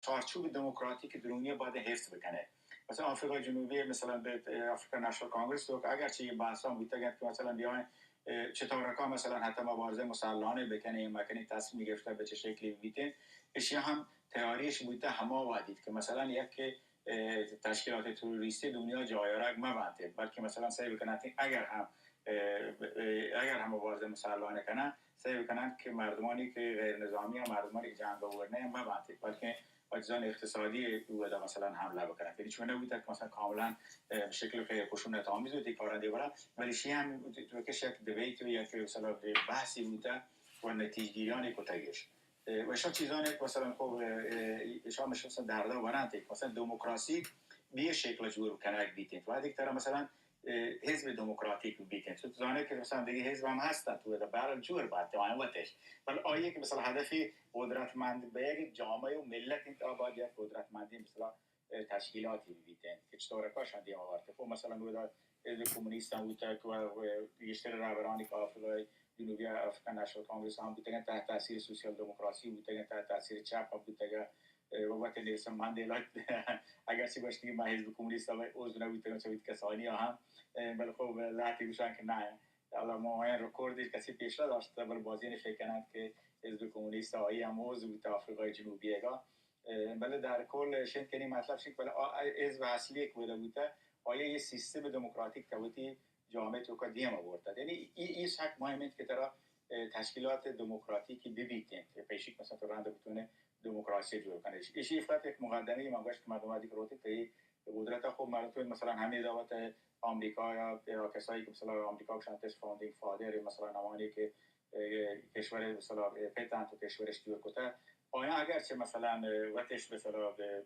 چارچوب دموکراتیک درونی باید حفظ بکنه. مثلاً آفریقای جنوبی، مثلاً به آفریقا نشنال کانگرس، تو که اگرچه یه بحثا بوتگ انت که مثلاً بیاین، اه، چطور رکا مثلاً حتی مبارزه مسلحانه بکنه، مکنی تصمیم گرفته به چه شکلی بیتین، اشیا هم تیاریش بوته هما وادید که مثلاً یک، اه، تشکیلات تروریستی دنیا جایارگ مبنته، بلکه مثلاً سعی بکنن اگر هم، اه، اه، اگر هم مبارزه مسلحانه کنن، سعی بکنن که مردمانی که غیر نظامی یا مردمانی که جنگ آورده مبنته، بلکه با چیزان اقتصادی او ادا مثلاً حمله بکنن. یعنی چون نبوده که مثلاً کاملاً، اه، به شکل غیر خشونت آمیز و دیکارنده برن، ولی شی هم تو کش یک دیبیت و یک مثلاً بحثی بوده و نتیجه گیریانی کتگش. اه، و شا چیزانی که مثلاً خب، اه، اه، شا مش مثلاً دردا ورنت که مثلاً دموکراسی به یه شکل جور کنگ بیتین. و دیگه ترا مثلاً، اه، حزب دموکراتیک بیتین. تو زانه که مثلاً دیگه حزب هم هستن، تو ادا برل جور باید آن وتش. ولی آیه که مثلاً هدفی قدرتمند به یک جامعه و ملت انت، آ باید یک قدرتمندی مثلاً، اه، تشکیلاتی بیتین که چطور کاش هم دیما وارته. خب مثلاً بودا حزب کمونیست هم بوده که و، و گیشتر رهبرانی که آفریقای جنوبی، آفریقا نشنال کانگرس هم بوتگن، تحت تاثیر سوسیال دموکراسی بوتگن، تحت تاثیر چپ هم بوتگن. اه، و وقت نیلسن ماندیلا اگرچه گوشتی که من حزب کمونیست هم عضو نبوتگم، چه کسانی هم، اه، بلے خب لهتی گوشان که نه. حالا ما این رکوردی کسی پیش نداشته، بلے بازین فکر کنند که حزب کمونیست آیی هم عضو بوده آفریقای جنوبی اگا. اه، بلے در کل شنت کنی مطلب شنت، بلے آ، آ، حزب اصلی که بوده بوده، آیا یه سیستم دموکراتیک توتی جامعه توکا دیم آورده. یعنی ای، ای سک مهم انت که ترا، اه، تشکیلات دموکراتیکی ببیتین که پیشی که مثلاً تو رند بتونه دموکراسی جور کنه. ایش، ایش افراد یک مقدمه من گوشت که مردم وقتی که روتی تی قدرت خب مردم تو مثلاً همه دعوت آمریکا یا، یا کسایی که مثلاً آمریکا گوشن تش فاوندینگ فادر، مثلاً نمانی که اه، کشور مثلاً، اه، پت انت و کشورش جور کته. آیا اگرچه مثلاً، اه، وتش مثلاً به، اه،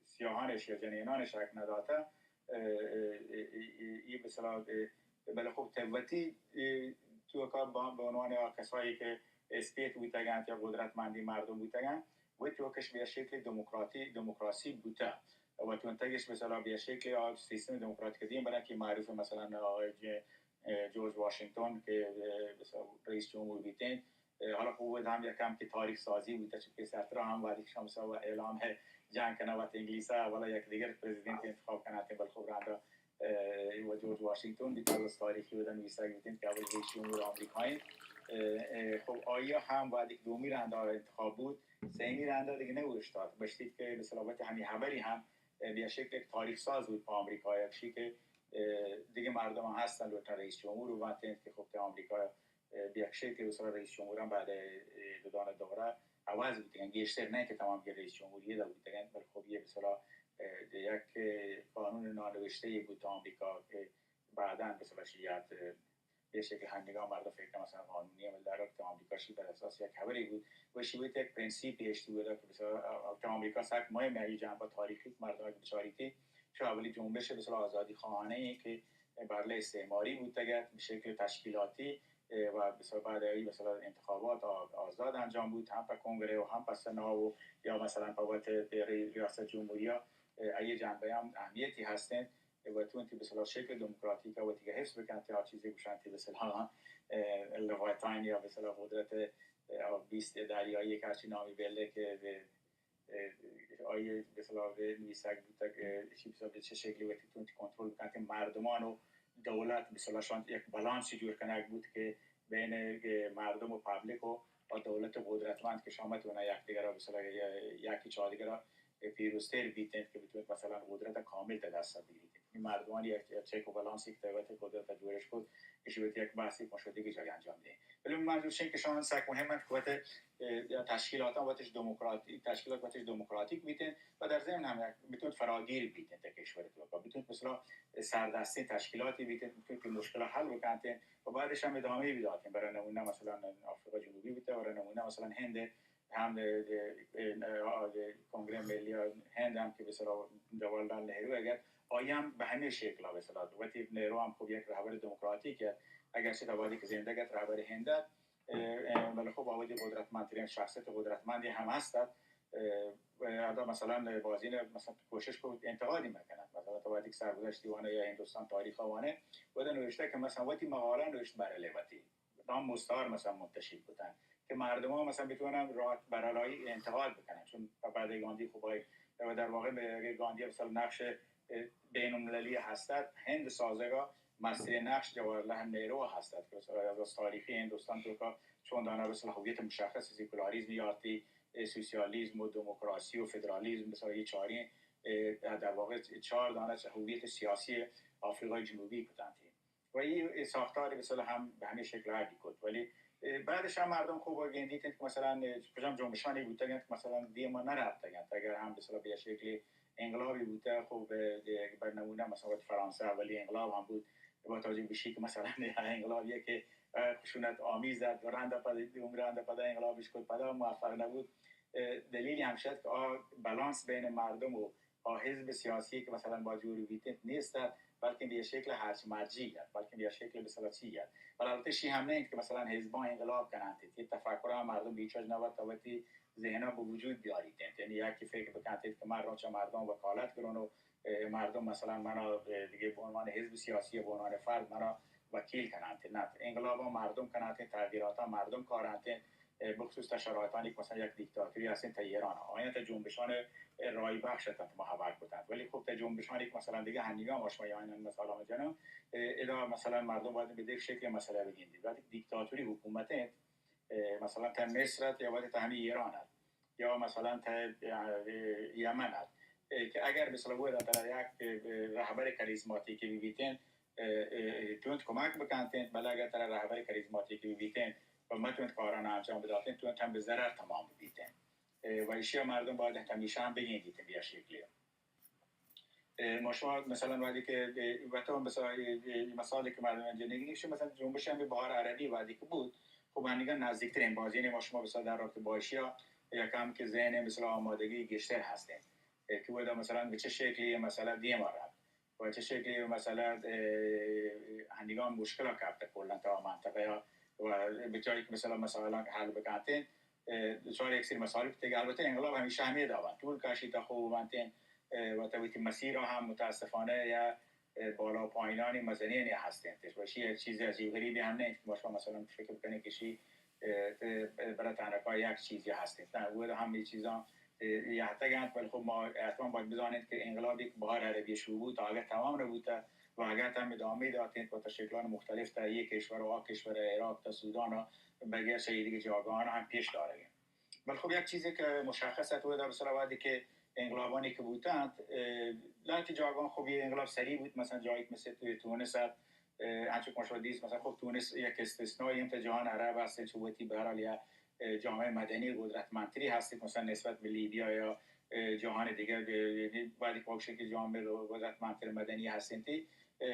سیاهانش یا جنینانش حق نداته، اه، اه، اه، اه، ای مثلاً، اه، بلے خب توتی، اه، توکا با، به عنوان آ کسایی که اسپیت بوتگنت یا قدرتمندی مردم بوتگنت، و توکش به شکل دموکراتی، دموکراسی بوته. و تونتگش مثلاً به شکل آ سیستم دموکراتیک دیم برن که معروف مثلاً آقای ج-، اه، جورج واشنگتن که، اه، مثلاً رئیس جمهور بیتین. اه، حالا خب هم یکم که تاریخ سازی بوده، چون که سرترا هم وقتی که شما مثلاً اعلام جنگ کنه وقت انگلیس، اولا یک دیگر پرزیدنت انتخاب کنه، بلے خب رندا، اه، و جورج واشنگتن بیت، از تاریخی بودن نویسگ بیتین که اول رئیس جمهور آمریکایی. اه، اه، خب آیا هم وقتی که دومی رندا انتخاب بود، سیمی رندا دیگه نوشتاد. بشتید که مثلاً وقت همی خبری هم، اه، به شکل یک تاریخ ساز بود په آمریکا، یک شی که اه، دیگه مردم هم هستن لوٹن رئیس جمهور رو بنتن که خب که آمریکا، اه، به یک شکل مثلاً رئیس جمهور هم بعد، اه، دو دانه دوره عوض بوتگن، گیشتر نه که تمام که رئیس جمهوری دا بوتگن، بلے خب یه مثلاً، اه، یک قانون نانوشته بود آمریکا که بعداً مثلاً شیعت، اه، به شکل هنگام مردم فکر کنن مثلاً قانونی عمل در رابطه آمریکا شی بر اساس یک خبری بود و شی بود یک پرنسیپی اشتی بود که مثلاً، اه، که آمریکا سک مهم ای جنبه تاریخی که مردم اگه بچاریتی چه اولی جنبش مثلاً آزادی خواهانه ای که بر علیه استعماری بوتگت به شکل تشکیلاتی، اه، و مثلاً بعد ای مثلاً انتخابات آ-، آزاد انجام بود، هم په کنگره و هم په سنا و یا مثلاً په وت ری-، ریاست جمهوری ها، اه، ای جنبه هم اهمیتی هستن. و تونتی به اصطلاح شکل دموکراتیک و دیگه حفظ بکنتی، آ چیزی گوشنتی به اصطلاح، اه، لوایتاین یا به اصطلاح قدرت، اه، بیست دریایی که هرچی نامی بله که به، اه، آیه به اصطلاح به نویسگ بوتگ، اه، چی به اصطلاح به چه شکلی وتی تونتی کنترل بکنتی، مردمان و دولت به اصطلاح شان یک بالانسی جور کنگ بود که بین، اه، مردم و پبلیک و، و دولت قدرتمند که شامت اونا یک دیگر به اصطلاح یکی چه دیگر پیروزتر بیتنت که بتونت مثلاً قدرت کامل تا دست بگیریت. این مردمانی یک، یک چک و بالانسی که طبیعت قدرت جوڑش کت، ایشی وتی یک بحثی پشودی که جای انجام دهیم. ولی منظور چین که شان سک مهم انت که وت، اه، یا تشکیلات وتش دموکراتی، تشکیلات وتش دموکراتیک بیتن و در ضمن هم یک بتونت فراگیر بیتن تا کشور توکا. بتونت مثلاً سردستین تشکیلاتی بیتن، بتونت که مشکل حل بکنتن و بعدش هم ادامه بداتن. برای نمونه مثلاً آفریقا جنوبی بیتن، برای نمونه مثلاً هند هم، اه، اه، اه، کنگره ملی هند هم که به اصطلاح جواهرلال نهرو اگر آیی هم به همین شکل به اصطلاح وتی نهرو هم خب یک رهبر دموکراتیک ات، اگرچه تا وقتی که زنده ات رهبر هند ات، اه، اه، ولی خب آ وتی قدرتمندترین شخصیت قدرتمندی هم هست ات. اه، و ادا مثلاً بازین مثلاً کوشش کو انتقادی می‌کند. مثلاً تا وقتی که سرگذشت دیوانه یا هندوستان تاریخ وانه، و ادا نوشته که مثلاً وتی مقاله نوشت برای وتی نام مستعار مثلاً منتشر کتن که مردم ها مثلاً بتونن راحت برای انتقاد بکنن، چون بعد گاندی خوب آئی و در واقع به گاندی مثلا نقش بین المللی هستد، هند سازگا مسترین نقش جواهرلال نهرو هستد که مثلا از تاریخی هندوستان تو که چون دانه مثلا هویت مشخص سکولاریزم یارتی، سوسیالیزم و دموکراسی و فدرالیزم، مثلا یه چاری، در واقع چهار دانه هویت سیاسی آفریقای جنوبی کتنتی. و این ساختار مثلا هم به همین شکل عادی کد. ولی بعدش هم مردم خوب گندیت که مثلا کجام جنبشانی بوتگ انت که مثلا دیم ما نرفتگ انت. اگر هم مثلا به شکل انقلابی بوته، خب، بر نمونه مثلا وقت فرانسه اولی انقلاب هم بود، با توجه به که مثلا انقلابی که خشونت آمیز ات و رند پد دوم رند پد انقلابش کد، پدا موفق نبود. دلیلی هم شد که آ بالانس بین مردم و آ حزب سیاسی که مثلا با جوری بیتنت نیست ات، بلکه به شکل هرچ مرجی ات، بلکه به شکل مثلا چی ات. ولی البته شی هم نه انت که مثلا حزبان انقلاب کننت، یه تفکر مردم بیچاج نوت وتی ذهنا به وجود بیاریت انت. یعنی یکی فکر بکنت که من را چه مردم وکالت گرون و مردم مثلا منا دیگه به عنوان حزب سیاسی یا به عنوان فرد منا وکیل کننت. نه، انقلاب مردم کننت، تغییرات مردم کارنت، بخصوص تا شرایطانی که مثلا یک دیکتاتوری هستین تا ایران، آیان تا جنبشان رای بخش تا ما خبر کتن. ولی خب تا جنبشانی که مثلا دیگه هنیگا ما شما یا این مثلا جنم، ادا مثلا مردم باید به دیگه شکل مسئله بگیرید. وقتی دیکتاتوری حکومت انت، مثلا تا مصر ات یا وقتی تا همین ایران ات یا مثلا تا یمن ات، که اگر مثلا بود ترا یک رهبر کاریزماتیکی ببیتین، تونت کمک بکنتین، بلے اگر ترا رهبر کاریزماتیکی ببیتین و متونت کاران انجام بداتین، تونت هم به ضرر تمام ببیتین. و ایشی مردم باید همیشه هم بگیندیتین بیا شکلی. ما شما مثلا وقتی که وقتا مثلا مثالی که مردم اینجا نگیریم، مثلا جنبش هم بهار عربی وقتی که بود، خب من نگاه نزدیکترین باز، یعنی ما شما مثلا در رابطه با ایشیا یکم که ذهن مثلا آمادگی گیشتر هستیم که ودا مثلا به چه شکلی مسئله دیما رفت و چه شکلی مسئله هندگان مشکل کپته کلا تا منطقه یا و به جایی که مثلا مسائل حل بکنتین، دچار یک سری مسائل بوتگ. البته انقلاب همیشه همی داوان طول کشی تا خوب بنتین و تا وتی مسیر هم متاسفانه یا بالا و پایینانی مزنینی هستین. و شی یک چیز عجیب غریبی هم نیست که ما شما مثلا فکر بکنید که شی برای تنها یک چیزی هستین. نه، او هم این چیزا یهتگ انت، ولی خب ما حتما باید بزانید که انقلابی که بهار عربی شروع بود تا اگر تمام نبوده و اگر هم ادامه داتین و تا شکلان مختلف تا یک کشور و آ کشور، عراق تا سودان و بقیه چه دیگه جاگاهان هم پیش دارگین. بلے خب یک چیزی که مشخص ات، ودا مثلا وقتی که انقلابانی که بوتنت، لهتی جاگاهان خب یه انقلاب سریع بود، مثلا جایی که مثل توی تونس ات، انچو که ما شما دیست، مثلا خب تونس یک استثنایی انت، جهان عرب هست، چه وتی بهرحال یا جامعه مدنی قدرتمندتری هست، مثلا نسبت به لیبیا یا جهان دیگه، یعنی وقتی که باشه که جامعه قدرتمندتر مدنی هستنتی،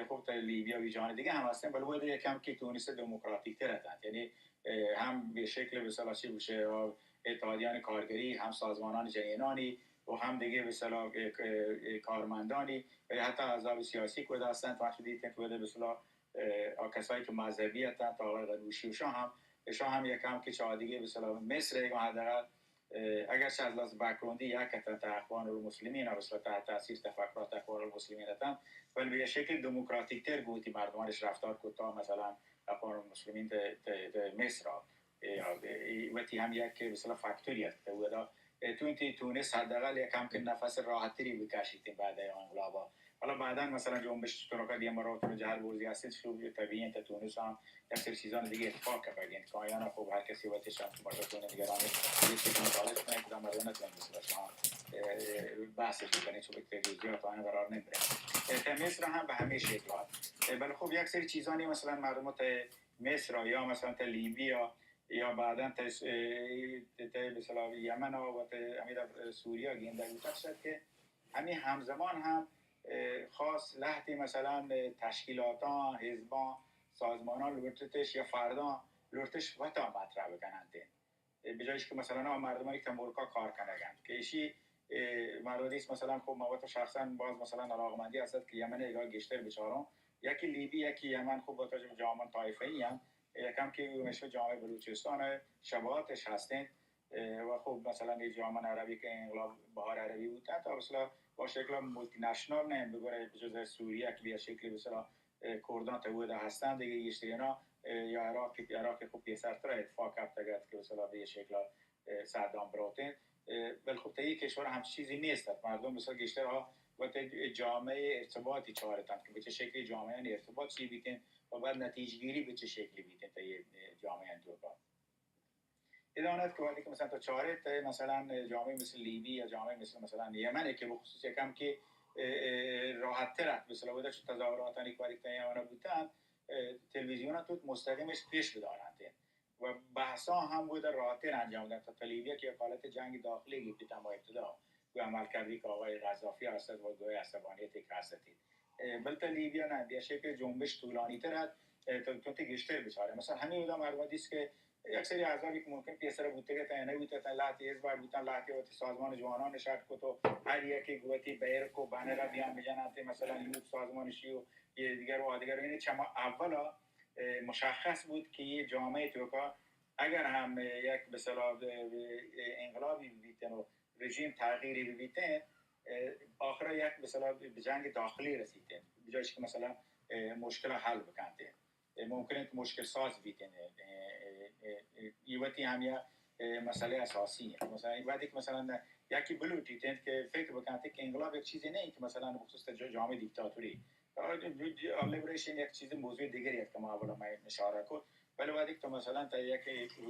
خب تا لیبیا و جهان دیگه هم هستن، بلے ودا یکم که تونس دموکراتیک تر اتنت، یعنی هم به شکل مثلا چی بشه، اتحادیان کارگری، هم سازمانان جنینانی و هم دیگه مثلا کارمندانی و حتی احزاب سیاسی که ودا هستن، تو دیدین که ودا مثلا آ کسایی که مذهبی هستن، تا آقای غنوشی و شاه هم، شاه هم یکم که چه دیگه مثلا مصر یک حداقل اگرچه از لحاظ بک‌گراندی یک اتن تا اخوان المسلمین، مثلا تحت تاثیر تفکرات اخوان المسلمین اتن، ولی به شکل دموکراتیک تر گوتی مردمانش رفتار کتا مثلا اخوان المسلمین ته، ته، ته مصر ها. وتی هم یک مثلا فاکتوری است که ودا تو انتی تونس حداقل یک هم که نفس راحت تری بکشیتین بعد از انقلابا. حالا بعدا مثلا جنبش ترکا دیگه مرات رو جهر برزی هستید، شو طبیعی انت تونس هم یک سری چیزان دیگه اتفاق کپگین که آیان خب هر کسی وتی شخص مرتبه نگرانی یک چیز مطالعه کنه که مردم نتونه مثلا شما بحثش بکنه، چون که جزئیات آن قرار نمیره. مصر هم به همین شکل هست. بلے خب یک سری چیزانی مثلا مردم ته مصر یا مثلا ته لیبیا یا بعدا ته، ته مثلا یمن و ته همین سوریا گینده بوتگ شد که همی همزمان هم خاص لهتی مثلا تشکیلاتان، حزبان، سازمانان لوٹتش یا فردان لوٹتش وتا مطرح بکننت. به جایش که مثلا آ مردمانی که ملکا کار کنگند که ایشی مردم دیست مثلا خب ما وتا شخصا باز مثلا علاقمندی هستد که یمن ایگا گیشتر بچارم، یکی لیبی، یکی یمن، خب وتا جامعه طایفه‌ای هم یکم که میشه جامعه بلوچستان شباهتش هستین. و خب مثلا یه جامعه عربی که انقلاب بهار عربی بود، حتی مثلا با شکل مولتی نشنال نه، بگوره جز سوریه که به شکل مثلا کردان تا ودا هستن دیگه گیشتر اینا یا عراق، عراق خب پیسرتر اتفاق کپتگ ات که مثلا به شکل صدام بروتین. اه، بلے خب تئی کشور ہم چیزی نیست ات. مردم مثلا گیشتر ها وت جامعه ارتباطی چارتنت که به چه شکلی جامعه ارتباط چی بیتین و بعد نتیجگیری به چه شکلی بیتین تئی جامعه توکا. ادانت که وقتی که مثلا تو چارت تئی مثلا جامعه مثل لیبی یا جامعه مثل مثلا یمن که بخصوص یکم که، اه، اه، راحت تر ات، مثلا ودا چه تظاهراتانی که وقتی که تئی یمن بوتن، اه، تلویزیون تو مستقیمش پیش بدارنت. و بحثا هم بود راحتر انجام داد تا لیبیا که یک حالت جنگ داخلی گیپت اما ابتدا گو عمل کردی که آقای قذافی هست و گوی عصبانیتی که هستید. اه، بل تا لیبیا نه، بیا شکل جنبش طولانی تر ات، اه، تو، تو تی گیشتر بچاره. مثلا همین بودا مردم دیست که یک سری احزابی که ممکن پیسر بوتگه تا نبوده تا لحظه از بار بودن لحظه وقتی سازمان جوانان شرط کو تو هر یکی گوتی بیرک و بانر بیان بجنن، مثلا یوت سازمانشی و یه دیگر و آدگر، این چما اولا اه، مشخص بود که یه جامعه توکا اگر هم، اه، یک به اصطلاح، اه، اه، انقلابی بیتن و رژیم تغییری بیتن، اه، آخرا یک به اصطلاح به جنگ داخلی رسیتن، به جایش که مثلا، اه، مشکل حل بکنتن. اه، ممکن است مشکل ساز بیتن. اه، اه، اه، اه، ای وتی هم یا، اه، مسئله اساسی است. مثلا وقتی که مثلا یکی بلوٹیتن که فکر بکنتن که انقلاب یک چیزی نیست که مثلا بخصوص جا-، جامعه دیکتاتوری لیبریشن یک چیز موضوع دیگری است که ما اولا ما اشاره کو. ولی وقتی که تو مثلا تا یک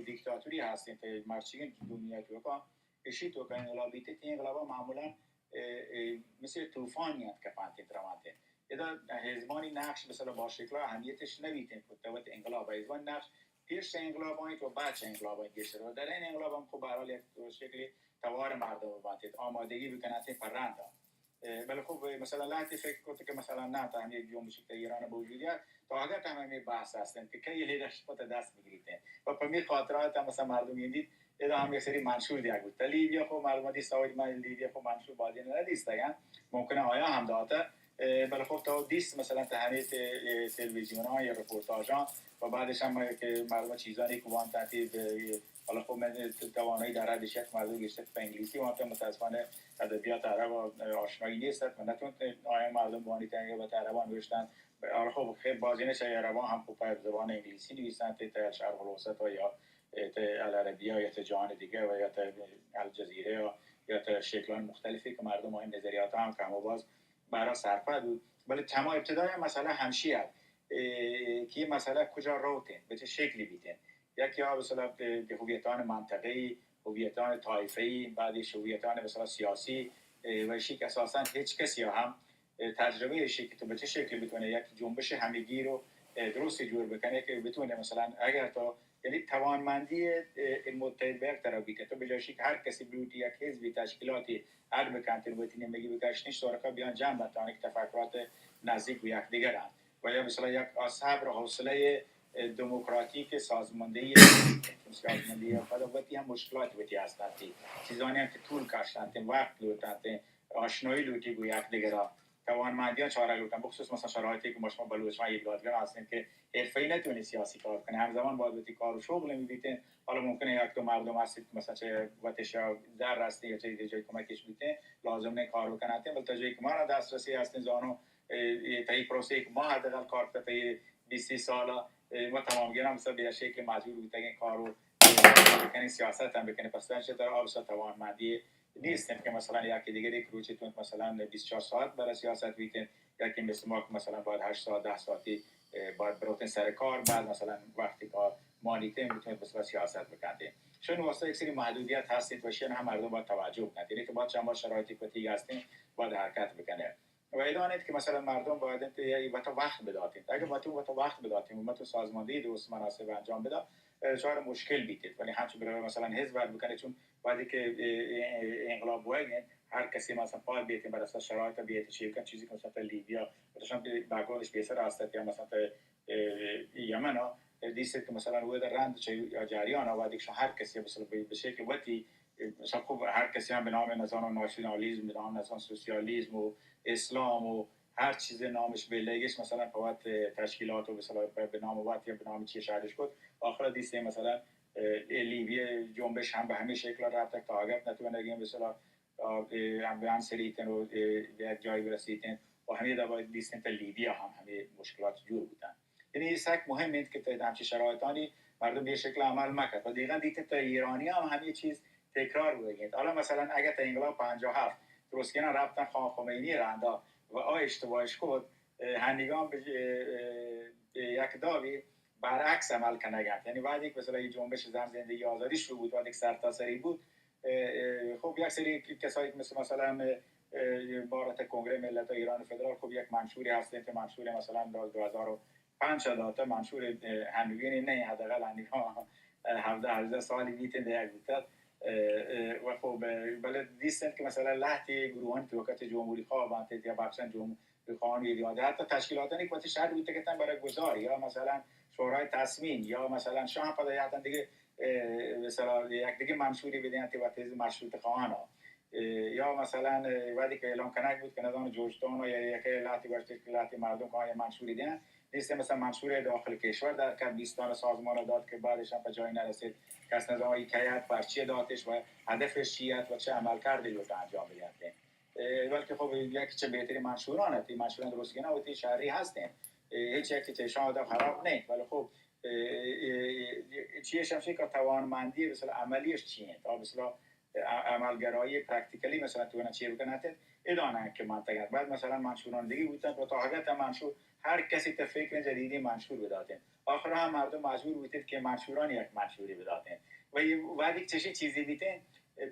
دیکتاتوری هستین تا مرچیگین دنیا توکا اشی توکا انقلابی تی انقلابا معمولا، اه، اه، مثل طوفانی است که پانتین تروانتین. ادا حزبانی نقش مثلا با شکل اهمیتش نبیتین که تو وقت انقلاب حزبان نقش پیش انقلاب آیت و بعد انقلاب آیت گیشتر و در این انقلاب هم خب به هر حال یک شکلی توار مردم بانتید آمادگی بکناتین پرنده. اه، بلے خب، مثلا لہتے فکر کرت کہ مثلا نہ تا ہمے جنبش کہ ایران بوجود یا تو اگر تا ہمے بحث ہستن کہ کئی لیڈرشپ تا دست بگیریتن و پمی خاطرات مثلا مردم گندیت ادا ہم یک سری منشور دیگ بوت لیبیا خو مردم دی سوال ما لیبیا خو منشور بازی نہ دیستگن ممکن آیا ہم داتا. اه، بلے خب تو دیست مثلا تا ہمے تے-، اه، تلویزیوناں یا رپورتاژاں و بعدش ہم کہ مردم چیزانی کہ وانت تی، اه، حالا خب من توانایی دارد شاید مردم گیشتر پہ انگلیسی وانت متاسفانہ ادبیات عرب آشنایی نیست، من نتونت آیان مردم بوانیت یا وت عربان نوشتن. حالا خب خیر بازینش عربان ہم خب پہ زبان انگلیسی نویسنت تا شرق الاوسط و یا تا العربیہ یا تا جہان دیگہ و یا تا الجزیرہ یا تا شکلان مختلفی کہ مردم آیان نظریات ہم کم و باز برا سرپد بود. بلے چما ابتدای مسئلہ ہمشی ات، اه، کہ مسئلہ کجا روتیں، بہ چہ شکلی بیتیں. یکی آ مثلا، اه، کہ ہویتان منطقه‌ای، ہویتان طایفه‌ای، بعدش ہویتان مثلا سیاسی، اه، و ایشی کہ اساسا ہچ کسی ہم، اه، تجربه ایشی کہ تو بہ چہ شکلی بتونے یک جنبش ہمگیر و، اه، درستی جوڑ بکنے کہ بتونے مثلا اگر تو یعنی توانمندی، اه، متحد بہ یک طرف بیتیں تو بجایشی کہ ہر کسی بلوٹی یک حزبی تشکیلاتی اڈ بکنتن وتی نیمگی بکشنش سرکا بیان جمع بنتان کہ تفکرات نزدیک بہ یک دیگر انت. و یا مثلا یک صبر و حوصلہ، اه، دموکراتیک سازماندهی، سازماندهی پدا وتی ہم مشکلات وتی ہستنت. چیزانی ہم کہ طول کشتنت، وقت لوٹنت، آشنایی لوٹی گو یک دیگرا. توانمندیاں چارگ لوٹن، بخصوص مثلا شرایطی کہ ما شما بلوچ ما یہ بلادگر ہستیں کہ حرفه‌ای نتونی سیاسی کار کنی، ہمزمان باید وتی کار و شغل می بیتیں. حالا ممکنه یک دو مردم هستید که مثلا چه وتش زر هستیں یا چه جای کمکش بیتیں، لازم نه کار بکناتیں، بلکه تا جایی که ما را دسترسی هستیں زانو، اه، اه، تا این پروسه که ما حداقل کار کرده تا یہ بیست سی سال، اه، ما تمام گرم مثلا به شکل مجبور بودگیں کار و، اه، بکنیں سیاست هم بکنیں، پس در چه در آب توانمندی نیستن که مثلا یکی دیگری که روچی تون مثلا بیست و چهار ساعت برای سیاست بیتن، یکی مثل ما که مثلا باید هشت ساعت، ده ساعتی، اه، باید بروتن سر کار، بعد مثلا وقتی کار مانیتن بتونید مثلا سیاست بکنید. چون واسطه یک سری محدودیت هستید و شن هم مردم باید توجه بکنید. یعنی که باید چند بار شرایطی که هستین باید حرکت بکنه. و ادانه که مثلا مردم باید انت یا وقت وقت بداتید. اگه ما تو وقت وقت بداتیم و ما تو سازماندهی درست مناسب انجام بده، اه، شاید مشکل بیتید. ولی همچون برای مثلا حزب باید بکنه، چون وقتی که، اه، اه، اه، انقلاب بوگن، هر کسی مثلا پای بیتیم بر اساس شرایط بیت چی کن، چیزی که مثلا تا لیبیا، مثلا بگلادش بیسر است یا مثلا تا، اه، یمن ها، دیست که مثلا او در رند چه یا جریان ها، وقتی که هر کسی مثلا به، به شکل وتی، مثلا خب هر کسی هم به نام نظام ناسیونالیسم، به نام نظام سوسیالیسم و اسلام و هر چیز نامش به لیگش مثلا فوت تشکیلات و مثلا به، به نام وقت یا به نام چی شهرش کد، آخر دیسته مثلا، اه، ای لیبی جنبش هم به همین شکل رفت تا آگت نتونه گیم مثلا، اه، اه، هم به هم سریتن و، اه، به یک جایی برسیتن و همین دفعه دیستن تا لیبیا هم همین مشکلات جور بودن. یعنی این سک مهم انت که تا همچین شرایطانی مردم به شکل عمل مکد و دیگه دیتن تا ایرانی هم همین چیز تکرار بوگیت. حالا مثلاً اگه تا انقلاب پنجاه و هفت درستگینا رفتن خان خمینی رندا و آ اشتباهش کت، اه، هنیگان به، اه، اه، به یک دابی برعکس عمل کنگنت. یعنی وقتی که مثلاً این جنبش زن زندگی آزادی شروع بود، وقتی که سرتاسری بود، اه، اه، خب یک سری کسایی که مثل مثلاً، اه، اه، بارت کنگره ملت ایران فدرال، خب یک منشوری هستیم که منشور مثلاً دو هزار و پنج داته، منشور، اه، هنوگینی نه، حداقل هنوگان، اه، هفده هجده سالی بیتین دیگه بوتد. اه، اه، و خب، اه، بله دیستن که مثلاً لهتی گروهانی که وقت جمهوری خواه بانتید یا بخشن جمهوری خواهان یه دیگه. حتی تشکیلاتانی که وقتی شهر بوده که برای گذار یا مثلاً شورای تصمیم یا مثلاً شاه پدا یاتن دیگه، اه، مثلاً یک دیگه منشوری بدین تی وقتی مشروط خواهان ها. اه، یا مثلاً، اه، وقتی که اعلان کنگ بود که نظام جوشتان یا یک لهتی گوشتید که لهتی مردم که آیا منشوری دین، نیست مثلاً منشور داخل کشور در کد بیستان سازمان را داد که بعدش هم به جایی نرسید. کس نظام ای کیت پرچی داتش و هدفش چیت و چه عمل کرده بود انجام بدید. اه، بلکه خب یک چه بهتری منشوران هستی، منشوران درست گنا و تی شهری هستین. اه، هیچ یک چه شان هدف خراب نیست، ولی خب، اه، اه، اه، چیه شمشی که توانمندی مثلاً عملیش چیه؟ تا مثلاً ع-، عملگرایی پرکتیکلی مثلاً تو چی بکنات، ادانه که منطقه است. بعد مثلاً منشوران دیگه بودن و تا حقیقت منشور هر کسی ته فکر جدیدی منشور بداتین. آخر هم مردم مجبور بودید که منشوران یک منشوری بداتین. و یه وقتی چشی چیزی بیتین،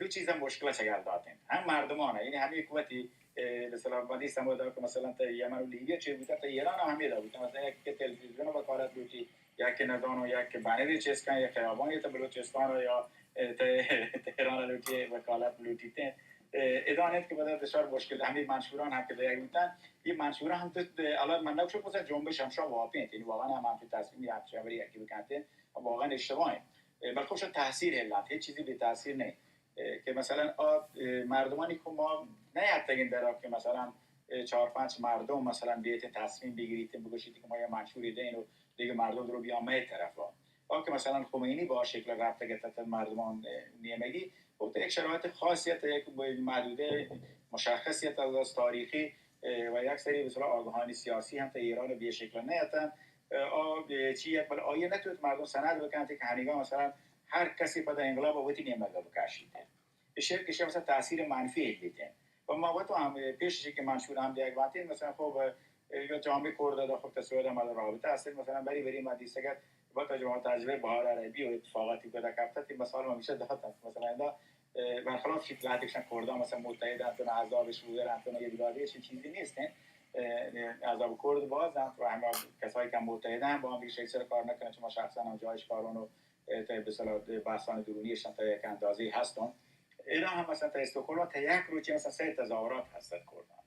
دو چیز هم مشکل چگل داتین. هم مردمان، یعنی همین قوتی، اه، مثلاً وقتی سمودا که مثلاً تا یمن و لیبیا چه بودن، تا ایران هم همین دا بودن. مثلاً یک که تلویزیون وکالت لوٹی، یک نزانو، یک بنری چیز کن، یک خیابانی تا بلوچستان رو یا، اه، ته-، تهران رو لوٹی، وکالت لوٹیتین. اه، ادان انت که بدأت بسیار مشکل، همین منشوران هم که دیگه بودن، این منشوران هم تو، اه، الان من نگوشم مثلاً جنبش هم شما واپی انت، یعنی واقعاً هم هم تو تصمیم یک چه یکی بکنتین، واقعاً اشتباه انت. اه، بلکه خوش تاثیر هلند، هیچ چیزی بی تاثیر نه. اه، که مثلاً آ، اه، مردمانی که ما نیاتگین در آ که مثلاً، اه، چهار پنج مردم مثلاً بیت تصمیم بگیریت، بگوشید که ما یه منشوری دین و دیگه مردم رو بیان می طرفا. آ که مثلاً خمینی با شکل رابطه گتت مردمان، اه، نیمگی، خب تو یک شرایط خاصیت، یک محدوده مشخصیت از تاریخی، اه، و یک سری مثلاً آگاهان سیاسی هم تا ایران به شکل نیتن. اه، آ، اه، چی یک بل آیه نتوت مردم سند بکنت که هنیگا مثلاً هر کسی پدا انقلاب وتی نیمگا بکشیت. اشی که شی مثلاً تاثیر منفی بیتین. و ما وقت هم پیش چی که منشور هم دیگ باتین، مثلاً خب، اه، یا جامعه کرد دا خب تصویر ما رابطه است، مثلاً بری بری ما دیستگت وقت جماعت تجربه بهار عربی و اتفاقاتی که دا کفتت، مثلاً همیشه داتن، مثلاً ایندا، اه، برخلاف چی که کردان مثلاً متحد انتون، احزابش بوگر انتون، یه دیگه چیزی نیستین. اه، احزاب کرد باز انت و همه کسایی که متحدن با هم دیگه شکل سر کار نکنه، چون ما شخصاً هم جایش کارون و اه، ته به اصطلاح بحثان درونیش هم تا یک اندازه‌ای هستن. اینا هم مثلاً تا استکهلم تا یک روچی مثلاً سه تظاهرات هست کردن.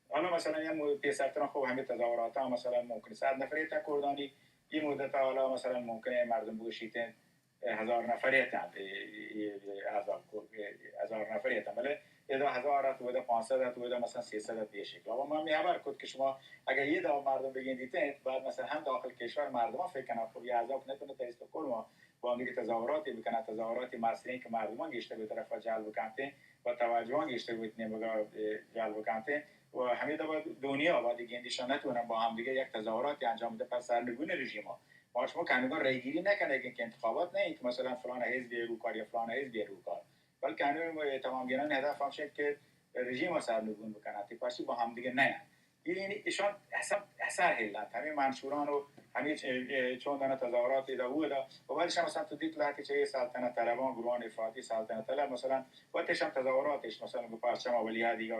حالا مثلاً یه مو-، پیسرتر خب همین تظاهرات ها مثلاً ممکنه صد نفری تا کردانی، این مدت حالا مثلاً ممکنه مردم بگوشیتن، اه، هزار نفری تا، اه، اه، اه، هزار کو-، اه، هزار نفری تا، بله ادا هزار ات، ودا پانصد ات، ودا مثلاً سیصد ات، به شکل. اما ما می خبر کد که شما اگر یه دفعه مردم بگین دیتین، بعد مثلاً هم داخل کشور مردم فکر کنن، خب یه عذاب نتونه تا استکهلم با هم دیگه تظاهراتی بکنن، تظاهراتی مسترین که مردمان گیشتر به طرف جلب کنتین و توجهان گیشتر به نیمگا، اه، جلب کنتین و همین دفعه دنیا با دیگه اندیشان نتونن با هم دیگه یک تظاهراتی انجام بده. پس سرنگون رژیم ها. ما شما کنگان ریگیری نکنه که انتخابات نه که مثلاً فلان حزب یه روکار یا فلان حزب یه روکار. بلکه هنوز تمام گران هدف هم شد که رژیم را سرنگون بکنن، تی پرچی با هم دیگه نه. یعنی ایشان اصلاً اثر هلند، همین منشوران و همین چ-، چون دانه تظاهرات ایدا و دا. و بعدش هم مثلاً تو دیت لحظه چه سلطنت طلبان، گروهان افراطی سلطنت طلب، مثلاً وقتش هم تظاهراتش مثلاً به پرچم اولیه دیگه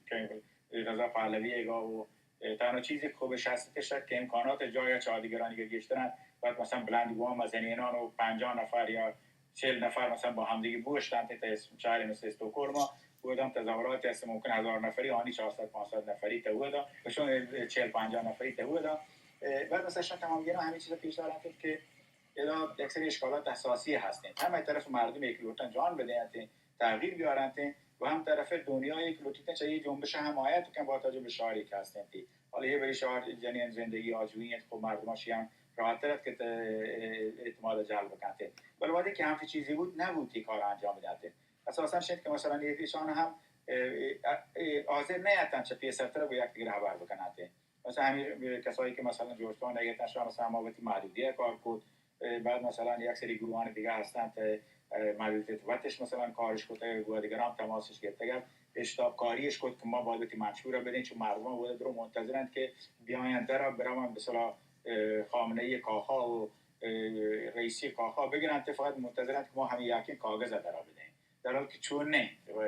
که رضا پهلوی گا و تنها چیزی که خوبش هستش که امکانات جای چه دیگرانی که گیشترن، باید مثلاً بلند گوام از زنینان و پنجاه نفر یا چهل نفر مثلاً با همدیگه بوشتن تا اس-، شهر مثل استکهلم، بودن تظاهراتی هست ممکن هزار نفری، آنی چهارصد پانصد نفری تا بودن، و چون چهل پنجاه نفری تا بودن. اه، بعد مثلاً شما تمام گیران همین چیز پیش دارن که ادا یک سری اشکالات اساسی هستن. همه طرف مردم یک لوٹن جان بدهند، تغییر بیارند و هم طرف دنیایی که لوٹیتن چه یه جنبش حمایت کن با توجه به شعاری که هستن تی. حالا یه بری شعار جنین زندگی آجویی انت، خب مردم شیان راحت تر که ت-، اعتماد جلب کنت. ولی وقتی که همچین چیزی بود، نبود که کار انجام بدهد. اساساً شد که مثلاً ایشان هم، اه، اه، اه، حاضر نیتن چه پیسرتر با یک دیگر خبر بکنند. مثلاً همین کسایی که مثلاً جوشتان نگیتن، شما مثلاً ما وقتی محدودیه کار کد، اه، بعد مثلاً یک سری گروهان دیگه هستند، اه، اه، مدد ات، وتش مثلاً کارش کتگ، گوں دگران تماسش گرتگ ات، اشتاب کاریش کت کہ ما باید وتی منشور ءَ بدیں، چون مردم ودا درو منتظر انت کہ بیاین در ءَ برون، مثلاً، اه، خامنه ای کاخا و، اه، رئیسی کاخا بگرنت، فقط منتظر انت کہ ما ہمے یکیں کاغذ ءَ در ءَ بدیں، در حالی کہ چون نہ انت. و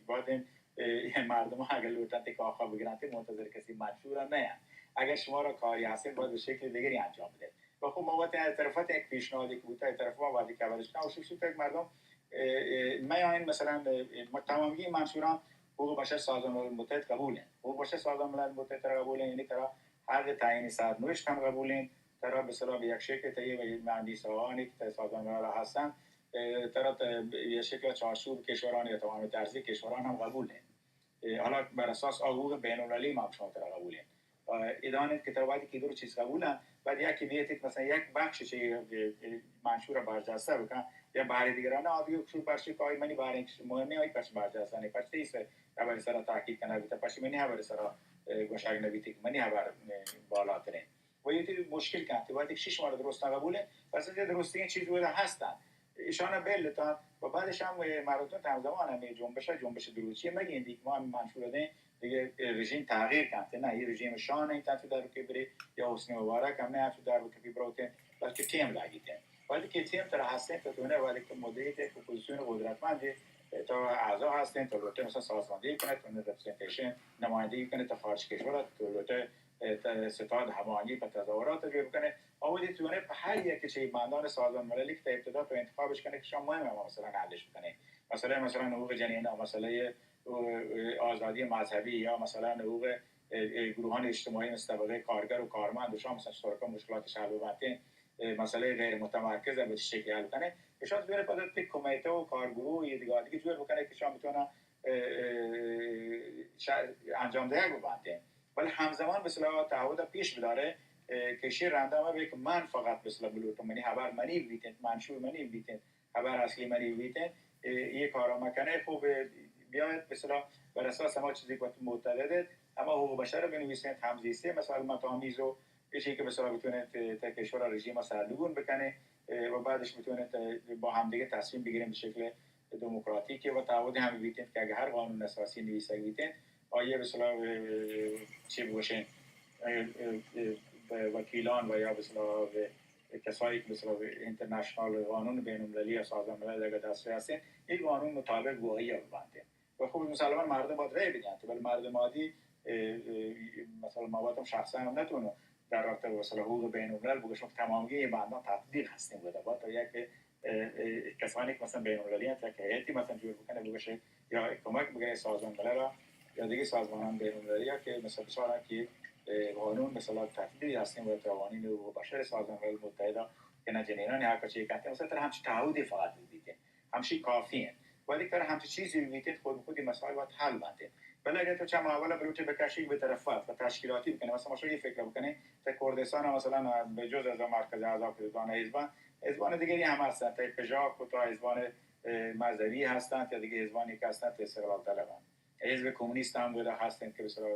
باید، اه، مردم اگر لوٹنت کاخا بگرنت، منتظر کسی منشور ءَ نہ انت. اگر شما را کاری ہست انت، باید به شکل دیگری انجام بدهید. و خب ما وت اے طرف ات یک پیشنهادی که بوته، اے طرف ما وعده که برش کنم، شش یک مردم، اه، اه، میاین مثلاً، اه، اه، تمامی منشوران حقوق بشر سازمان ملل متحد قبول انت. حقوق بشر سازمان ملل متحد ترا قبول انت، یعنی ترا حق تعیین سرنوشت هم قبول انت، ترا به اصطلاح به یک شکل تهیه و معنی سوانی که سازمان ملل هستن، اه، ترا ت-، به یک شکل چارچوب کشوران یا توان درزی کشوران هم قبول انت. اه، حالا بر اساس حقوق بین المللی ما شما ترا قبول انت. اه، ادان انت که ترا وقتی که دو چیز قبول انت، بعد یکی بیت که مثلاً یک بخش چه، اه، اه، منشور برجسته بکن، یا بهر دیگران آدگه شو پرچه که آی منی بهر اینکه مهمه آی پرچه برجسته نه، پرچه ایسه خبر سرا تاکید کنه بیتا، پرچه منی خبر سرا، اه، گوشگ نبیتی که منی خبر، اه، بالاترین. و یه مشکل کنت، وقتی که شش ماه درست قبول انت، پس درستین چیز ودا هستن. ایشان بیل تان و بعدش هم، اه، مردم همزمان هم جنبش، جنبش دروچی مگین دیگه ما هم منشور دیں دیگه رژیم تغییر کنت. نه، این رژیم شاه نه انت تو در که بری، یا حسنی مبارک هم نه انت تو در که بروتین، بلکه تیم لاگیتین. وقتی که تیم ترا هستین تو تونه، وقتی که مدیریت یک اپوزیسیون قدرتمندی، تو اعضا هستین، تو لوٹه مثلاً سازماندهی کنه، تو رپرزنتیشن، نمایندگی کنه، تو خارج کشور، تو لوٹه اه، ت-، ستاد هماهنگی په تظاهرات جور بکنه، او دی تونه په هر یک چه بندان سازمان مللی که تا ابتدا تو انتخابش کنه که شما مهم هم مثلاً حلش بکنه. مسئله مثلاً حقوق جنین، مسئله، اه، اه، آزادی مذهبی یا مثلاً حقوق، اه، اه، گروهان اجتماعی مثل طبقه کارگر و کارمند و شما مثلاً سرکا مشکلاتش حل ببنتین، اه، مسئله غیر متمرکز به چه شکلی حل کنه. اشان تونه پدا تی کمیته و کارگروه و یه دیگه دیگه جور بکنه که شما بتونه، اه، اه، ش-، انجام دهیگ ببنتین. ولی همزمان به اصطلاح تعهد پیش بداره، اه، که شی رنده ما به که من فقط به اصطلاح بلوٹم، منی خبر منی بیتین، منشور منی بیتین، خبر اصلی منی بیتین، اه، یه کارا مکنه. خب، اه، بیاید به اصطلاح بر اساس هما چیزی که متحد، هما حقوق بشر بنویسین، همزیستی مسائل متامیز و کسی که به اصطلاح بتونه ت-، ت-، کشور رژیم سرنگون بکنه، اه، و بعدش بتونه ت-، با همدیگه تصمیم بگیریم به شکل دموکراتیک و تعهد هم بیتین که اگه هر قانون اساسی نویسگ بیتین، آیا به اصطلاح، اه، چی بگوشین، اه، اه، اه، وکیلان و یا به اصطلاح کسایی که به اصطلاح اینترنشنال قانون بین المللی یا سازمان ملل اگه دست هستین، این قانون مطابق گواهی ببنتین. و خب مسلمان مردم باید رای بدین، ولی مردم عادی، اه، اه، مثلاً ما باید هم شخصاً هم نتونم در رابطه با مثلاً حقوق بین الملل بگوشم که تمامی این بندان تطبیق هستیم بوده. باید تا یک، اه، اه، کسانی که مثلاً بین المللی هست، یک هیئتی مثلاً جور بکنه بگوشه یا کمک بگیره سازمان ملل را یا دیگه سازمانان بین المللی را که مثلاً بچارن که، اه، قانون مثلاً تطبیق هستیم و قوانین حقوق بشر سازمان ملل متحد را که نه جنینان حق چی کنته، مثلاً تر همچی تعهدی فقط بیدین. همشی کافی انت. ولی اگر همچین چیزی بیتین، خود به خود این مسائل باید حل بنتین. ولی اگر تو چه محاوله بلوٹی بکشی به طرف و تشکیلاتی بکنی، مثلاً ما شما یه فکر بکنی، تا کردستان مثلاً به جز از مرکز اعضا که دانه حزبان، حزبان دیگری هم هستن، تا پژاک و تا حزبان، اه، مذهبی هستن، یا دیگه حزبانی که هستن، تا استقلال طلبن. حزب کمونیست هم بوده هستن که به اصطلاح،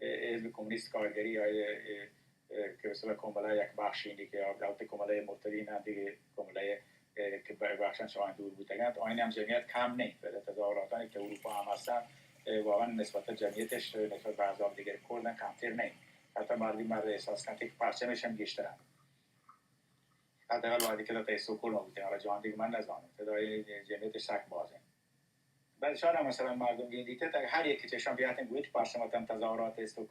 اه، حزب کمونیست کارگری یا، اه، اه، که به اصطلاح کمبله یک بخشی اینی که البته کمبله مرتدین هم دیگه کمبله، اه، که ب-، بخشن شاهین دور بودگند، آین هم جمعیت کم نیست. و تظاهراتانی که اروپا هم هستند، اه، واقعاً نسبت جمعیتش نسبت به احزاب دیگر کردن کمتر نیست. حتی مردم مرد احساس کنند که پرچمش هم گیشترند. حداقل وقتی که در استکهلم بودیم، حالا جهان دیگه من نزانم. تعداد جمعیتش سک بازه. بلے شالا مثلاً مردم گندیت، اگه هر یکی چشان بیاتن گویت پرچم تن تظاهرات است و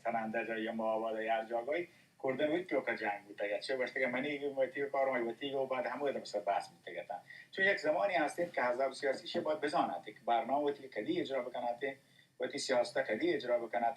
تننده جا یا ما آباد یا هر جاگاهی کردن وتی توکا جنگ بوتگ. چه گوشتگ منی وتی کار، آئی وتی و بعد همه مثلاً بحث بوتگ اتن. چون یک زمانی هستید که احزاب سیاسی شه باید بزانند که برنامه وتی کدی اجرا بکنند، وتی سیاست کدی اجرا بکنند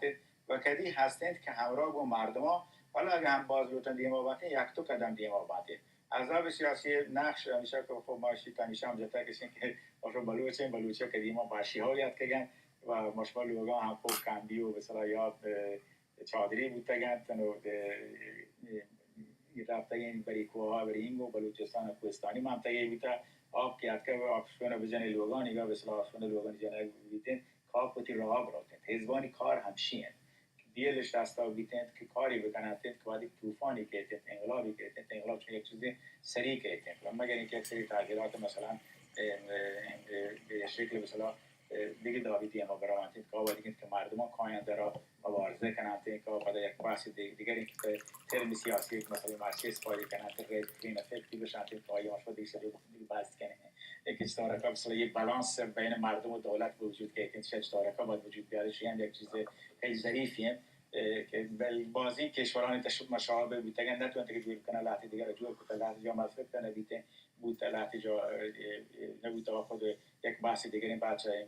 و کدی هستید که همراه گو مردما، حالا اگه هم باز لوٹن دیما باتین، یک دو قدم دیما باتین. احزاب سیاسی نقش همیشه که خب ما شیت همیشه هم جتا کشیم که ما شما بلوچ ایں، بلوچی قدیما باشی ها یاد کگن و ما شما لوگان هم خوب کندی و بسرا یاد، اه، چادری بوتگن و، اه، اه، رفتگین بری کوها، بری اینگو بلوچستان کوهستانی منطقه بوتا، آب که اتکه و آب شونه بجنه لوگانی و بسرا آب شونه لوگانی جنه بیتین، کاپ وتی راها بروتین. حزبانی کار همشی انت. یلش دستا بیتنت کہ کاری بکننت کہ وہدی طوفانی کیتنت، انقلابی کیتنت، انقلاب چون یک چیزے سری کیتنت، مگر اینکہ یک سری تغییرات مثلاً، اه، اه، اه، به شکل مثلاً، اه، دیگه دابی دیما برانت که وہدی که مردمان کایان درا مبارزه کننت که پدا یک بحث دی-، دیگری که ترم سیاسی که مثلاً مارکسیست پای کننت، رد کلین افکتی بشنت که آیا شو دیگه سری بحث کنه. یک چطور که مثلاً یه بالانس بین مردم و دولت به وجود که یک چطور که باید وجود بیاره، شی هم یک چیز خیلی ظریفی هم، اه، که بل بازی کشوران تشب مشابه بوتگن نتونت که جور کنه، لحظه دیگر جور کنه، لحظه جا مصرف کنه بیته بوت، لحظه جا، اه، اه، نبوت خود یک بحث دیگری بچه،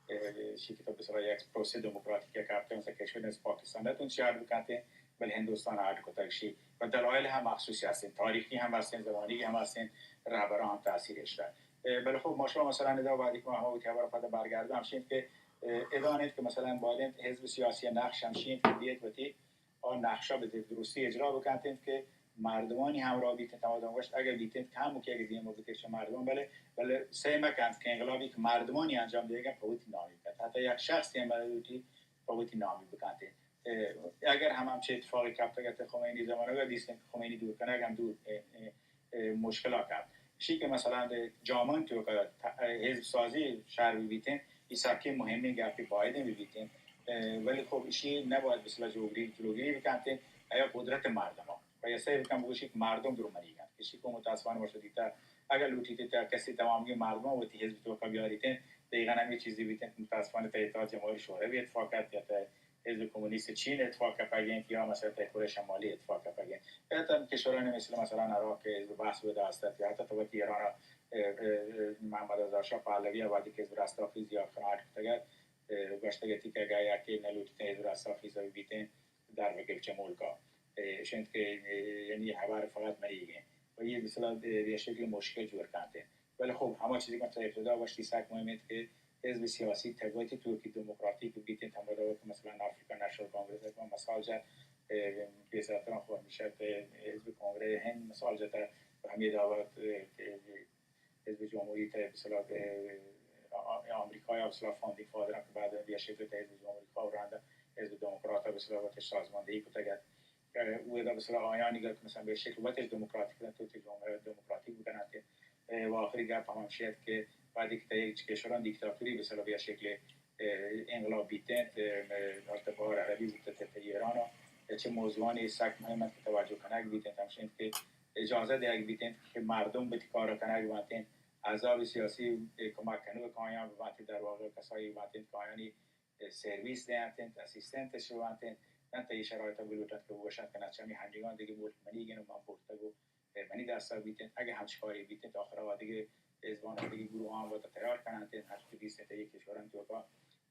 اه، شی که تو بسرا یک پروسه دموکراتیک یک هفته مثلاً کشور مثل پاکستان نتون شی عرض بکنته، بل هندوستان عرض کتگ شی و دلایل هم مخصوصی هستین، تاریخی هم هستین، زمانی هم هستین، رهبران هم تاثیر اشتر. اه، بلے خب، ما شما مثلاً ادا وہدی که ما هما وتی خبر پدا برگردم شیم که، اه، ادا نیت که مثلاً باید حزب سیاسی نقش هم شیم که بیت وتی آن نقشا به درستی اجرا بکنت که مردمانی همراه بیت، تمام گوشت اگر بیت که هم که اگر دیما بکشه مردم، بله، بله سعی مکنت که انقلابی که مردمانی انجام دیگن پوتی نامی بکنت، حتی یک شخصی هم بلوٹی پوتی نامی بکنت. اه، اگر هم همچه اتفاقی کپتگ ات خمینی زمانه، اگر دیستن که خمینی دور کنگ هم دور، اه، اه، اه، مشکلا کپت. اشی که مثلاً جامعه توکا ت-، حزب سازی شهر ببیتین، ای سکه مهمین گپی بایدن ببیتین. اه، ولی خب اشی نباید مثلاً جلوگیری، جلوگیری بکنتین، ایا قدرت مردم ها. و یا سعی بکن بگوشی که مردم درو منیگن. اشی که متاسفانه ما شدیتا اگر لوٹیت تا کسی تمامی مردم وتی حزب توکا بیاریتین، دقیقاً همی چیزی بیتین که متاسفانه تا اتحاد جماهیر شوروی اتفاق کرد یا تا حزب کمونیست چین اتفاق کپگ انت یا مثلاً تئی کره شمالی اتفاق کپگ انت. یا تن کشوران مثل مثلاً عراق که حزب بحث بوده است یا حتی تو وتی ایران، اه، اه، اه، محمد رضا شاه پهلوی وقتی که حزب رستاخیز یا خناٹ کتگ ات، اه، گوشتگ اتی که اگر یکی نلوٹیت حزب رستاخیز بیتین در بکل چه ملکا. اه، شنت که، اه، یعنی خبر فقط مریگیں. و یہ مثلاً، اه، یہ شکل مشکل جور کنتین. ولی خب، ہما چیزی که من تا ابتدا گوشتی سک مهم انت که حزب سیاسی تبعیتی توکی دموکراتیک بیتین، ہمدا وقت مثلاً افریقن نیشنل کانگریس، من مثال جت، اه، پیسرتران خو ہمیشہ ات، اه، حزب کنگرے ہند مثال جت، ہمی دعوت، اه، اه، حزب جمهوری تا مثلاً، اه، آ-، آمریکا یا مثلاً فاندینگ فادران که بعد بیا شکل تا حزب جمهوری خواه رند حزب دموکرات مثلاً وقت سازماندهی کتگ ات. اه، اودا مثلاً آیانی گپ مثلاً به شکل وتش دموکراتیک بکنن، تو تی جامعه دموکراتیک بکنن تی، اه، و آخری گپ هم همشی ات که وقتی که تا یک کشوران دیکتاتوری مثلاً به شکل، اه، انقلاب بیتنت، اه، ارتباط عربی بیتنت تا ایران، چه موضوعانی سک مهم ات که توجه کنگ بیتنت، همشی ات که اجازه دیگ بیتنت که مردم بتی کار کنگ بنتنت، احزاب سیاسی کمک کنوک آیان بنتنت، در واقع کسایی بنتنت که آیانی سرویس دینتنت، اسیستنت شوانتنت، نہ تا یہ شرایط بلوٹنت کہ بگوشنت کہ نہ چمی ہنڈیگان دیگه ملک منیگن و من برتگ و منی دستا بیتنت، اگه ہمچ کاری بیتنت، آخر آ دیگه حزبان و دیگه گروهان وتا تیار کننتنت، ہر که بیستنت یک کشورن توکا،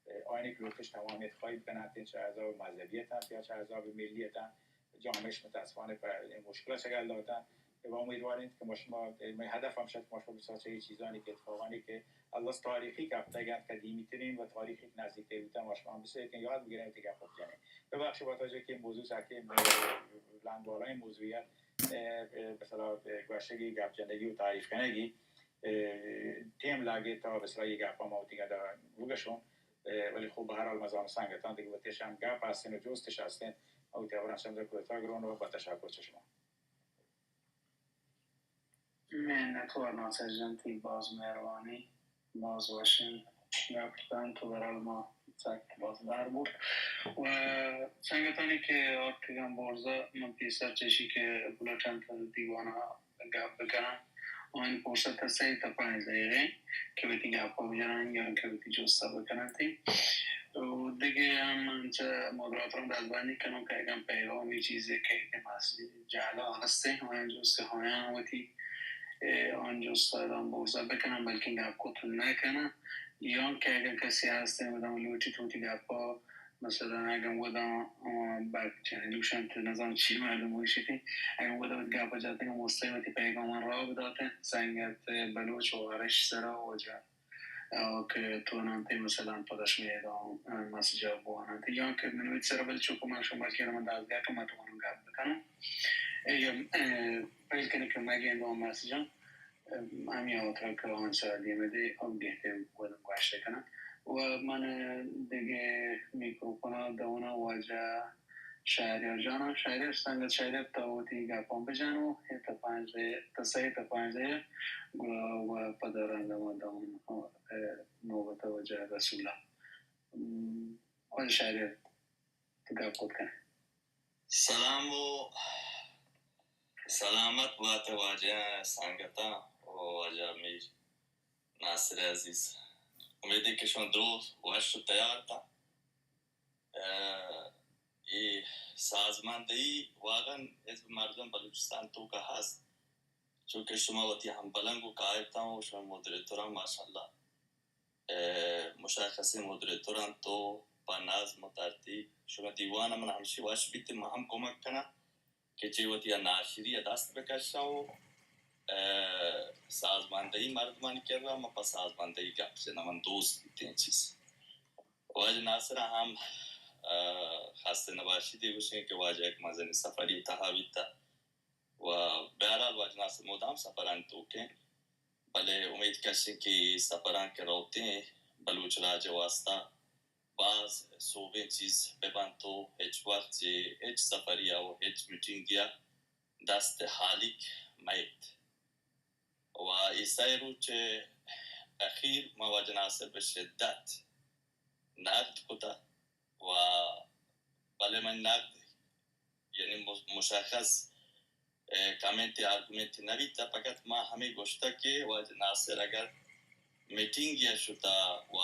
اه، آیانی که لوٹش تمامیت خواهی بکننتنت، چه احزاب مذهبیتنت یا چه احزاب ملیتنت، جامعهش متاسفانه په مشکل شگل داتن. و امیدواریم که ما شما، ما هدف هم شد که ما شما بسیار چه چیزانی که اتفاقانی که از لحاظ تاریخی کپتگند، قدیمی ترین و تاریخی که نزدیکتر بودن، ما شما هم بسیار که یاد بگیریم، دیگه خب جنیم. ببخشید با توجه که موضوع سکه لند بالای موضوعیت، اه، اه، مثلا، اه، گوشگی، گپ جنگی و تعریف کنگی، اه، ٹیم لاگے تا مثلا یہ گپا ما وتی گدا بگشون. اه، ولی خب بهرحال مزان سنگتان دیگه وتیش هم گپ هستین و جستش هستین. او تی خبران چند کوتاه گرون و با تشکر چه شما. منتوار ناصر جان، تئی باز مہربانی، باز وشیں گپ کتن تو، برحال ما سک باز دار بوت۔ و سنگتانی کہ آتکگاں برزا، من پیسر چشی کہ بلوٹن دیوانا گپ بکنن، آن فرصت سہ تا پنچ دقیقہ کہ وتی گپا بجنن یا کہ وتی جستا بکنن تی۔ و دگہ ہم انچہ مودراتران دزبندی کنوں کہ اگاں پیغامی چیزے کہ، کہ مسجد جہلا ہستیں، آیاں جست آیاں وتی، اے، آن جست آیاں برزا بکنن، بلکن گپ کت نہ کنن۔ یا کہ اگاں کسی ہستیں، مدام لوٹیت وتی گپا، مثلاً اگاں ودا، آ، بک چینل گوشنت، نزان چی مردم گوشیت، اگاں ودا وتی گپا جاتگ، مستقیم وتی پیغامان راہ بداتن، سنگت بلوچ و ارش سرا واجہ آ، کہ تو نام تے مثلاً پدا شما ادا، آ، مسجا بواننت۔ یا کہ من وتی سرا بل چوکو من شما بلکہ من دازگاہ کہ من تو من گپ بکنم۔ اے، اے، پہل کنے کہ مگے دو مسجا، اے، ہمیں آترا کہ آن سرا دیمے دے، اب گہتے بودن گوشت کنن۔ و من دگہ میکروفون ءَ دئوناں واجہ شہریار جان ءَ۔ شہریار سنگت، شہریار تو وتی گپاں بجن و اے تا پنج دے-، تا سہ تا پنج دے گڑا و پدا رندا ما دئون، اے، نوبت ءَ واجہ رسول ءَ۔ ام، واجہ شہریار تو گپ کت کن۔ سلام و سلامت بات واجہ سنگتاں و واجہ میر ناصر عزیز۔ امیدے کہ شما درو وش و تیار تاں۔ ء، اے سازماندہی واقعاً حزب مردم بلوچستان توکا ہست۔ چونکہ شما وتی ہم بلنگ و کائتاں و شما مودریتراں ماشاءاللہ۔ ء، مشخصیں مودریتر انت و با نظم و ترتیب۔ شما دیوان من ہمشی وش بیت، ما ہم کمک کناں کہ چہ وتی ء ناشری ء دست بکشاں و، ء، سازماندہی مردمانی کرا ما پہ سازماندہی گپ جناں، من دوست بیتیں چیز۔ واجہ ناصر ء ہم، ء، خستے نباشی دے گوشیں کہ واجہ یک مزنیں سفری تہا بیتا و بہرحال واجہ ناصر مدام سفرانی توکیں، بلے امید کشیں کہ اے سفراں کہ روتیں بلوچ راج ء واستہ باز سوبیں چیز بہ بنت و ہچ وقت چہ ہچ سفری ء و ہچ میٹنگے ء دست ہالیگ مئیت۔ و اے سئے روچ اخیر ما واجہ ناصر بہ شدت نقد کتہ و بلے من نقد یعنی مش-، مشخص، ء، کمنٹ یا آرگومنٹ نہ بیتہ، فقط ما ہمے گوشتہ کہ واجہ ناصر اگر میٹنگ یا شتہ و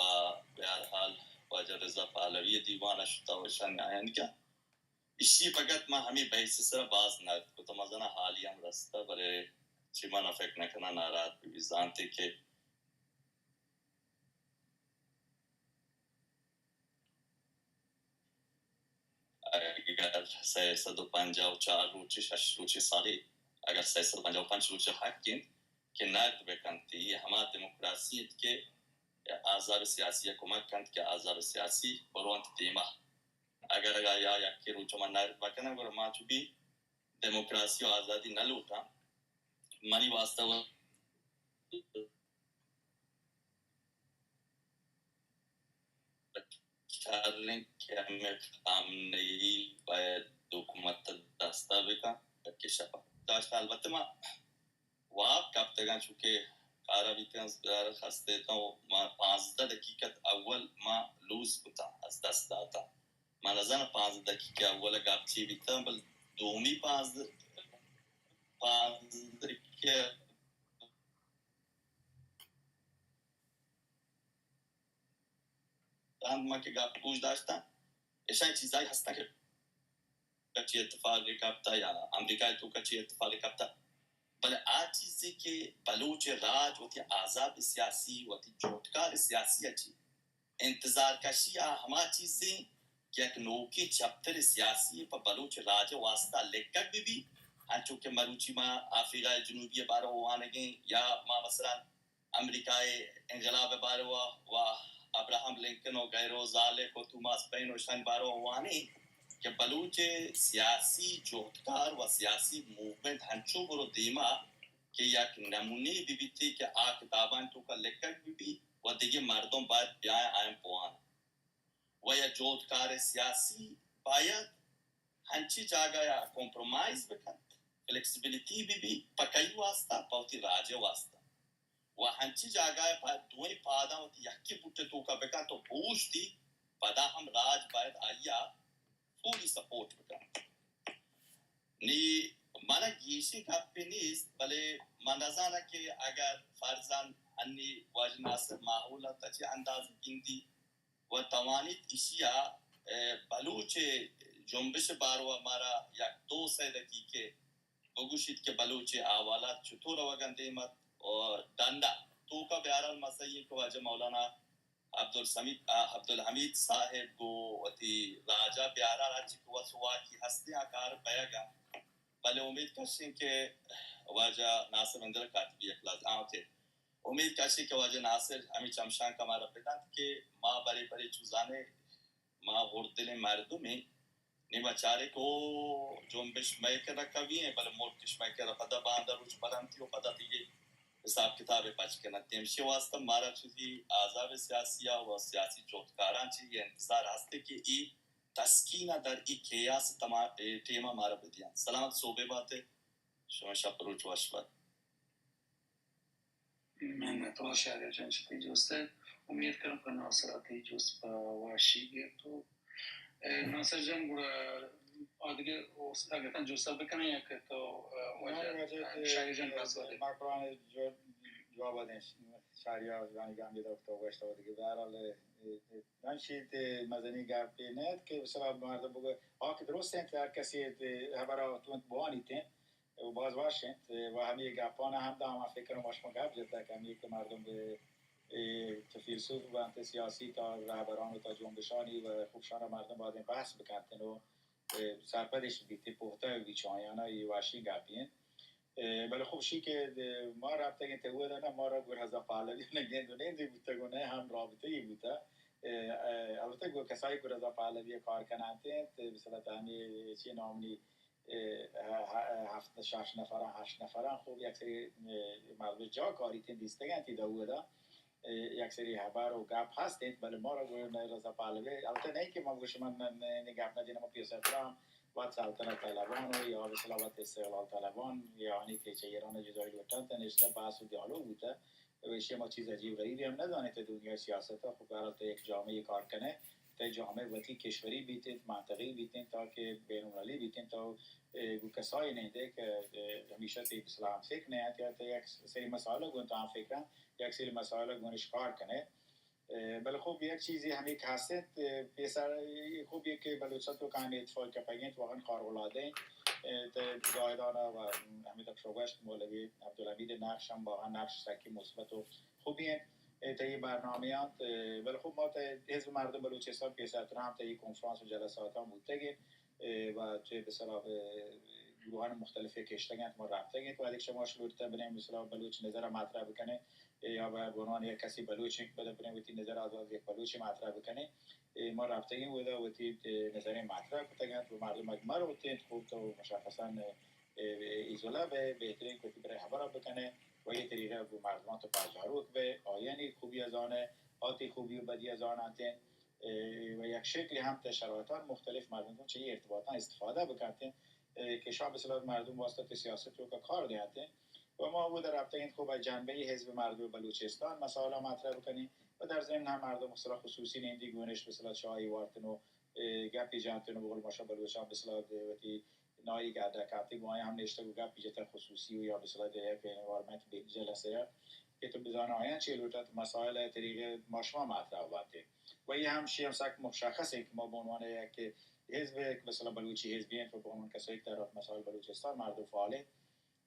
بہرحال واجہ رضا پہلوی دیوان شتہ و اشانی آیان کن ایشی ء پگت ما ہمے بحث ء سرا باز نقد کت، مزناں حالی ہم رستہ، بلے چی من ء فکر نہ کناں ناراحت بہ بی، زانتے کہ اگر سئے سد و پنجاہ و چار روچے، شش روچے، سالے، اگر سئے سد و پنجاہ و پنچ روچے حق انت کہ نقد بہ کنت، اے ہما دموکراسی انت کہ احزاب سیاسی ء کمک کنت کہ احزاب سیاسی برونت دیما۔ اگر اگاں یا یکے روچ من نقد مکناں، گڑا ما چو بی دموکراسی و آزادی نہ لوٹاں۔ منی واسطہ و شر انت کہ ہمے خامنہ ای باید حکومت دستا بکن، یکے شپا داشت۔ البتہ ما واب کپتگاں، چونکہ کارا بیتگاں، ظاہر خستے تاں، ما پانزدہ دقیقہ اول ما لوز کتاں، از دست داتاں۔ من نزاناں پانزدہ دقیقہ اول گپ چی بیتاں، بل دومی پانزدہ، پانزدہ دقیقہ رند ما کہ گپ گوش داشتاں، اشاں چیزائی ہستاں کہ چی اتفاق کپتا یا امریکہ توکا چی اتفاق کپتا، بلے آ چیزے کہ بلوچ راج وتی احزاب سیاسی، وتی جہدکار سیاسی ء چی انتظار کشی، آ ہما چیزیں کہ یک نوکیں چپتر سیاسی پہ بلوچ راج ء واسطہ لکگ بہ بی، انچو کہ مروچی ما آفریقہ جنوبی ء بارو وانگیں یا ما مثلاً امریکہ ء انقلاب ء باروا و ابراہم لنکن و غیرو زالک و توماس پین و اشانی باروا وانیں کہ بلوچ سیاسی جہدکار و سیاسی موومنٹ ہنچو برو دیما کہ یک نمونے بہ بیتی کہ آ کتابانی توکا لکگ بہ بی و دگہ مردم باید بیائیں آیاں بوان۔ و یا جہدکار سیاسی باید ہنچی جاگہ یا کمپرومائز بکنت، فلیکسیبیلیٹی بہ بی، پہ کئی واسطہ؟ پہ وتی راج ء واسطہ۔ و ہنچی جاگہ ء پہ دوئیں پاداں وتی یکیں بوٹ ء توکا بکنت و بوشتی، پدا ہم راج باید آئی ء فوری سپورٹ بکنت۔ نی من ء گیشیں گپے نیست، بلے من نزاناں کہ اگر فرضاً انی واجہ ناصر ماحول ء تچے انداز گندی و توانیت ایشی ء، ء، بلوچ جنبش ء باروا مارا یک دو سئے دقیقے بگوشیت کہ بلوچ ء احوالات چطور روگ ء دیم ات و ڈنڈا توکا بہرحال مسئلہ کہ واجہ مولانا عبدالسمید، آ، عبدالحمید صاحب گوں وتی راجا بہرحال ہرچی کہ وس و واکی ہستیں آ کار بیگ ء، بلے امید کشیں کہ واجہ ناصر مندر کاتبی یک لحظہ آں کہ امید کشیں کہ واجہ ناصر ہمے چمشانک ء مارا بدنت کہ ما برے برے چو زانیں ما ہردلیں مردمے نی ما چاریں کہ او جنبش مئے کرا قوی ایں، بلے ملکش مئے کرا پدا باندا روچ برنتی و پدا دیگہ حساب کتاب پچ کننت. ہمشی واسطہ مارا چوزی احزاب سیاسی و سیاسی جہدکاران چی یہ انتظار ہستے کہ ای تسکین در ای کیاس تما-، اے ٹیما مارا بدیان. سلامت صوبے باتے، شما شپ روچ وش بات. منت وار شہریار جان چہ تئی جست ء. امید کناں پہ ناصر ء تئی جست پہ وشی گیت و، اے، ناصر جان گڑا آدگہ استاد گتاں جست ء بکناں یا کہ تو، اے، واجہ، واجہ، اے، شہریار جان بس ودے. مکران جو-، جواب دیں شہریار جانی گامی دکتر گوشت و دیگه. بہرحال، اے، اے، من شیت مزنی گپی نیت کہ مثلا مردم بگو آ کہ درست انت، ہر کسی خبر اتونت بوانی تین و باز وش انت و ہمے گپان ہم داں من فکر کنم ما شما گپ جتگ کہ ہمے کہ مردم بہ، اے، چہ فیلسوف بنت، سیاسی تا رہبران و تا جنبشانی و خوب شان مردم باید بحث بکنت و، اے، سرپدش بیت، پختہ بیت چہ آیانا، اے وشی گپی انت. اے، بلے خوب شی کہ، اے، ما رابطہ گنت و نہ مارا گور ہزار پہلوی نہ گند و نندی بوتگ و نہ ہم رابطہ ای بوتگ. اے، اے، البتہ گو کسایی گور ہزار پہلوی کار کنانت، مثلا تا ہمے چی نامنی اے، ہ-، ہ-، ہفت، شش نفراں، ہشت نفراں، خوب یک سری، اے، مردم جا کاریتیں دیستگ انت، ای داودا، اے، یک سری ہبر و گپ ہست انت، بلے مارا گوشت نہ رضا پہلوی، البتہ نہیں کہ من گوشت من نہ، نہ، نہ گپ نہ جنم پیسر ترام، وت سلطنت طلبان و یا مثلا وت استقلال طلبان، یا آنی کہ چہ ایران جدائی لوٹنت، نشتہ بحث و دیالوگ بوتہ. و ایشی ما چیز عجیب غریبی ہم نزانیں، تہ دنیا سیاست ء خب بہرحال تہ یک جامعہ کار کنے، تہ جامعہ وتی کشوری بیتیں، منطقی بیتیں، تا کہ بین المللی بیتیں، تا، اے، گو کسائی نندے کہ، اے، ہمیشہ تئی مثلا ہم فکر نہ انت یا تہ یک سری مسائل گون تا ہم فکر انت، یک سری مسائل گونش کار کنے. اے، بلے خب یک چیزی ہمیں کہ ہست انت، اے، پیسر، اے، خب یک کہ بلوچستان تو کہانی اتفاق کپگ انت، واقعا خارق العاده انت. اے، تہ زاہدان و ہمیں تک شوگشت مولوی عبدالحمید نقش ہم واقعا نقش سکی مثبت و خوبی انت. اے، تہ یہ برنامہ انت، اے، بلے خب ما تہ حزب مردم بلوچستان پیسر تر ہم تہ یہ کنفرانس و جلسات ہم بوتگ انت، اے، و چہ بسرا، اے، گروہان مختلف کشتگ انت، ما رابطہ انت و ادک شما شلوٹتا بنیں مثلا بلوچ نظر مطرح بکنیں، اے، یا بہ عنوان یک کسی بلوچ انت بدا بنیں وتی نظر آزاد یک بلوچ مطرح بکنیں. اے، ما رابطہ انت ودا وتی، اے، نظریں مطرح کتگ انت و مردم اگہ مروتیں خوب تو مشخصا، اے، اے، ایزولا بہ بہترین کتی برای خبر بکنیں و یہ طریقہ بہ مردمان تو پجاروک بہ آیانی خوبی زانہ، آتی خوبی و بدی زانتیں. اے، و یک شکلی ہم تہ شرایطان مختلف مردم چہ یہ ارتباطاں استفادہ بکنتیں، اے، کہ شاہ بسلا مردم واسطہ تہ سیاست تو کا کار دیاتیں. و ما وہ در رابطہ انت خوب جنبہ حزب مردم بلوچستان مسائل مطرح بکنیں و در ضمن ہم مردم مثلا خصوصی نندی گونش مثلا چاہی وارتن و، اے، گپی جانتن و بقول ماشا بلوچان مثلا وتی نائی گادا کاتی گوایا ہم نشتگ و گپی جتن خصوصی و یا مثلا یک انوائرمنٹ بہ جلسہ یا کہ تو بزان آیاں چی لوٹت مسائل طریقے ما شما مطرح باتے. و یہ ہم شی ہم سک مشخص ہے کہ ما بہ عنوان یک حزب، مثلا بلوچی حزبی انت و بہ عنوان کسایی کہ در مسائل بلوچستان مردم فعال انت.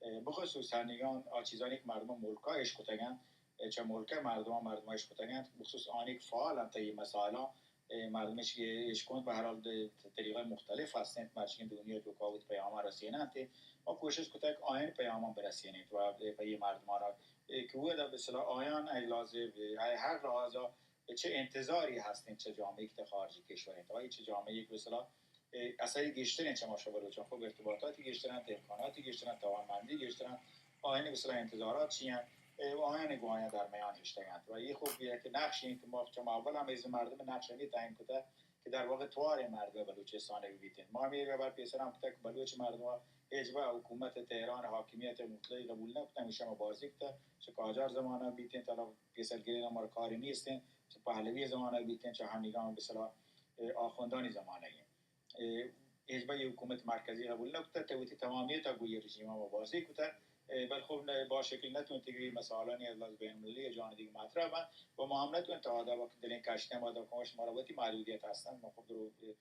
اے، بخصوص ہنیگان آ چیزانی کہ مردم ملکا اش کتگ انت، اے، چہ ملک مردم مردم اش کتگ انت، بخصوص آنی کہ فعال انت یہ مسائلاں، اے، مردم اش، اش کنت، بہرحال طریقہ مختلف ہست انت، مرچی دنیا تو کاوت پیام رسیننت، ما کوشش کتگ آین پیام برسینیت و پہ یہ مردمانا، اے، کہ وہ دا بسلا آیان اے لازم، اے، ہر لحاظا چہ انتظاری ہست انت چہ جامعہ کہ خارجی کشور انت، و چہ جامعہ کہ بسلا اے، اثری گیشتریں چہ ما شما بلوچاں خوب ارتباطاتی گیشتر انت، امکاناتی گیشتر انت، توانمندی گیشتر انت، آیانی مثلا انتظارات چی انت، اے، و آیانی گوایا در میان ہشتگ انت. و یہ خوب یہ کہ نقش انت، ما چہ ما اول ہم از مردم نقش ہمی تعیین کتا کہ در واقع توار مردم بلوچستان بیتن. ما ہمی اگر بر پیسر ہم کتا کہ بلوچ مردم ہیچ وقت حکومت تہران حاکمیت مطلقی قبول نکتا، ہمیشہ ما بازی کتا، چہ قاجار زمانہ بیتن، تا پیسر گرین ہمارا کاری نیستن، چہ پہلوی زمانہ بیتن، چہ ہنیگان بسلا، اے، آخوندانی زمانہ اے، ہچبر یہ حکومت مرکزی قبول نکتہ، تہ وتی تمامیت گو یہ رژیم ما بازی کتہ، اے، بل خوب نہ، با شکل نتونتی کہ مسائلانی از لحاظ بین المللی جانب دیگه مطرح بنت و ما ہم نتونت تا آداب دلیں کشتیں ما دا کمش مارا وتی محدودیت ہستن، ما خوب درو، اے،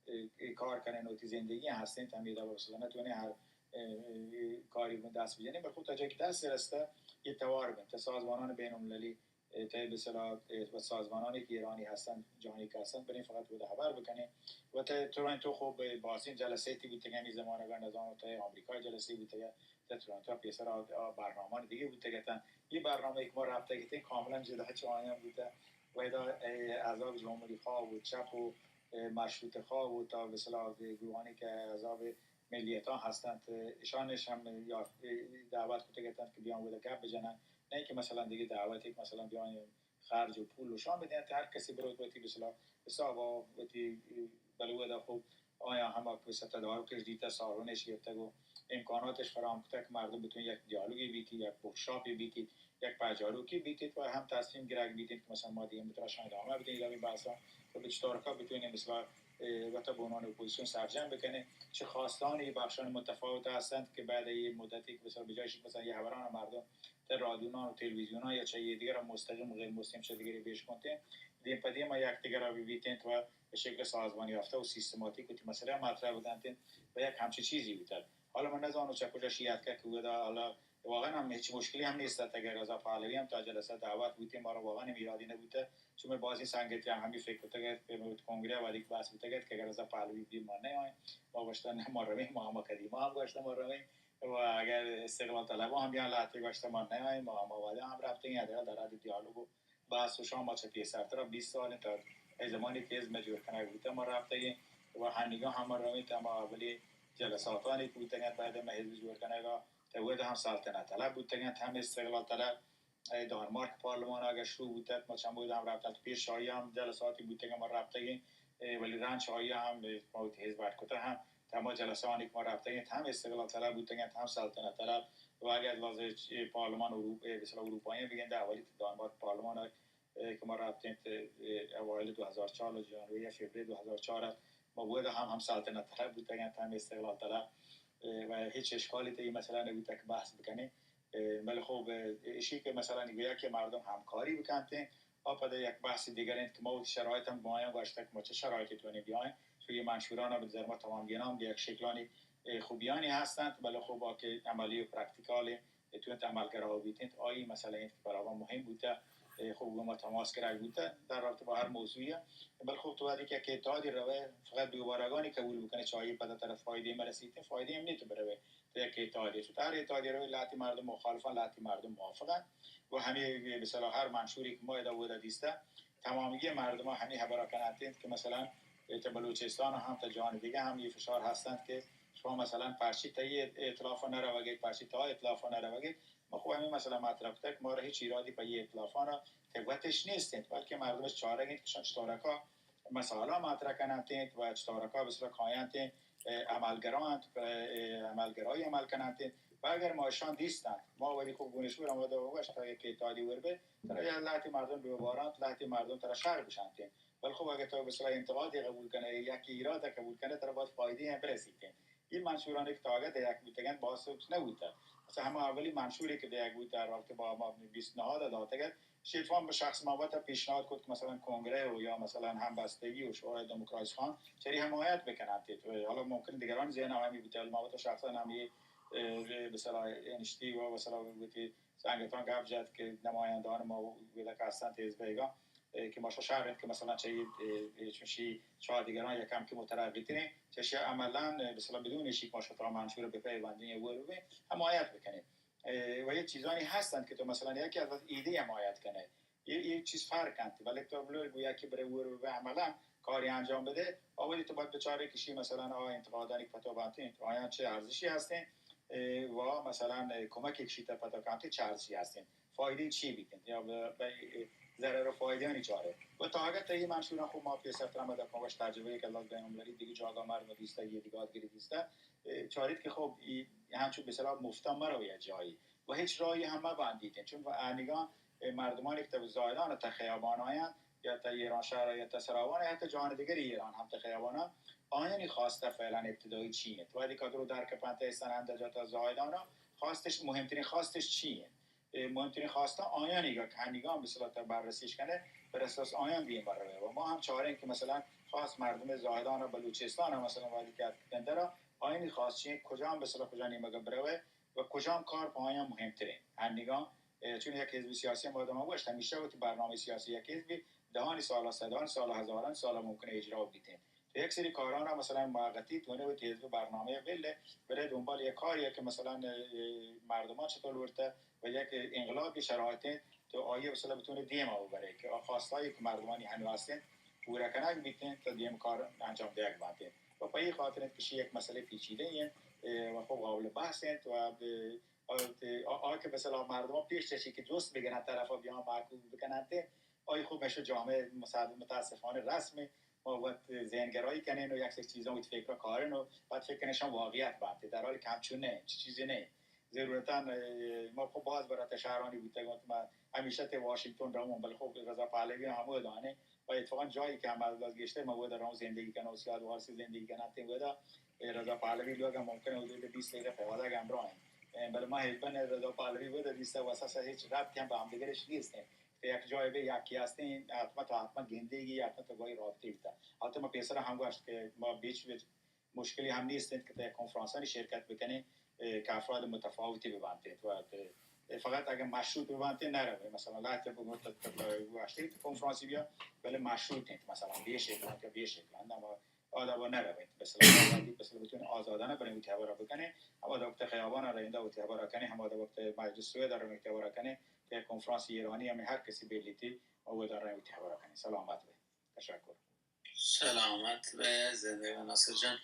اے، اے کار کنن وتی زندگی ہستن، تمیدا مثلا نتونیں ہر، اے، اے، کاری بن دست بجنیں، بل خوب تا جایی کہ دست رستہ یہ توار بنت، تا سازمانان بین المللی اے، تہ بسلا، اے، و سازمانانی کہ ایرانی ہستن، جہانی کہ ہستن، بریں فقط ودا خبر بکنیں. و تہ تورنتو خوب بازیں جلسے تی بوتگن، ہمے زمانگا نزانو تہ آمریکا جلسے بوتگا، تہ تورنتو پیسر آ، آ برنامہ دیگه بوتگتن. یہ برنامہ کہ ما رابطہ گتیں کاملا جدا چہ آیان بوتہ. و ادا، اے، احزاب جمہوری خواه و چپ و، اے، مشروطه خواه و تا بسلا گروہانی کہ احزاب ملیتان ہستن، اشانش ہم یا، اے، دعوت کتگتن کہ بیان ودا گپ بجنن. نه که مثلاً دیگه دعوتی که مثلاً بیاین خرج و پول و شان بدین، هر کسی برو وتی مثلاً حساب و وتی بلوه دا. خب آیا هم که مثلاً تدارکش دیتا، سالونش گرفتگ و امکاناتش فراهم کتگ که مردم بتون یک دیالوگی بیتی، یک ورکشاپی بیتی، یک پجاروکی بیتی و هم تصمیم گرگ بیتی که مثلاً ما دیگه بترا شان ادامه بدین یا بحثا و به چطور که بتونیم مثلاً، اه، وتا به عنوان اپوزیسیون سرجم بکنه. چه خواستانی بخشان متفاوت هستند که بعد یه مدتی که مثلاً به جایش مثلاً یه خبران مردم در رادیونان و تلویزیونان یا چه یه دیگر مستقیم و غیر مستقیم چه دیگری بیش کنتین، دیم پا دیم یک دیگر را ببیتین و به شکل سازمان یافته و سیستماتیک و تی مسئله مطرح بدنتین و یک همچین چیزی بیتد. حالا من نزانو چه کجا شیعت که که بوده، حالا واقعاً هم هیچ مشکلی هم نیست. اگر رضا پهلوی هم تا جلسه دعوت بوتین، ما را واقعاً هم ایرادی نبوده، چون من بازی سنگتی هم همی فکر کتگت که کنگره وادی که بحث بوتگت که اگر رضا پهلوی بی ما نیاین، ما گوشتن نه ما روین، ما هم قدیما هم گوشتن ما روین. و اگر استقلال طلبا هم بیان لهتے گوشتہ ما نیائیں، ما ہما وہدا ہم رپتگیں، حداقل در حد دیالوگ و بحث و شام ما چہ پیسرترا بیست سال انت، اے زمانی کہ حزب جوڑ کنگ بوتہ ما رپتگیں و ہنیگا ہم رویں، تہ ہما اولی جلساتانی کہ بوتگ انت بعد ما حزب جوڑ کنگا، تہ اودا ہم سلطنت طلب بوتگ انت، ہم استقلال طلب. اے دانمارک پارلمان اگر شروع بوتگ، ما چند بود ہم رپتگ، پیش آئی ہم جلساتی بوتگ ما رپتگیں، اے، ولی رند چہ آئی ہم، اے، ما وتی حزب اڈ کتہ ہم، تہ ہما جلسہ آنی کہ ما رپتگیں، ہم استقلال طلب بوتگ انت، ہم سلطنت طلب. و اگر لازم، اے، پارلمان اروپ-، اے، مثلاً اروپایی بگندہ، اولی دانمارک پارلمان، اے، کہ ما رپتیں، اے، اوائل دو ہزار چار، جنوری یا فبری دو ہزار چار ات، ما بود ہم، ہم سلطنت طلب بوتگ انت، ہم استقلال طلب. اے، و ہچ اشکالی تہ اے مسئلہ نبوتہ کہ بحث بکنیں. اے، بلے خب، اے، اشی کہ مثلاً گویا کہ مردم ہمکاری بکنتیں، آ پدا یک بحث دیگر انت کہ ما وتی شرایط ہم گوایاں گوشتگ کہ ما چہ شرایطی توانیں بیائیں، چون اے منشوران بہ نظر ما تمام گیناں بہ یک شکلانی، اے، خوبیانی ہستنت، بلے خب آ کہ عملی و پریکٹیکال انت، اتونت عملگرا بیتنت، آئی مسئلہ انت کہ برابر مہم بوتہ، اے، خب گوں ما تماس گرگ بوتہ در رابطہ با ہر موضوعی. بلے خب تو وہدی کہ یک اتحادی روئے، فقط دوبارگانی قبول بکنے، چہ آئی پدا ترا فائدہ مرسیتیں، فائدہ ہم نیت بروئے. یک اتحادیہ، چون ہر اتحادیہ روی لہتی مردم مخالفان، لہتی مردم موافقان. و ہمے مثلا ہر منشوری کہ ما ادا اودا دیستہ، تمامی مردم ہمے حبرا کناتینت کہ مثلا اے تہ بلوچستان ہم تہ جان دیگہ ہم اے فشار ہستنت کہ شما مثلا پرچی تہ اے ائتلاف نہ روگیت، پرچی تہ آ ائتلاف نہ روگیت. ما خب ہمے مسئلہ مطرح کتگ کہ مارا ہچ ایرادی پہ اے ائتلافانا تہ وتش نیست انت، بلکہ مردم چارگ انت کہ شان چطورکا مسائلا مطرح کننت انت و چطورکا بسرا کاینت انت، اے، عملگرا انت، اے، عملگرایی عمل کننت انت. و اگر ما اشان دیستنت، ما ولی خب گونشور ہم ودا گوشت، اگہ کہ اتحادی ور بہ، ترا یا لہتی مردم ببارانت، لہتی مردم ترا شر بشنت انت. بل خب اگہ تو بسرا انتقادی قبول کنے، یک ایراد قبول کنے، ترا باید فائدہ ہم برسیت انت. اے منشورانی کہ تاگہ دیگ بوتگ انت، باز سوچ نہ بوتہ. مثلا ہما اولی منشوری کہ دیگ بوتہ، رابطہ با ہما بیست نہاد داتگ ات، شیطوان بہ شخص ما وت پیشنہاد کت کہ مثلا کنگرہ و یا مثلا ہمبستگی و شورای دموکرات خان چری حمایت بکننت. و حالا ممکن دیگران ذہن ہمی بوتہ، ولی ما وت شخصا ہمی، اے، بسلا انشتی و مثلا وتی سنگتان گپ جت کہ نمایندان ما ودا کہ ہستنت حزب ایگا، اے، کہ ما شا شر انت کہ مثلا چہ اے، اے، چوشی چہ دیگران یکم کہ مترقی ترین، چہ شی عملا، اے، مثلا بدون ایشی کہ ما شا ترا منشور بپیوندین یا ور ببین، حمایت بکنین. اے، و یه چیزانی هستند که تو مثلا یکی از ایده حمایت کنه، یه، یه چیز فرق انت، ولی تو بلو گویا که برای ور به عملا کاری انجام بده، اولی تو باید بچاره که شی مثلا آ انتقادانی که پتو بانتین، آیان چه ارزشی هستین، اے، و مثلا، اے، کمکی که شی تا پتو کانتی چه ارزشی هستین، فایده چی بیتین، یا به، به ضرر و فایده آنی چاره. و تا اگر تا یه منشوران خب ما پیسر تر آمده کمکش تجربه یک الله بین المللی دیگه جاگا مردم دیسته، یه دیگه آدگری دیسته، اے، چاریت کہ خب، اے، ہنچو بہ اصطلاح مفتا مرو یا جائی و ہچ راہی ہم مبندیت. چون و انیگاں، اے، مردمانی کہ تہ زاہدان تہ خیابان آیان یا تہ ایران شہر یا تہ سراوان یا تہ جان دیگری ایران ہم تہ خیابان آیان، آیانی خواستہ فعلا ابتدایی چی انت؟ وہدی کہ درو در کپنت ایسان ہم در جا تہ زاہدان خواستش، مہمترین خواستش چی انت؟ اے، مہمترین خواستہ آیانی گا کہ ہنیگاں مثلا تہ بررسیش کنے، بر اساس آیان دیم بر روے. و ما ہم چاریں کہ مثلا خاص مردم زاہدان و بلوچستان ہم مثلا وہدی کہ اتکن درا آیانی خواست چین، کجام مثلا کجا نیمگا بروے و کجام کار پہ آیان مہمترین. ہنیگاں، اے، چون یک حزب سیاسی مردم گوشت، ہمیشہ وتی برنامہ سیاسی یک حزبی دہانی سالا، صدانی سالا، ہزارانی سالا ممکن اجرا بیتین. تو یک سری کارانا مثلا موقتی تو نے وتی حزب برنامہ بل، برے دنبال یک کاری کہ مثلا، اے، مردمان چطور ورتہ و یک انقلابی شرایطی تو آئی مثلا بتونے دیما ببرے کہ آ خواستایی کہ مردمانی ہنو ہستین پورا کنگ بیتین تو دیم کار انجام دیگ بانتین. و پہ ای خاطر انت کہ شی یک مسئلہ پیچیدہ انت، اے، و خب قابل بحث انت و بہ آ، آ، آ کہ مثلاً مردم پیش چشی کہ جست بگنن، طرف بیان معقول بکنن، تے آئی خوب مشو جامعہ مصاد-، متاسفانہ رسم ما وت ذہن گرائی کنین و یک سری چیزاں وت فکر کارین و بعد فکر کنشان واقعیت بانتے، در حالی کہ ہمچون نہیں، چی چیزی نہیں. ضرورتاً، اه، ما خب باز برات شہرانی بوتگوں، ما ہمیشہ تے واشنگتن روان، بل خب رضا پہلوی ہم دانے و اتفاقاً جایی کہ ہم از گیشتر ما ودا رہوں زندگی کنوں، سیاد وارسی زندگی کناتے ودا، اے رضا پہلوی لوگ ہم ممکن ہے حدود بیست دقیقہ پیادہ ہمراہ ہیں. اے، بل ما ہیبن رضا پہلوی ودا دیستا واسا سا ہیچ ربطی ہم با ہم دیگرش نیست ہیں. تو یک جای بے یکی ہستیں، حتما تو حتما گندگی، حتما تو گوئی رابطے بیتا. حتی ما پیسرا ہم گوشت کہ ما بیچ بیچ مشکلی ہم نیست انت کہ تہ کنفرانسانی شرکت بکنیں، اے، کہ افراد متفاوتی ببانت انت و، اے، فقط اگر مشروط ببانت انت نہ رویں. مثلاً لہتے بگوشت، گوشتی کنفرانسی بیا، بلے مشروط انت، مثلاً بے شکل انت یا بے شکل انت، اما آدابا نہ رویں. مثلاً آزادی، مثلاً بتون آزادانہ بریں وتی حبرا بکنیں، اما وقت خیابان رئیندا وتی حبرا کنیں، ہما وقت مجلس سوید رویں وتی حبرا کنیں، کہ کنفرانس ایرانی ہمیں ہر کسی بیلیتی و داریں وتی حبرا کنیں. سلامت بے. تشکر. سلامت بے، زندہ بے ناصر جان.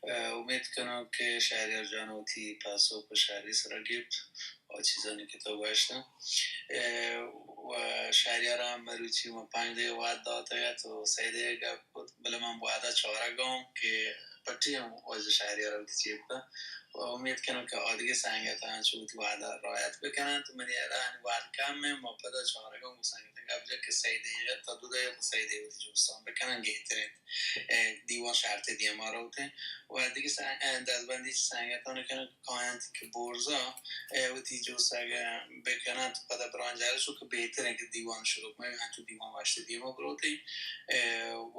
اه، امید کنوں کہ شہریار جان وتی پاسو پہ شہری سرا گپت و چیزانی کہ تو گوشتن. اه، و شہریار ہم مروچی ما پنج دے وعد داتگ ات و سہ دے گپ کت، بلے من وعدہ چارگ ہوں کہ پٹی ہم واجہ شہریار وتی چیپ و امید کنوں کہ آدگہ سنگتاں چو وتی وعدہ رعایت بکنن. تو منی ارا ہنی وعد کم ہیں، ما پدا چارگاں گوں سنگتاں گپ جت کہ سہ دقیقہ تا دو دقیقہ سہ دقیقہ وتی جوستان بکنن گہتر انت. اے، دیوان شرط دیما روت انت. و دگہ سنگ-، اے، دزبندی چہ سنگتاں کنن کاینت کہ برزا، اے، وتی جوست اگہ بکنن تو پدا بران جارشو کہ بہتر انت کہ دیوان شروع کنن، ہنچو دیوان وشت دیما بروت انت. اے، و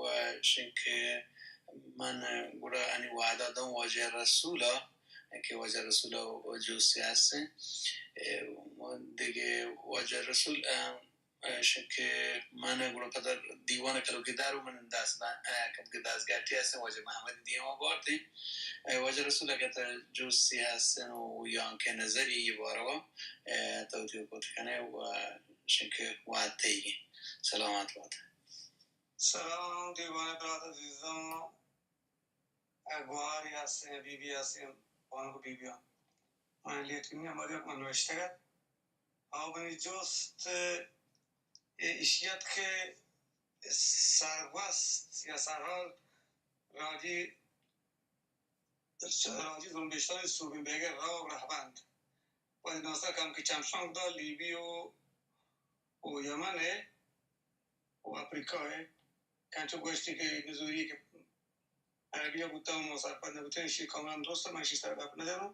شنکہ من گڑا ہنی وعدہ دوں واجہ رسولا، کہ واجہ رسول ء جوستے ہستیں. اے، دگہ واجہ رسول، ا، ا، شکہ من گڑا پدا دیوان کلوکی دار و من دست، ا، کم کہ دست گٹی ہستیں، واجہ محمد دیوان بارتیں. اے، واجہ رسول اگر تا جوستی ہستن و یا کہ نظری یہ باروا، ا، تو دیو کت کنے و شکہ وعد تیگی. سلامت بات. سلام دیوان برات عزیزاں. ء گوہارے ہستیں، بی بی ہستیں، بانک بی بی ء۔ من لیٹ کنی ہماری من نوشتگ ات۔ آ منی جست ایشی ات کہ سرگوست یا سرحال راجی، راجی زرمبشتانی سوبین بیگہ راہ و رہبند۔ ولی ناصر کم کہ چمشانک دا لیبی و، و یمن و افریقہ ء۔ کہ انچو گوشتی کہ نزوری کہ عربی ء بوتگ و ما سرپد نہ بوتیں، ایشی کاملاً درست، من ایشی سر گپ نہ جناں۔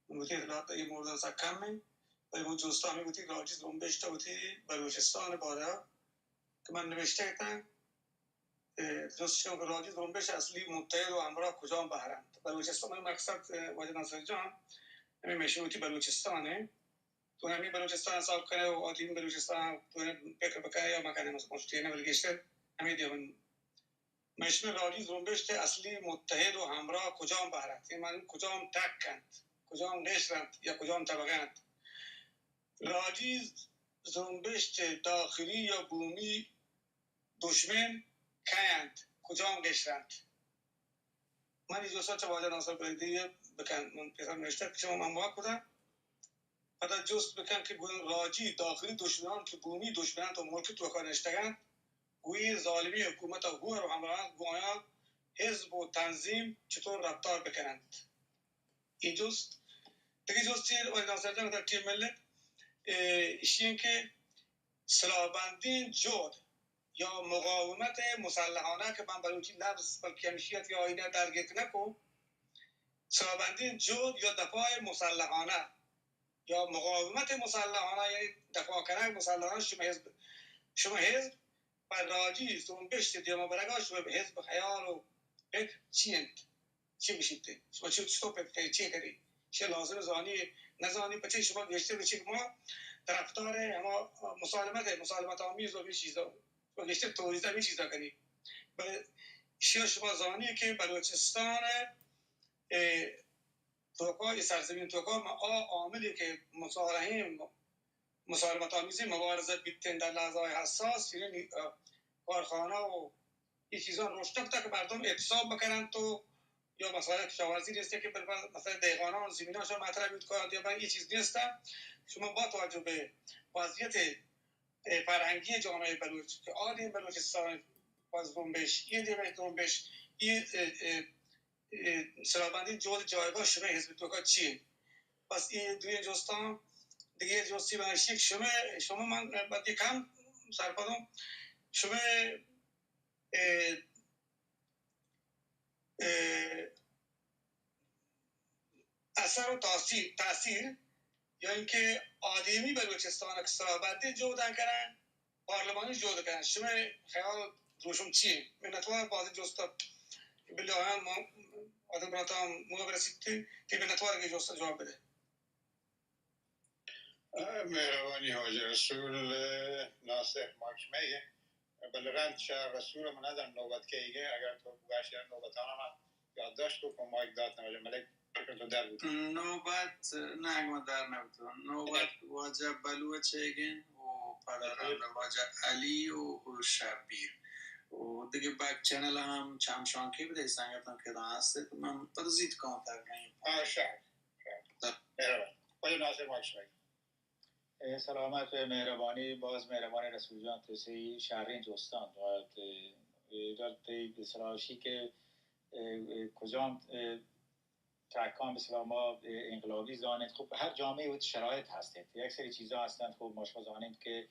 من وتی اطلاعات اے مورداں سک کم انت، بلے من جست ہمے وتی راجی زرمبشت ء وتی بلوچستان ء بارہ ء کہ من نبشتہ اتاں، اے، جست شو کہ راجی زرمبشت اصلی متحد و ہمراہ کجام بہر انت؟ بلوچستان، منی مقصد، اے، واجہ ناصر جان، ہمے مشروطی بلوچستان انت۔ تو ہمے بلوچستان حساب کنے و آدینی بلوچستان تو فکر بکنے یا مکنے، مثلاً مشروطی نہ، بلکہ گیشتر ہمے دیوان مشن راجی زرمبشت اصلی متحد و ہمراہ کجام بہر انت؟ یعنی معنی کجام تک انت؟ کجام قشر انت یا کجام طبقہ انت؟ راجی زرمبشت داخلی یا بومی دشمن کئے انت؟ کجام قشر انت؟ من اے جست ء چہ واجہ ناصر بلیدی ء بکن، من پیسر نوشتگ کہ شما من واک کتگ۔ پدا جست بکن کہ گوں راجی داخلی دشمنان کہ بومی دشمنان تو ملک توکا نشتگ انت، گوں اے ظالمی حکومت ء ہور و ہمراہ انت، گوں آیاں حزب و تنظیم چطور رفتار بکن انت؟ اے جست۔ دگہ جستے واجہ ناصر جان در ٹیم ملت، اے، ایشی انت کہ سلاح بندیں جہد یا مقاومت مسلحانہ کہ من بلوچی لفظ بلکہ ہمشی ات یا آئینہ درگرک نہ کو، سلاح بندیں جہد یا دفاع مسلحانہ یا مقاومت مسلحانہ، یعنی دفاع کنگ مسلحانہ، شما حزب، شما حزب پہ راجی زرمبشت دیما برگا شما حزب خیال و فکر چی انت؟ چی گوشیت؟ شما چی، چطور پہ، پہ چی کری؟ شما لازم زانی، نزانی پچے شما گیشتر بچے کہ ما طرفدار ہما مسالمت ہے، مسالمت آمیز و ہمیں چیزا، شما گیشتر توریزہ ہمیں چیزا کنی۔ بلے شما، شما زانی کہ بلوچستان، اے، توکا، اے سرزمین توکا ما آ عاملی کہ مصالحین مسالمت آمیزی مبارزہ بیتیں در لحظہ حساس، یعنی، اه، کارخانہ و اے چیزاں روشتگ تاکہ مردم اعتصاب بکننت و یا مسائل کشاورزی نیست که بالفرض مثلا دهقانان و زمیناشان مطرح بود، کار دیگه این چیز نیست. شما با توجه به وضعیت، اه، فرهنگی جامعه بلوچ که آدم بلوچستان و جنبش، این دیگه جنبش، این، اه، اه، اه، سلاح‌بندی جهد جایگاه شما حزب توکا چیه؟ پس این دوی جستان دیگه جستی بنشی شما، شما من باید کم سرپدم. شما، اه، اه، اثر و تاثیر، تاثیر یا اینکه آدمی بلوچستان که سلاح‌بندی جهد کنن، پارلمانی جهد کنن. شما خیال روشم چیه؟ منتوار بازی جستا بله آیان ما آدم براتا مو برسید تی، تی منتوار که جستا جواب بده. اه، مهربانی حاج رسول، اه، ناصر ماک شمه. بله رند شاه رسول من ندارم نوبت که ایگه، اگر تو بگوش یا نوبت آنها یادداشت بکن، مایک دات نواجه ملک، فکر تو در بود. نوبت نه، اگه من در نبودم. نوبت واجه بلوچ ایگن و پدر واجه علی و، و شبیر. و دیگه بک چنل هم چمشانکی بده، سنگتان که دان هسته، من پدو زید کانتکت کنیم. آه، شاید. شاید. مهربان. واجه ناصر ماک شمه. اه، سلامت و مهربانی، باز مهربانی رسول جان، تو سی شرین جستان. و ت-، اه، در تی سلاشی که، اه، اه، کجام، اه، ترکان به اصطلاح ما، اه، انقلابی زانید. خب هر جامعه وتی شرایط هستید. یک سری چیزا هستند، خب ما شما زانید که،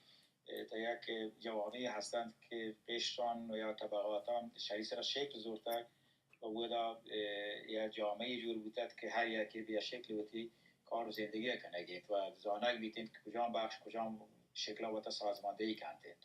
اه، تا یک جوامعی هستند که قشران و یا طبقاتان شری سر شکل زورتگ و اودا، اه، یا جامعه جور بوتد که هر یکی بیا شکل وتی کار و زندگی کنگید و زانگ بیتید که کجام بخش کجام شکل وتا سازماندهی کنتید.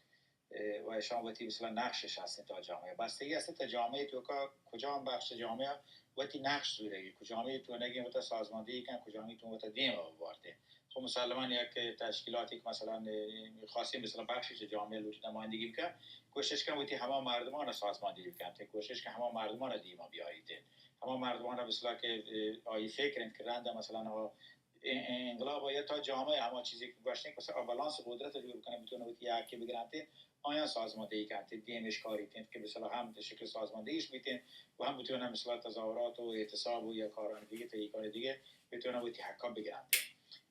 اه، و اشان وتی مثلا نقشش هستن تا جامعه. بستگی هست تا جامعه توکا کجام بخش جامعه وتی نقش زورگی، کجامی تو نگی وتا سازماندهی کن، کجامی تو وتا دیم ببارده. خب مسلما یک تشکیلاتی که مثلا، اه، خاصی مثلا بخشی چه جامعه لوٹ نمایندگی بکن، کوشش کن وتی هما مردمان سازماندهی بکن، کوشش کن هما مردمان دیما بیایید. هما مردمان مثلا که، اه، آئی فکر انت که رند مثلا ها ا-، ا-، انقلاب یا تا جامعه هما چیزی که گوشتن که مثلا بالانس قدرت جور بکنه، بتونه وتی حقی بگرنته، آیان سازماندهی کنته، دیمش کاری تنت که مثلا هم شکل سازماندهیش بیتن و هم بتونه مثلا تظاهرات و اعتصاب و یا کاران دیگه، تا کار دیگه بتونه وتی حقا بگرنته.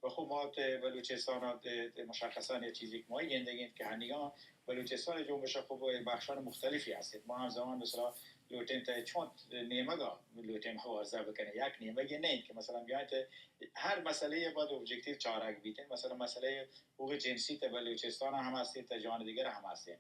و خب ما ت-، بلوچستان ت-، ت-، مشخصا یه چیزی که ما گندگیم که هنیگان بلوچستان جنبش خب بخشان مختلفی هستید. ما همزمان مثلا لوٹیں تا چون نیمگا لوٹیں مبارزه بکنه، یک نیمگی نه که مثلا بیاین تا هر مسئله‌ای باید ابجکتیو چارگ بیتین. مثلا مسئلهٔ حقوق جنسی تا بلوچستان هم هستین، تا جهان دیگر هم هستین.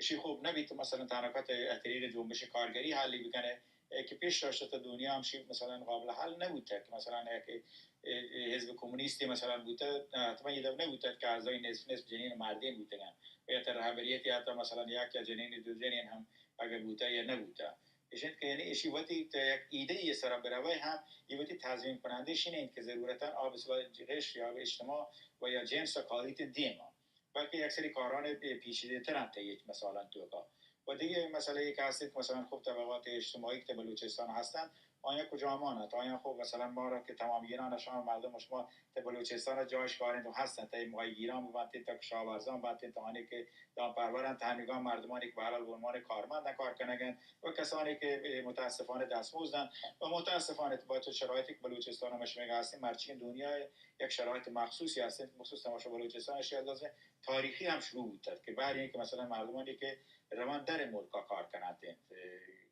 اشی خوب نبیت مثلا تنها کت از طریق جنبش کارگری حلی بکنه، اه، که پیش داشته تا دنیا هم شی مثلا قابل حل نبوده که مثلا یک، اه، اه، حزب کمونیستی مثلا بوده، حتما یه دفعه نبوده که اعضای نصف نصف جنین مردین بودگن و یا تا رهبریتی حتی مثلا یک یا جنین دو جنین هم اگر بوده یا نبوده. اشنت که یعنی اشی وتی تا یک ایده یه سر بروه هم، یه وتی تضمین کننده شی نه انت که ضرورتا آ بسلا قشر یا اجتماع و یا جنس کاریت دیما، بلکه یک سری کاران پیچیده تر انت یک مثلا توکا. و دیگه مسئله ای که هستید که مثلا خب طبقات اجتماعی که بلوچستان هستند، آیا کجا مانند؟ آیا خب مثلا ما را که تمام ایران شما مردم و شما تا بلوچستان جایش کارند و هستند، تا ماهیگیران ببنتید، تا کشاورزان ببنتید، تا آنی که دامپرورن، تا همیگان مردمانی که به هر حال به عنوان کارمندن کار کنگن و کسانی که متاسفانه دستمزدن و متاسفانه با تو شرایطی که بلوچستان و مشمه هستیم، مرچی دنیا یک شرایط مخصوصی هستیم، مخصوص تماشا بلوچستان اشی اندازه تاریخی هم شروع بوتد که بعد اینکه مثلا مردمانی که روان در ملکا کار کنند، اه،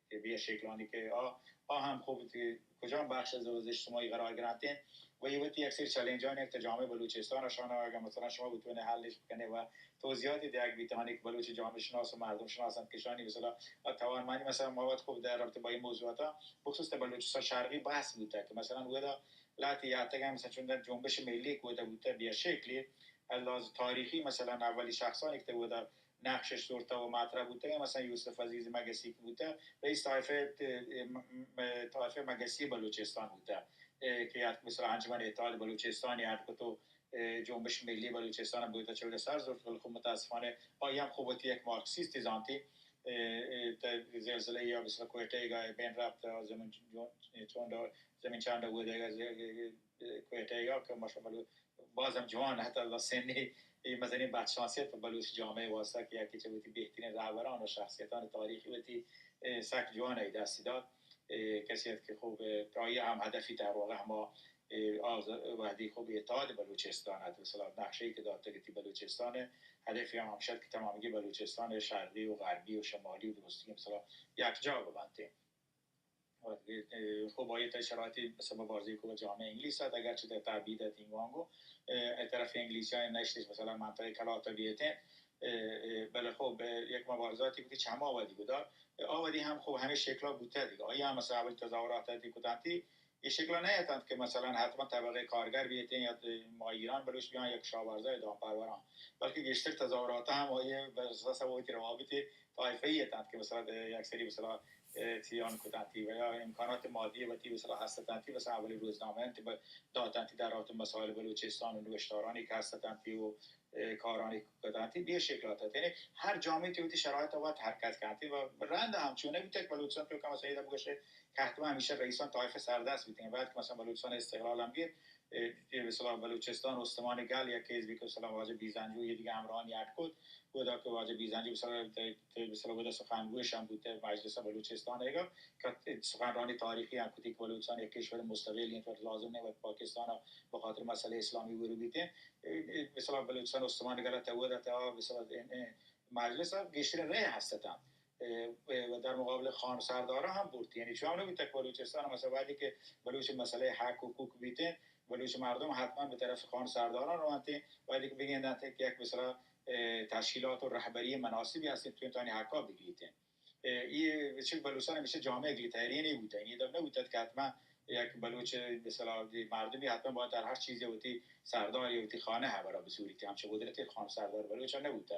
که به شکلانی که آ، آ هم خوب که کجام بخش از حوزه اجتماعی قرار گرانتین و یه وقتی یک سری چلنجانی که جامعه بلوچستان شان اگر مثلا شما بتونه حلش بکنه و توضیحاتی دیگ بیتانی که بلوچ جامعه شناس و مردم شناس هم کشانی مثلا توانمندی مثلا ما وقت خوب در رابطه با این موضوعات بخصوص در بلوچستان شرقی بحث بوده که مثلا ودا لاتی یاتگن مثلا چون در جنبش ملی کوده بوده بیا شکلی از لحاظ تاریخی مثلا اولی شخصانی که ودا نقشش زرته و مطرح بوده، مثلا یوسف عزیز مگسی که بوده، رئیس طایفه، اه، م-، م-، طایفه مگسی بلوچستان بوده، اه، که یاد مثلا انجمن اتحاد بلوچستان یا حرکت و، اه، جنبش ملی بلوچستان هم بوده، چه بوده سر زرت، ولی خب متاسفانه آیا هم خوب وتی یک مارکسیستی زانتی، اه، اه، تا زلزله یا مثلا کویته یا بین رفت، زمین چون، چون زمین چند بوده، کویته یا که ما شما بازم جوان، حتی از سنی ای مزنی بدشانسیت پہ بلوچ جامعہ واسطہ کہ یکی چہ وتی بہترین رہبران و شخصیتان تاریخی وتی، اه، سک جوان ای دستی دات. کسی ات کہ خوب، آئی ہم ہدفی در واقع ہما، آ وہدی خوب اتحاد بلوچستان ات، مثلاً نقشہ ای کہ داتگ اتی بلوچستان، ہدفی ہم ہمشہ ات کہ تمامی بلوچستان شرقی و غربی و شمالی و درستی مثلاً یکجا ببنت. و، خوب آئی تئی شرایطی مثلاً مبارزہ کو جامعہ انگلیس ات، اگرچہ در تعبید ات اینگوانگو، اه، طرف انگلیسی های نشتش مثلاً منطقہ کلات بیتیں، بلے خوب، یک مبارزاتی بوتی چہ ہما وہدی گدا، آ وہدی ہم خوب ہمے شکلا بوتہ دیگہ. آئی ہم مثلاً اولی تظاہرات تی کتنتی، یہ شکلا نہ اتنت کہ مثلاً حتماً طبقہ کارگر بیتیں یا ماہیگیران بلوچ بیان یا کشاورزا یا دامپروران، بلکہ گیشتر تظاہرات ہم آئی بر اساس وتی روابط طائفہ ای اتنت کہ مثلاً یک سری مثلاً، اه، تیان کتنتی و یا امکانات مادی وتی مثلاً ہست اتنتی، مثلاً اولی روزنامہ انت داتنتی در رابطہ مسائل بلوچستان و نوشتارانی کہ ہست اتنتی و اه، کارانی کتنتی بے شکلات ات. یعنی ہر جامعہ تی وتی شرایط وت حرکت کنتی و رند ہم چون نبوتگ بلوچستان تو کم سیدا بگوشے کہ حتماً ہمیشہ رئیسان طائفہ سردست بیتیں. بعد کہ مثلاً بلوچستان استقلال ہم گیر، اه، یہ مثلاً بلوچستان استمان گل یک حزبی کہ مثلاً واجہ بیزنجو یہ دیگہ ہمراہانی اڈ کت، گودا کہ واجہ بیزنجو مثلاً ت-، ت-، مثلاً گودا سخنگوش ہم بوتہ مجلس بلوچستان ایگا کہ سخنرانی تاریخی ہم کتی کہ بلوچستان یک کشور مستقل انت و لازم نہیں وت پاکستان بخاطر مسئلہ اسلامی ورو بیتیں. مثلاً بلوچستان استمان گل ات، اودا تا مثلاً مجلس ء گیشترین رئے ہست اتاں. اه، و در مقابل خان سردارا ہم بورتی. یعنی چون نبوتگ بلوچستان مثلاً وہدی کہ بلوچ مسئلہ حق حقوق بیتیں، بلوچ مردم حتماً بہ طرف خان سرداران روانتیں، وہدی کہ بگندنت کہ یک مثلاً، اه، تشکیلات و رہبری مناسبی ہستیں، توین تانی حقا بگیتیں. اه، یہ چہ بلوچستان ہمیشہ جامعہ اگلیتاریانی بوتہ. یعنی دم نہ بوتہ کہ حتماً یک بلوچ مثلاً مردمی حتماً باید در ہر چیزی وتی سردار یا وتی خانہ ہبرا بسوریتی. ہمچہ قدرتی خان سردار بلوچا نہ بوتہ.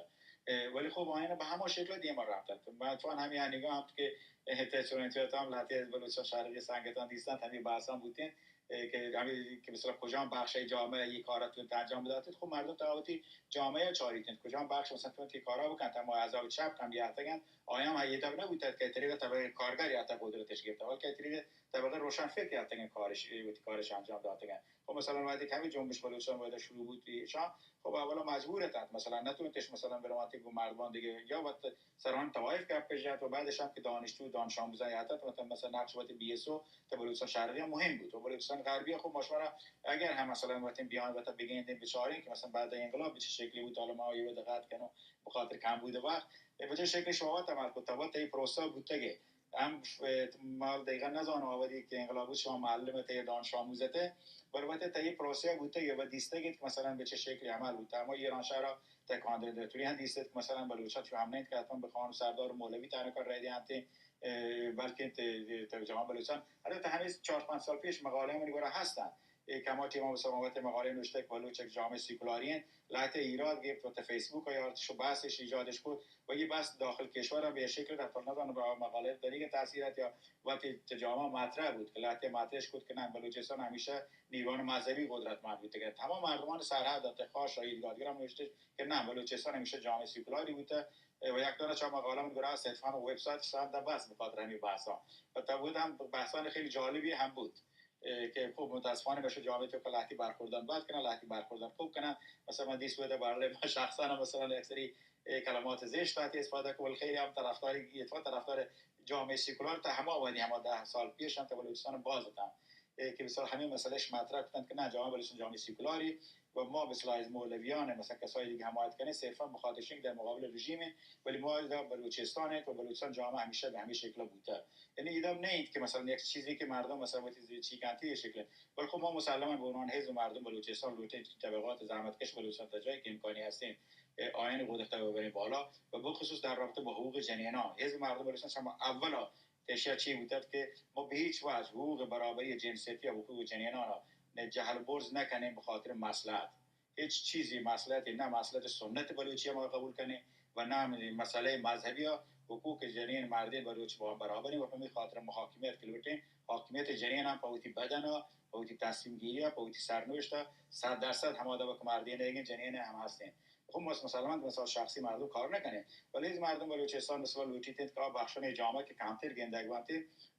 اه، ولی خب آیانا بہ ہما شکل دیما رفتہ. من اتوان ہمی انگا ہم کہ، اه، تے چون انت ہم لہتے از بلوچستان شرقی سنگتان دیستن، ہمی بحثان بوتین، اه، کہ ہمی کہ مثلاً کجام بخش جامعہ یہ کارا تو انجام بداتید، خب مردم تا وتی جامعہ چاریتین، کجام بخش مثلاً تو انت کارا بکنت، اما عذاب چپ کم یاتگن، آیاں ہم یہ دب نبوتد کہ طریقہ طبقہ کارگر یا تا قدرتش گرفت، بلکہ طریقہ طبقہ روشن فکر یا تگن کارش، وتی کارش انجام داتگن. خب مثلاً وقتی کہ ہمیں جنبش بلوچستان وقت شروع بوت، ایشان خب اولا مجبور اتنت، مثلاً نتونتش مثلاً بروانتی گو مردمان دیگه یا وقت سران طوائف گپش جت و بعدش هم که دانشجو، دانش آموزان یاتت، مثلاً، مثلاً نقش وقت بی ایس او تا بلوچستان شرقی هم مهم بود و بلوچستان غربی خب ما شما را اگر هم مثلاً وقتی بیان وقت بگیندیم بچارین که مثلاً بعد انقلاب به چه شکلی بود، حالا ما یه دقت کنو به خاطر کم بود وقت، به چه شکلی شما وقت عمل کت، وقت این پروسه بوتگه. ہم، اه، ما دقیقاً نزانو آ وہدی کہ انقلاب بوت شما معلم ات یا دانش آموز ات، بلے وت تئی پروسہ بوتگ و دیستگ ات کہ مثلاً بہ چہ شکلی عمل بوت. اما ایرانشہر ء تکاندر در توری ہم دیست ات کہ مثلاً بلوچاں چو ہم نہ انت کہ حتماً بہ خان سردار مولوی تعلق رہ دیانت، اه، بلکہ ت-، ت-، جوان بلوچاں. البتہ ہمیں چار پنچ سال پیش مقالہ منی گورا ہستن. اے کما ٹیما مثلاً وت مقالہ نوشتگ بلوچ یک جامعہ سیکولاری انت. لہتے ایراد گرفت و تا فیسبوک ء یارتش و بحثش ایجادش کت و یہ بحث داخل کشور ہم بہ شکل رفت. نزانم با مقالہ دریگ تاثیر ات یا وقتی تا جامعہ مطرح بود کہ لہتے مطرحش کت کہ نہ بلوچستان ہمیشہ نیروان مذہبی قدرتمند بوتگ. تمام مردمان سرحد ات خاص شاہی دیگادگر ہم نوشتش کہ نہ بلوچستان ہمیشہ جامعہ سیکولاری بوتہ و یک دانہ چا مقالہ من گرا صرفاً ویب سائٹ سان دا بحث بخاطر ہمی بحثا و تا بود ہم بحثان خیلی جالبی ہم بود. اه، کہ خب متاسفانہ بشو جامعہ تو کہ لہتی برخوردان بد کنن، لہتی برخوردان خوب کنن. مثلاً من دیست بوده بارلے ما شخصاً مثلاً یک سری، اه، کلمات زشت تحت استفاده کو، ولی خیلی ہم طرفداری، اتفاق طرفدار جامعہ سیکولار تا ہما وانی ہما دہ سال پیش ہم تا بلوچستان باز اتن. اه، کہ مثلاً ہمیں مسئلہ اش مطرح کتن کہ نہ جامعہ بلوچستان جامعہ سیکولاری و ما مثلاً از مولویان مثلاً کسایی دیگه حمایت کنه صرفاً بخاطر شنگ در مقابل رژیم، ولی ما در بلوچستان و بلوچستان جامعہ ہمیشہ بہ ہمیں شکل بوده. یعنی ایدم نہ انت کہ مثلاً یک چیزی کہ مردم مثلاً وتی چی کنتی یہ شکل. بلکہ ما مسلماً به عنوان حزب مردم بلوچستان لوٹیں طبقات زحمتکش بلوچستان تا جایی که امکانی هستین، اه، آیانی قدرت رو ببریں بالا و بخصوص در رابطه با حقوق جنینان. حزب مردم بلوچستان شما اولا تشیع چی بودت که ما به هیچ وجه حقوق برابری جنسیتی و حقوق جنینان را نه جهل برز نکنیم به خاطر مصلحت. هیچ چیزی مصلحتی، نه مصلحت سنت بلوچی ما قبول کنیں و نه مسئلہ مذہبی ء. حقوق جنین مردین بلوچ با ہم برابر انت و پمی خاطر ما حاکمیت کہ لوٹیں، حاکمیت جنین ہم پہ وتی بدن ء، پہ وتی تصمیم گیری ء، پہ وتی سرنوشت ء صد درصد ہما دبا کہ مردین ایگیں جنین ہم ہستیں. خب مس-، مسلماً مثال شخصی مردم کار نہ کنیں، ولی از مردم بلوچستان مثلا لوٹیت انت کہ آ بخشان جامعہ کہ کمتر گندگ بنت،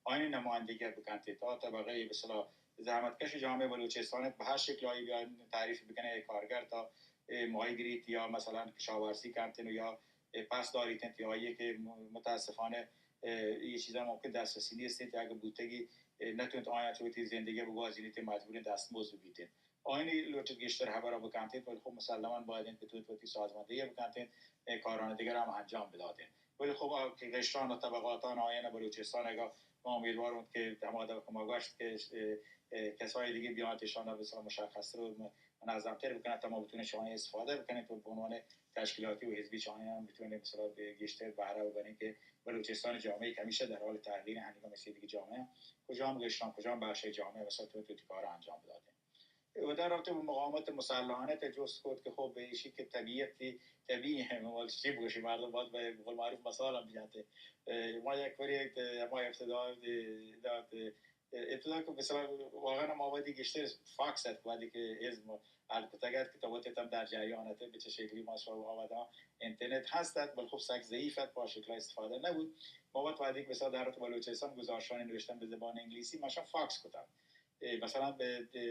آیانی نمائندگی بکنت، تا طبقہ مثلا زحمتکش جامعہ بلوچستان ات، بہ ہر شکل آئی بیا تعریف بکنہ، اے کارگر تا اے ماہیگیریت یا مثلاً کشاورزی کنت انت یا اے پس داریت انت یا آئی کہ م-، متاسفانہ اه، اے چیزاں ممکن دسترسی نیست انت، اگہ بوتگی، اه، نتونت آیاں چہ وتی زندگی بگوازینیت، مجبوریں دستمزد ببیت انت۔ آیانی لوٹت گیشتر ہبرا بکنت انت، ولی خب مسلماً باید انت کہ تو وتی سازماندہی بکنت انت، اه، کاران دگر ہم انجام بدات انت۔ ولی خب آ کہ قشران و طبقاتان آیان بلوچستان اگا ما امیدوار انت کہ ہما دفعہ کہ ما گوشت کہ، اه، اه، کسای دیگه بیانت اشان مثلاً مشخص‌تر و منظم‌تر بکنن تا ما بتونیں چہ آیان استفادہ بکنیں تو به عنوان تشکیلاتی و حزبی چہ آیان بتونیں مثلاً گیشتر بہرہ ببریں کہ بلوچستان جامعہ کہ ہمیشہ در حال تغییر، ہنگا مثل دیگه جامعہ کجام قشران کجام بخش جامعہ مثلاً تو تو کار انجام بداتیں۔ و در رابطہ با مقامات مسلحانہ تے جست کت کہ خب ایشی کہ طبیعت طبیعی ہیں، ما چی بگوشی مردم باید به قول معروف مثال ہم بیاتے۔ اه، ما یک بری، اه، ما ابتدا، اه، دات، اه، ابتدا که مثلاً واقعاً ما وقتی گیشتر فاکس ات، وقتی که حزب حل کتگ ات که تو وتی تم در جریان ات، به چه شکلی ما شما آمدان اینترنت هست ات، بل خب سک ضعیف ات، با شکل استفاده نبود. ما وقت وقتی که مثلاً در رابطه بلوچستان گزارشانی نوشتن به زبان انگلیسی، ما شما فاکس کتن. اه، مثلاً به، اه،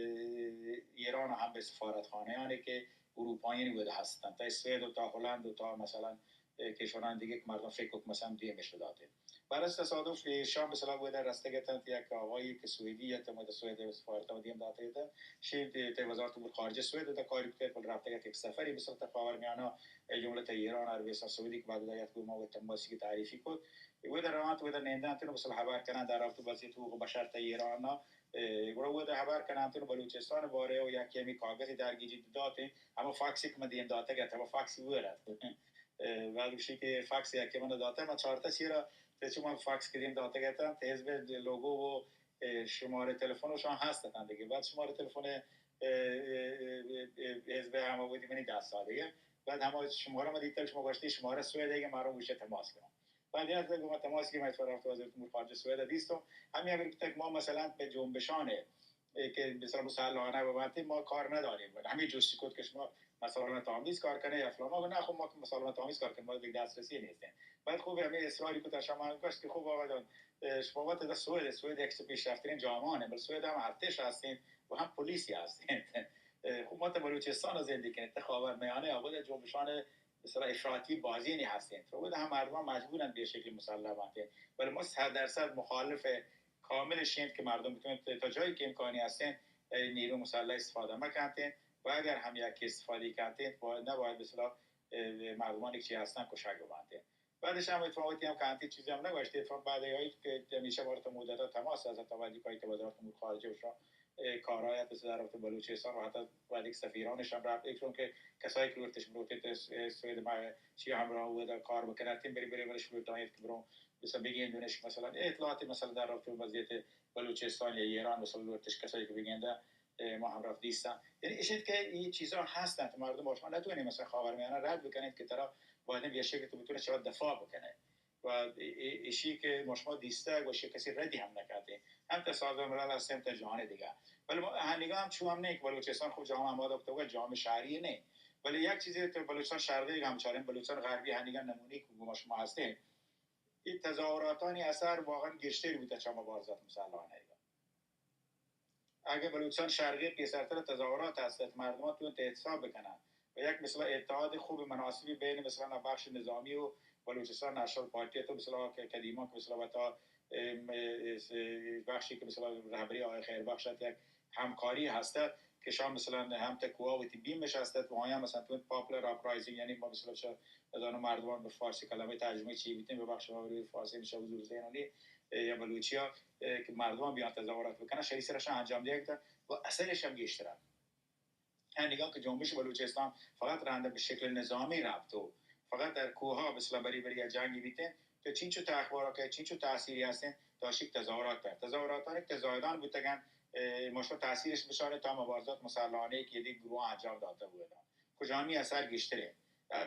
ایران هم به سفارتخانه‌هایی که اروپاییان ودا هستن، تا سوئد و تا هلند و تا مثلاً، اه، کشوران دیگه که مردم فکر کنت مثلاً دیمش بداته. بر از تصادف، اه، شام به صلاح ودا رستگ اتنت یک آقایی که سوئدی ات، ما سوئد سفارت و دیم داته اتنت. شی ته وزارت امور خارجه سوئد و کاری کتگ، بل رفتگ ات یک سفری مثلاً تا خاورمیانه، اه، جمله تا ایران، عربستان سعودی که بعد ات گو ما و تماسی که تعریفی کت. ودا رانت ودا نیندنت و مثلاً خبر کنن در رابطه وضعیت حقوق بشر تا ایران، اه، گڑا ودا ہبر کنانتن بلوچستان بارے و یا کہ ہمیں کاغذ درگیجی داتیں، ہما فاکسی کہ من دیم داتگ ات، ہما فاکسی ودا رفت۔ اه، بعد گوشی کہ فاکس یا کہ من داتگ، من چارتا چیرا تے چو من فاکس کہ دیم داتگ ات، تے حزب لوگو و، اه، شمارے تلفن و شان ہست اتن دیگه۔ بعد شمارے تلفن، اه، اه، اه، اه، حزب ہما بودی منی دست آ دیگه۔ بعد ہما شمارا من دیتگ، شما گوشتی شمارا سوئے دیگه، مارا گوشے تماس کنم۔ بعد یاد گو ما تماس که ما اتفاق رفت وزارت امور خارجه سوئد دیستم. همین امر تک ما مثلاً به جنبشانه، اه، که مثلاً مسلحانه و وقتی ما کار نداریم. همین جستی کد که شما مسلحانه آمیز کار کنه یا فلان. ما گو نه خب ما که مسلحانه آمیز کار کنیم، ما دیگه دسترسی نیستیم. بعد خوب همین اصراری کد شما گوشت که خب آقا جان، اه، شما وقت در سوئد، سوئد یک پیشرفت‌ترین جامعه، بل سوئد هم ارتش هستین و هم پلیسی هستین. اه، خب ما تا بلوچستان زندگی کنیم، تا خاورمیانه، آباد جنبشان مثلاً افراطی بازینی هستین، تو بوده هم مردم مجبورن به شکل مسلح بانتین. ولی ما صد درصد مخالف کامل شین که مردم بتونن تا جایی که امکانی هستین، اه، نیرو مسلح استفاده مکنتین و اگر هم یک استفاده کنتین، باید، نباید مثلاً، اه، مردمان یک چی هستن کشک ببانتین. بعدش هم اتفاقاتی هم که انتی چیزی هم نگوشته، اتفاق بعد ای که همیشه بار تا مدت تماس از تا وزیر که وزارت امور خارجه و شما، اه، کارهای هست در رابطه بلوچستان و حتی بعد یک سفیرانش هم رفت، چون که کسایی که لورتش بروتید، اه، سوئد ما چی همراه و در کار بکنتیم، بری، بری، برش بروتانید که برو مثلاً بگیندونش، مثلاً اطلاعات مثلاً در رابطه با وضعیت بلوچستان یا ایران مثلاً لورتش کسایی که بگینده، اه، ما هم رفت دیستن. یعنی اشید که این چیزا هستن که مردم با شما نتونیم مثلاً خاورمیانه رد بکنید که طرف باید یه شکل تو بتونه چرا دفاع بکنه. و ای-، ای-، ایشی که ما شما دیسته و شی کسی ردی هم نکرده. هم تا سازمان ملل هست، هم تا جهان دیگه. ولی ما هنگام چون هم نه که بلوچستان خب جامعه آماده بوده و جامعه شهری نه. ولی یک چیزی تو بلوچستان شرقی هم چاریم، بلوچستان غربی هنگام نمونه‌ای که ما شما هستیم. این تظاهراتانی اثر واقعاً گیشتر بوده چه مبارزات مسلحانه. اگه بلوچستان شرقی پیسرتر تظاهرات هست، مردمان تو احتساب بکنن و یک مثلا اتحاد خوب مناسبی بین مثلا بخش نظامی و بلوچستان نشنال پارتی تو مثلا که قدیما که مثلا وتا، ام، اه، بخشی که مثلا رهبری آقای خیربخش است، یک همکاری هست که شان مثلا هم تکوا و تی بیم است و آیا مثلا تو پاپولار اپرایزینگ، یعنی ما مثلا چه از آن مردمان به فارسی کلمه ترجمه چی بیتیم، به بخش ما روی فارسی میشه حضور ذهنی، اه، یا بلوچیا، اه، که مردمان بیان تظاهرات بکنن، شری سرش انجام دیگه و اثرش هم گیشتره. ها نگاه که جنبش بلوچستان فقط رنده به شکل نظامی رفت و فقط در کوه ها مثلا بری بری جنگی بیتین، تو چینچو تا اخبارا که چینچو تاثیری هستین، تا شک تظاهرات کرد. تظاهراتانی که زاهدان بوتگن، اه، مشما تاثیرش بشاره تا مبارزات مسلحانه که یک گروه انجام داده بودن. کجامی اثر گیشتره؟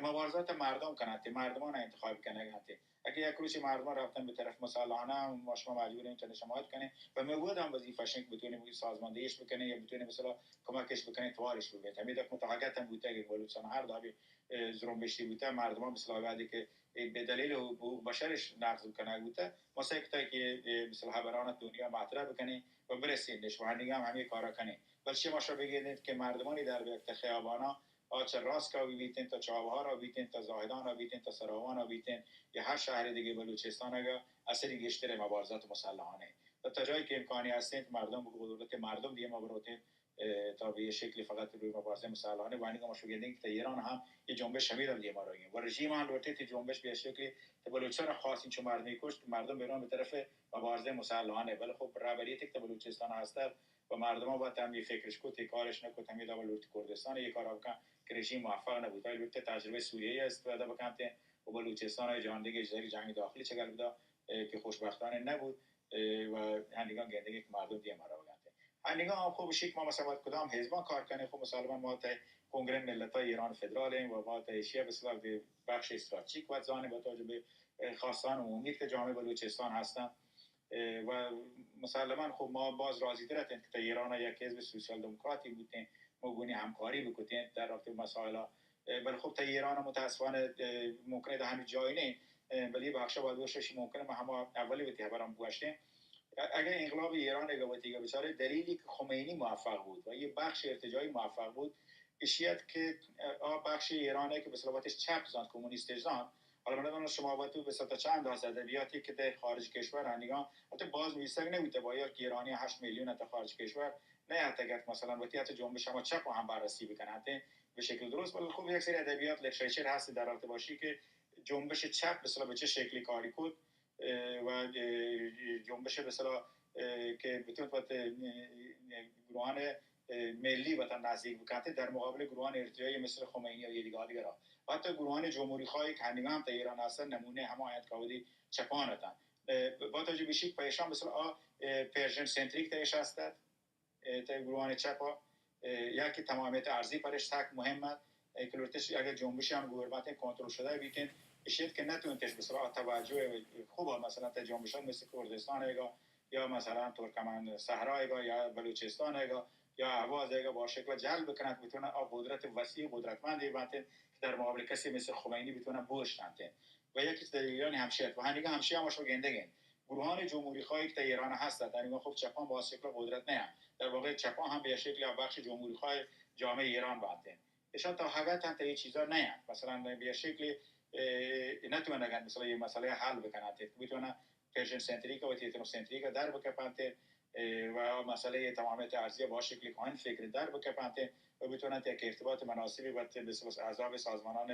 مبارزات مردم کنات، مردمان انتخاب کنگات. اگه یک روچ مردمان رفتن به طرف مسلحانه، ما شما مجبوریم تنش حمایت کنیم و ما بود هم وظیفه شنک بتونیم سازماندهیش بکنیم یا بتونیم مثلا کمکش بکنیم توارش ببینیم. همین دک متحقق هم بوده که بلوچستان هر دابی، اه، زرون بشتی بوده، مردمان مثلا وقتی که به دلیل حقوق بشرش نقض کنگ بوده، ما سعی کتا که، اه، مثلا خبران دنیا مطرح بکنیم و برسیم نش و هنگام همین کارا کنیم. بلکه ما شما بگیرید که مردمانی در بیاکت خیابانا آ چہ راسکا بیتیں، تا چابہارا بیتیں، تا زاہدانا بیتیں، تا سراوانا بیتیں، یا ہر شہر دیگہ بلوچستان اگا اثری گیشتر مبارزات مسلحانہ انت. تا تا جایی کہ امکانی ہستیں، مردم بہ قدرت مردم دیما بروتیں، اه، تا بہ یہ شکلی فقط روی مبارزہ مسلحانہ. وانگا ما شو گندیں کہ تا ایران ہم یہ جنبش ہمیں دم دیما روگیں. و رژیم ہم لوٹے تی جنبش بہ یہ شکلی تا بلوچان خاص انچو مردمی کشت، مردم بیران بہ طرف مبارزہ مسلحانہ. بلے خب رہبریت کہ تا بلوچستان ہستہ و مردمان باید ہمے فکرش کت، اے کارش نکت، ہمے دابا لوٹتی کردستان اے کارا بکن کہ رژیم موفق نبوت. آئی لوٹتی تجربہ سوریہ استفادہ بکنت و بلوچستان جان دیگہ جنگ، جنگ داخلی چگل بدا، اه، کہ خوشبختانہ نبوت، اه، و ہنگان گندگی کہ مردم دیما روگنت. ہنگان ہم خوب شیک ما مثلا کدام حزبان کار کنیں، خوب مسلمان ما تہ کنگرہ ملتای ایران فدرال ایں و ما تہ ایشیا بسیار بخش استراتژیک وت زانیں با توجہ بہ، اه، خواستان عمومی کہ جامعہ بلوچستان ہستن. اه، و مسلماً خب ما باز راضی تر اتیں کہ تا ایران یک حزب سوسیال دموکراتی بوتیں، ما گونی ہمکاری بکتیں در رابطہ مسائل. اه، بلے خب تا ایران متاسفانہ، اه، ممکنہ دا ہمیں جایی نہیں، اه، بلے بخشا باید گوشش ممکنہ ما ہما اولی وتی خبران بوشتیں. ا-، اگر انقلاب ایران اگر وتی اگر بچارے دلیلی کہ خمینی موفق بود و یہ بخش ارتجاعی موفق بود، اشیت کہ، اه، آ بخش ایران کہ بسلوتش چپ زان، کمونیستش زان، حالا من نمی‌دانم شما وت بہ سطح چند است ادبیاتی کہ در خارج کشور انگان، البته باز نویسگ نبوته، با یک ایرانی هشت میلیون تا خارج کشور نیاتگت، مثلا وتی حتی جنبش ہما چپ ہم بررسی بکنت بہ شکل درست. ولی خب یک سری ادبیات، لیٹریچر هست در رابطہ باشی کہ جنبش چپ مثلا بہ چه شکلی کاری کت، اه، و، اه، جنبش مثلا، اه، کہ بتون وت، اه، گروهان اه، ملی وطن نزدیک بکنت در مقابل گروهان ارتجاعی مثل خمینی و یہ دیگه دیگران. و حتی گروهان جمهوری خواهی که هنگام تا ایران هستن نمونه همه آیت کاودی چپان اتن. اه، با توجه بشی که پیشان مثل آ، اه، پرژن سنتریک تا ایش هستد، اه، تا گروهان چپا، اه، یا که تمامیت ارضی پرش سک مهم است، اه، که لوٹش اگر جنبشی هم گورمت کنترل شده بیتین، اشید که نتونتش مثل آ توجه خوب مثلا تا جنبشان مثل کردستان ایگا یا مثلا ترکمن صحرایگا یا بلوچستانیگا یا اهوازیگا با شکل جلب بکنت، بتونن آ قدرت وسیع، قدرتمندی بنتن که در مقابل کسی مثل خمینی بتونن بوشتنتن. و یکی از دلیلان همشیت و هنگه همشی هم شو گندگین گروهان جمهوری خواهی که در ایران هستند، یعنی خب چپان با شکل قدرت نه، در واقع چپان هم به شکل بخش جمهوری خواه جامعه ایران بنتن. ایشان تا حقیقت هم تا یه چیزا نه، مثلا به شکل، اه، نتونن مثلا یه مسئله حل بکنن، بتونن پرژن سنتریک و تیتنو سنتریک در بکپنت، اه، و مسئلهٔ تمامیت ارضی با شکل کاین فکر در بکپنت و بتونن یک ارتباط مناسبی با مثل احزاب سازمانان،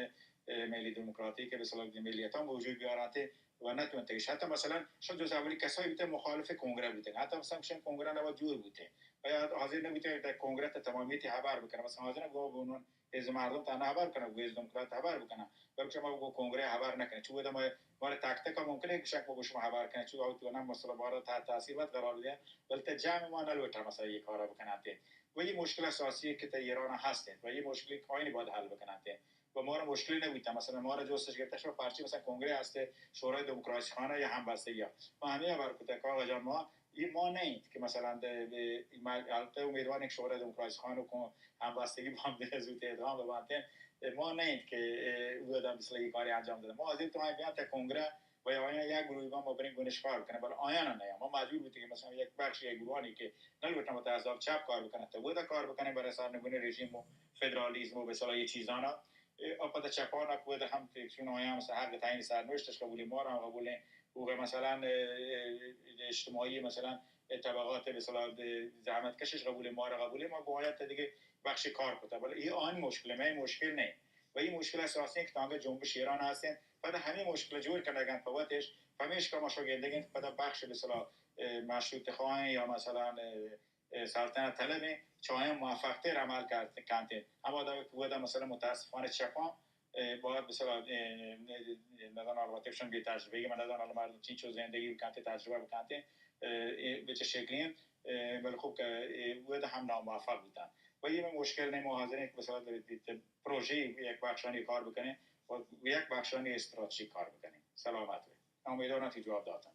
اه، ملی دموکراتیک مثل ملیتان به وجود بیارنت و نتونن تگش. حتی مثلا شاید جز اولی کسایی بوده مخالف کنگره بوده، حتی مثلا شاید کنگره نباید جور بوده و یا حاضر نبوده در کنگره تا تمامیتی خبر بکنه، مثلا حاضر نبوده به عنوان حزب مردم تنها خبر کنه، گو حزب دموکرات خبر بکنه، بلکه شما گو کنگره خبر نکنه، چون ما، ما را تک تک ممکنه که شک بگو شما خبر کنه، چون او تو نه مثلا بارا تحت تاثیر وقت قرار دیا، بلکه جمع ما نلوٹه مثلا یه کارا بکنه. و یه مشکل اساسی که تا ایران هسته و یه مشکلی که آینی باید حل بکنه. و ما را مشکلی نبوده، مثلا ما را جستش گرفته شما پرچی مثلا کنگره هسته، شورای دموکراسی خانه یا همبستگی ها. ما همه خبر کده که آقا جان ما، یه ما نه اید که مثلا ده، به، ما البته امیدواریم که شورای دموکراسی خانه و کن-، همبستگی با هم دیگه زود ادغام ببنتن. ما نه اید که، اه، او آدم مثلا یه کاری انجام داده. ما حاضر تو هم بیان تا کنگره و یا آیان یک گروهی با ما برین گونش کار بکنه، بلے آیان نه. ما مجبور بودیم که مثلا یک بخش یک گروهانی که نلوٹن و تا حزب چپ کار بکنه، تا ودا کار بکنه برای سرنگونی رژیم و فدرالیسم و به اصطلاح یه چیزانا. اه، و پدا چپان ء پد ہم کہ چون آیاں مثلا حق تعیین سرنوشتش قبول، ما را ہم قبول، حقوق مثلا، اه، اجتماعی مثلا طبقات مثلا زحمت کشش قبول، ما را قبول، ما باید دیگه بخش کار کتا. بلے یہ آن مشکل، میں مشکل نہیں. و یہ مشکل اساسی ہے کہ تانکہ جنبش ایران ہستیں، پدا ہمیں مشکل جوڑ کنگن پوتش، پمیشکا ما شو گندگیں کہ پدا بخش مثلا، اه، مشروط خواہیں یا مثلا، اه، اه، سلطنت طلبیں، چہ آیاں موفق‌تر عمل کرد-، کنتیں. ہما دگہ کہ وھدا مثلا متاسفانہ چپاں، اه، باید مثلا، اه، نزان البتہ ایشان بے تجربہ، من نزان البتہ مردم چینچو زندگی بکنتیں، تجربہ بکنتیں، اه، اه، بہ چہ شکلی انت، اه، بلے خب کہ، اه، وھدا ہم ناموفق بوتن. و یہ مشکل نہیں، ما حاضریں کہ مثلا پروژہ یک بخشانی کار بکنیں و یک بخشانی استراتژی کار بکنیں. سلامت بے. امیدوارم کہ جواب داتن.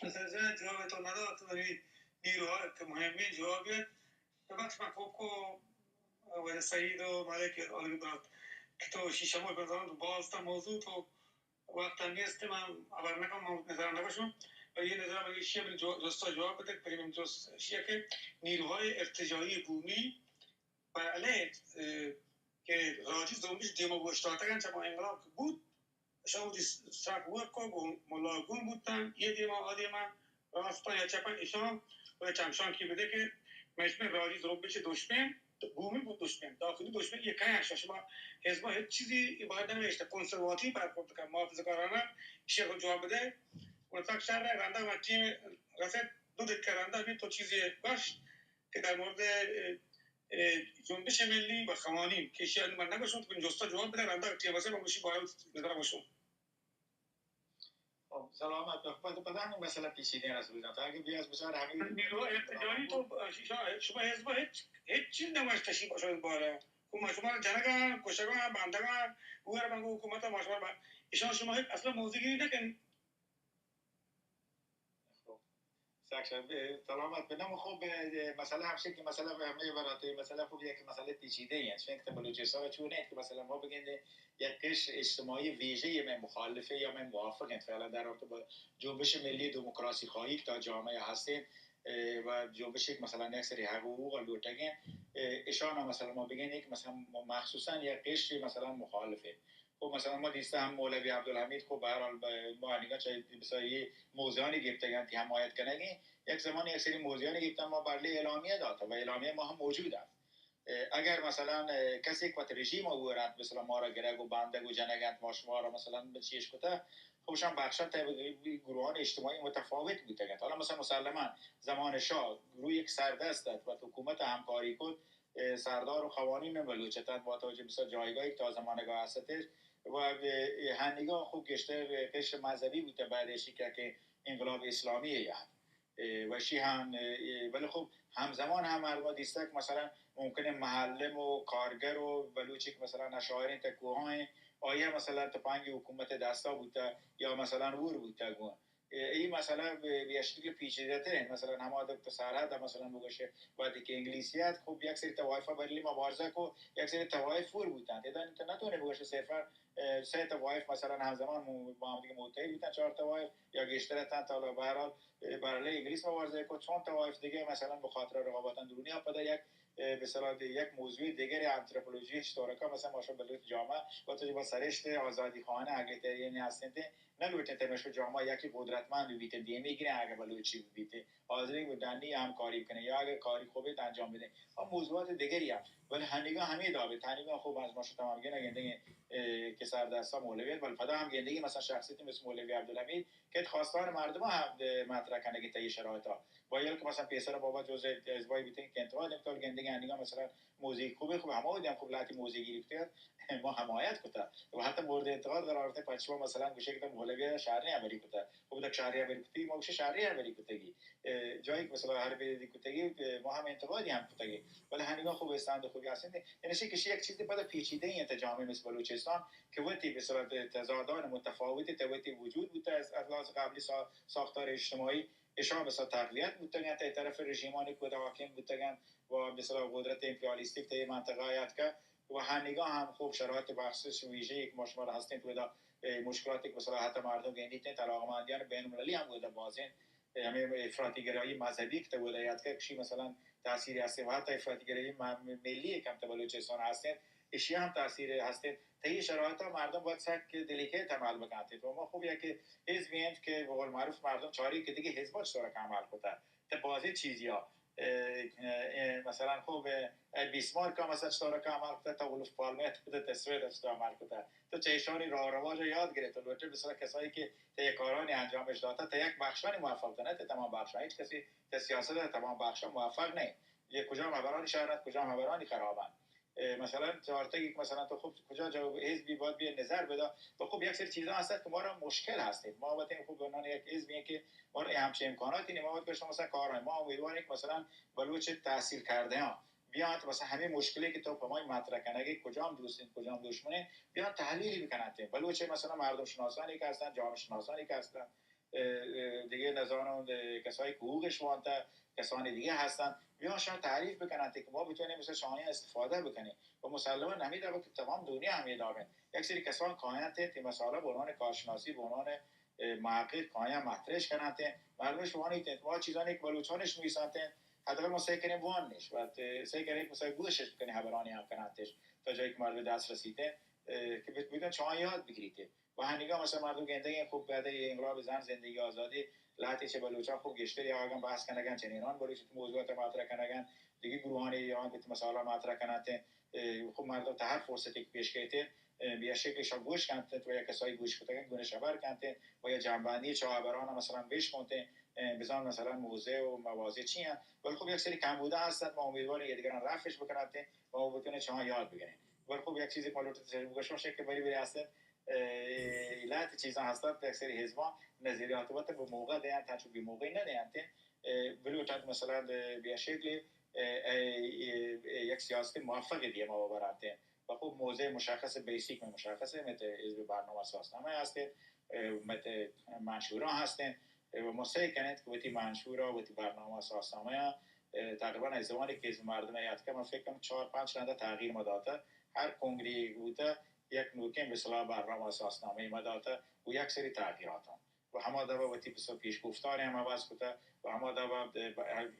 مثلا جواب تو ندات، یعنی نیروها که مهمین جوابیت. ببخش من فکر کو ولی سعید و ملک عالی برات که تو شیشه مو بزنم تو باز تا موضوع تو وقت هم نیست، من خبر نکنم، من نظر نباشم. و یه نظر من ایشیه، من جو-، جستا جواب بده، پری من جست ایشیه که نیروهای ارتجاعی بومی بر علیه، اه، کہ راجی زمبش دیما اوشتاتگن چہ ما انقلاب کہ بوت، اشان وتی سک ورک کو گوں ملا گون بوتن، یہ دیما آ دیما راستان یا چپن اشان و چمشان کی بدے کہ مشمے راجی زمبش دشمن بومی بود، دشمن، داخلی دشمن یہ کہیں شما حزب ہچ چیزی عبارت نوشتہ، کنسرواتیو برخورد کن، محافظہ کارانہ شیخ جواب بدے. و تک شر رندا و ٹیم رسد دو دقیقہ رندا بھی تو چیزی گشت کہ در مورد، اه، اه، جنبش ملی و قوانین که ایشی من نگوشم، تو جستا جواب بده، رندا تی واسه من گوشی باید نظر بشم. خب، سلامت بخ. پد، پد همین مسئله پیچیده است، بودن. تا اگه بیاز بچار همین نیرو ارتجاعی تو شما، شما حزب هیچ، هیچ چیز نوشته شی باشه باره. خب، ما شما جنگا، کشگا، بندگا، او را من حکومت ما شما با-، ایشان شما هیچ اصلا موضوع گیری نکنید. خب. سک شد. اه، سلامت بنم. خب، اه، مسئله همشه که مسئله همه برات، مسئله خب یک مسئله پیچیده ای است. چون که بلوچستان چون نیست که مثلا ما بگیم یک قشر اجتماعی ویژه من مخالفه یا من موافق انت. فعلا در رابطه با جنبش ملی دموکراسی خواهی که تا جامعه هستیم، اه، و جنبش یک مثلا یک سری حقوق و لوٹگین، اه، اشان هم مثلا ما بگیم که مثلا مخصوصا یک قشر مثلا مخالفه. خب مثلا ما دیسته هم مولوی عبدالحمید، خب به هر حال ب-، ما انیگا چه بسیاری موضعانی گرفتگن که حمایت کنگی. یک زمانی یک سری موضعانی گرفتن، ما برلی اعلامیه داتا و اعلامیه ما هم موجود است. اه، اگر مثلا، اه، کسی که وقت رژیم او رد مثلا ما را گرگ و بندگ و جنگنت، ما شما را مثلا به چیش کتا، خب شان بخشن تا گروهان اجتماعی متفاوت بودگنت. حالا مثلا مسلما زمان شاه روی یک سردست ات و حکومت همکاری کت، اه، سردار و قوانین بلوچ اتنت با توجه بسیار جایگاهی که تا زمانگا هستش و، اه، هنیگا خوب گیشتر قشر مذهبی بوته بعد اشی که، که انقلاب اسلامی یاد. اه، و اشی هم، اه، ولی خوب همزمان هم مردم دیستک مثلا ممکنه معلم و کارگر و بلوچی که مثلا اشاعرین تا کوهان، آیا مثلا تپنگ حکومت دستا بوته یا مثلا ور بوته گون. ای مسئله به، به شکل پیچیده‌تر انت. مثلا هما دکتر سرحد مثلا بگوشه، وقتی که انگلیسی ات، خب یک سری طوایف برلی مبارزه کو، یک سری طوایف فور بوتن. ادا تو نتونه بگوشه صرفا، اه، سه طوایف مثلا همزمان مو-، با هم دیگه متحد بوتن، چهار طوایف یا گیشتر اتن، تا حالا به هر حال، اه، برلی انگلیس مبارزه کو، چون طوایف دیگه مثلا به خاطر رقابتان درونی ها پدا یک اه، به اصطلاح یک موضوع دیگر آنتروپولوژی اشتراکا، مثلا ما شما بلوچ جامعه و تو با سرشت آزادی خواهان اگلیتریانی هستین، نلوٹین تمشو جامعه یکی قدرتمند بیت، دیمی گیرن اگه بلوچی بیت، حاضرین به دنی همکاری کنه یا اگه کاری خوبی انجام بده. اما موضوعات دیگری هم، ولی هنیگا همه دابه، تنیگا خوب از ما شما تمام گنه گندگی، اه، که سردستا مولوی، ولی پدا هم گندگی مثلا شخصیت مثل مولوی عبدالحمید که خواستار مردم هم، اه، مطرح کنگی تا یه شرایطا. باید که مثلا پیسر بابا جزء حزبای بیتین که انتقاد انت، گندگی انیگا مثلا موزیک خوبه، خوب همه بودن خوب لهتی موزیک گیری کتن، ما حمایت کتا و حتی مورد انتقاد قرار داته. پنچما مثلا گوشه که مولوی شهری امری کتا، خوب تک شهری امری کتی، ما گوشه شهری امری کتگی، اه، جایی که مثلا هر بیدی کتگی، اه، ما هم انتقادی هم کتگی، ولی هنیگا خوب استند خوبی هستین. یعنی شی کشی یک چیز پدا پیچیده انت جامعه مثل بلوچستان که وتی به صورت تضادان متفاوت ته وتی وجود بوده از، از لحاظ قبلی سا-، ساختار اجتماعی اشان بسا تقویت بوتگن، تای طرف رژیمانی که حاکم بوتگن و بسا قدرت امپریالیستی که تای منطقه آیت که و هنگا هم خوب شرایط بخصوص ویژه یک ما شما را هستین که ودا، اه، مشکلاتی که بسا حتی مردم گندیتین، علاقمندیان بین المللی هم ودا بازین، اه، همه افراطی گرایی مذهبی که ودا آیت که کشی مثلا تاثیری هستین و حتی افراطی گرایی م-، ملی کم تا بلوچستان هستین، اشیا هم تاثیر هستین. تا این شرایط ها مردم باید سک دلیکیت عمل بکنتید و ما خوب یک حزبی انت که به قول معروف مردم چاری که دیگه حزبا چطور که عمل کتن. تا بازی چیزی ها، اه، اه، مثلا خوب، اه، بیسمارک ها مثلا چطور که عمل کتن، تا اولوف پالمه تا خود تصویر چطور عمل کتن. تو چه ایشانی راه و رواج یاد گرفت. البته مثلا کسایی که تا یک کارانی انجامش داده، تا یک بخشانی موفق بودن، تا تمام بخشان. هیچ کسی تا سیاست تمام بخشان موفق نه. یه کجام خبرانی شهرت، کجام خبرانی خرابن. اه، مثلا چهارتگی که مثلا تو خب کجا جا حزبی باید بیه نظر بده و خب یک سری چیزا هست که ما را مشکل هستیم. ما باید خب به عنوان یک حزبی که ما را همچین امکاناتی نیست، ما باید که شما مثلا کار ما امیدواریم که مثلا بلوچ تحصیل کرده ها بیاد مثلا همین مشکلی که تو پمای مطرح کنگی کجام دوستین کجام دشمنین بیاد تحلیلی بکنند. بلوچ مثلا مردم شناسانی که هستن، جامعه شناسانی که هستن، اه، اه، دیگه نزانم، اه، کسایی که حقوقش وانته، کسانی دیگه هستن، بیان شان تعریف بکنن که ما بتونیم مثل شانی استفاده بکنیم. و مسلما نمی دابه که تمام دنیا همی دابه. یک سری کسان کاینت تی مسئله به عنوان کارشناسی، به عنوان، اه، محقق کاین مطرحش کنن تی مردمش وانی تی ما چیزانی که بلوچانش نویسن تی حداقل ما سعی کنیم وان نیش و تی سعی کنیم مثلا گوشش بکنیم خبرانی هم کنن تیش. تا جایی که مردم دست رسیته، اه، که بت-، بتون چه آن یاد بگیریته. و هنگام مثلا مردم گندگین خوب بعد انقلاب زن، زندگی آزادی، لحظه چه بلوچان خوب گشتری آگن بحث کنگن، چنینان بلوچ موضوعات مطرح کنگن، دیگه گروهان ایران بیت مسائل مطرح کننت. اه، خوب مردم تا هر فرصتی که پیش کیته، اه، بیا شکلش گوش کنت و یا کسایی گوش کتگن، گونه شبر کنت و یا جنبندی چه خبران مثلا بشکنت، اه، بزان مثلا موضع و مواضع چی هن. ولی خوب یک سری کم بوده هستند، ما امیدواریم یه دیگران رفعش بکننت و ما بتونیم چه آن یاد بگیریم. ولی خوب یک چیزی که ما لوٹت تجربه گوشم که بری بری هستند، اه، لحظه چیزان هستند، یک سری حزبان نظریات وقت به موقع دیانت، چون بی موقع ندیانت. اه، بلوچ ات مثلا، اه، بیا شکلی، اه، اه، اه، یک سیاست موفق دیگه ما براتین و خوب موضع مشخص، بیسیک میں مشخص ہے، مثل حزب برنامه اساسنامه هستین، اه، مثل منشورا هستین، اه، و ما سعی کنید که وتی منشورا، وتی برنامه اساسنامه، اه، تقریبا از زمانی که حزب مردم یاد که من فکر کنم چهار پنج رنده تغییر ما داته، هر کنگره بوده یک نوکین به اصطلاح برنامه اساسنامه ما داته و یک سری تغییرات هم و هما دابا وتی پس و پیشگفتار هم عوض کته و هما دابا ب-،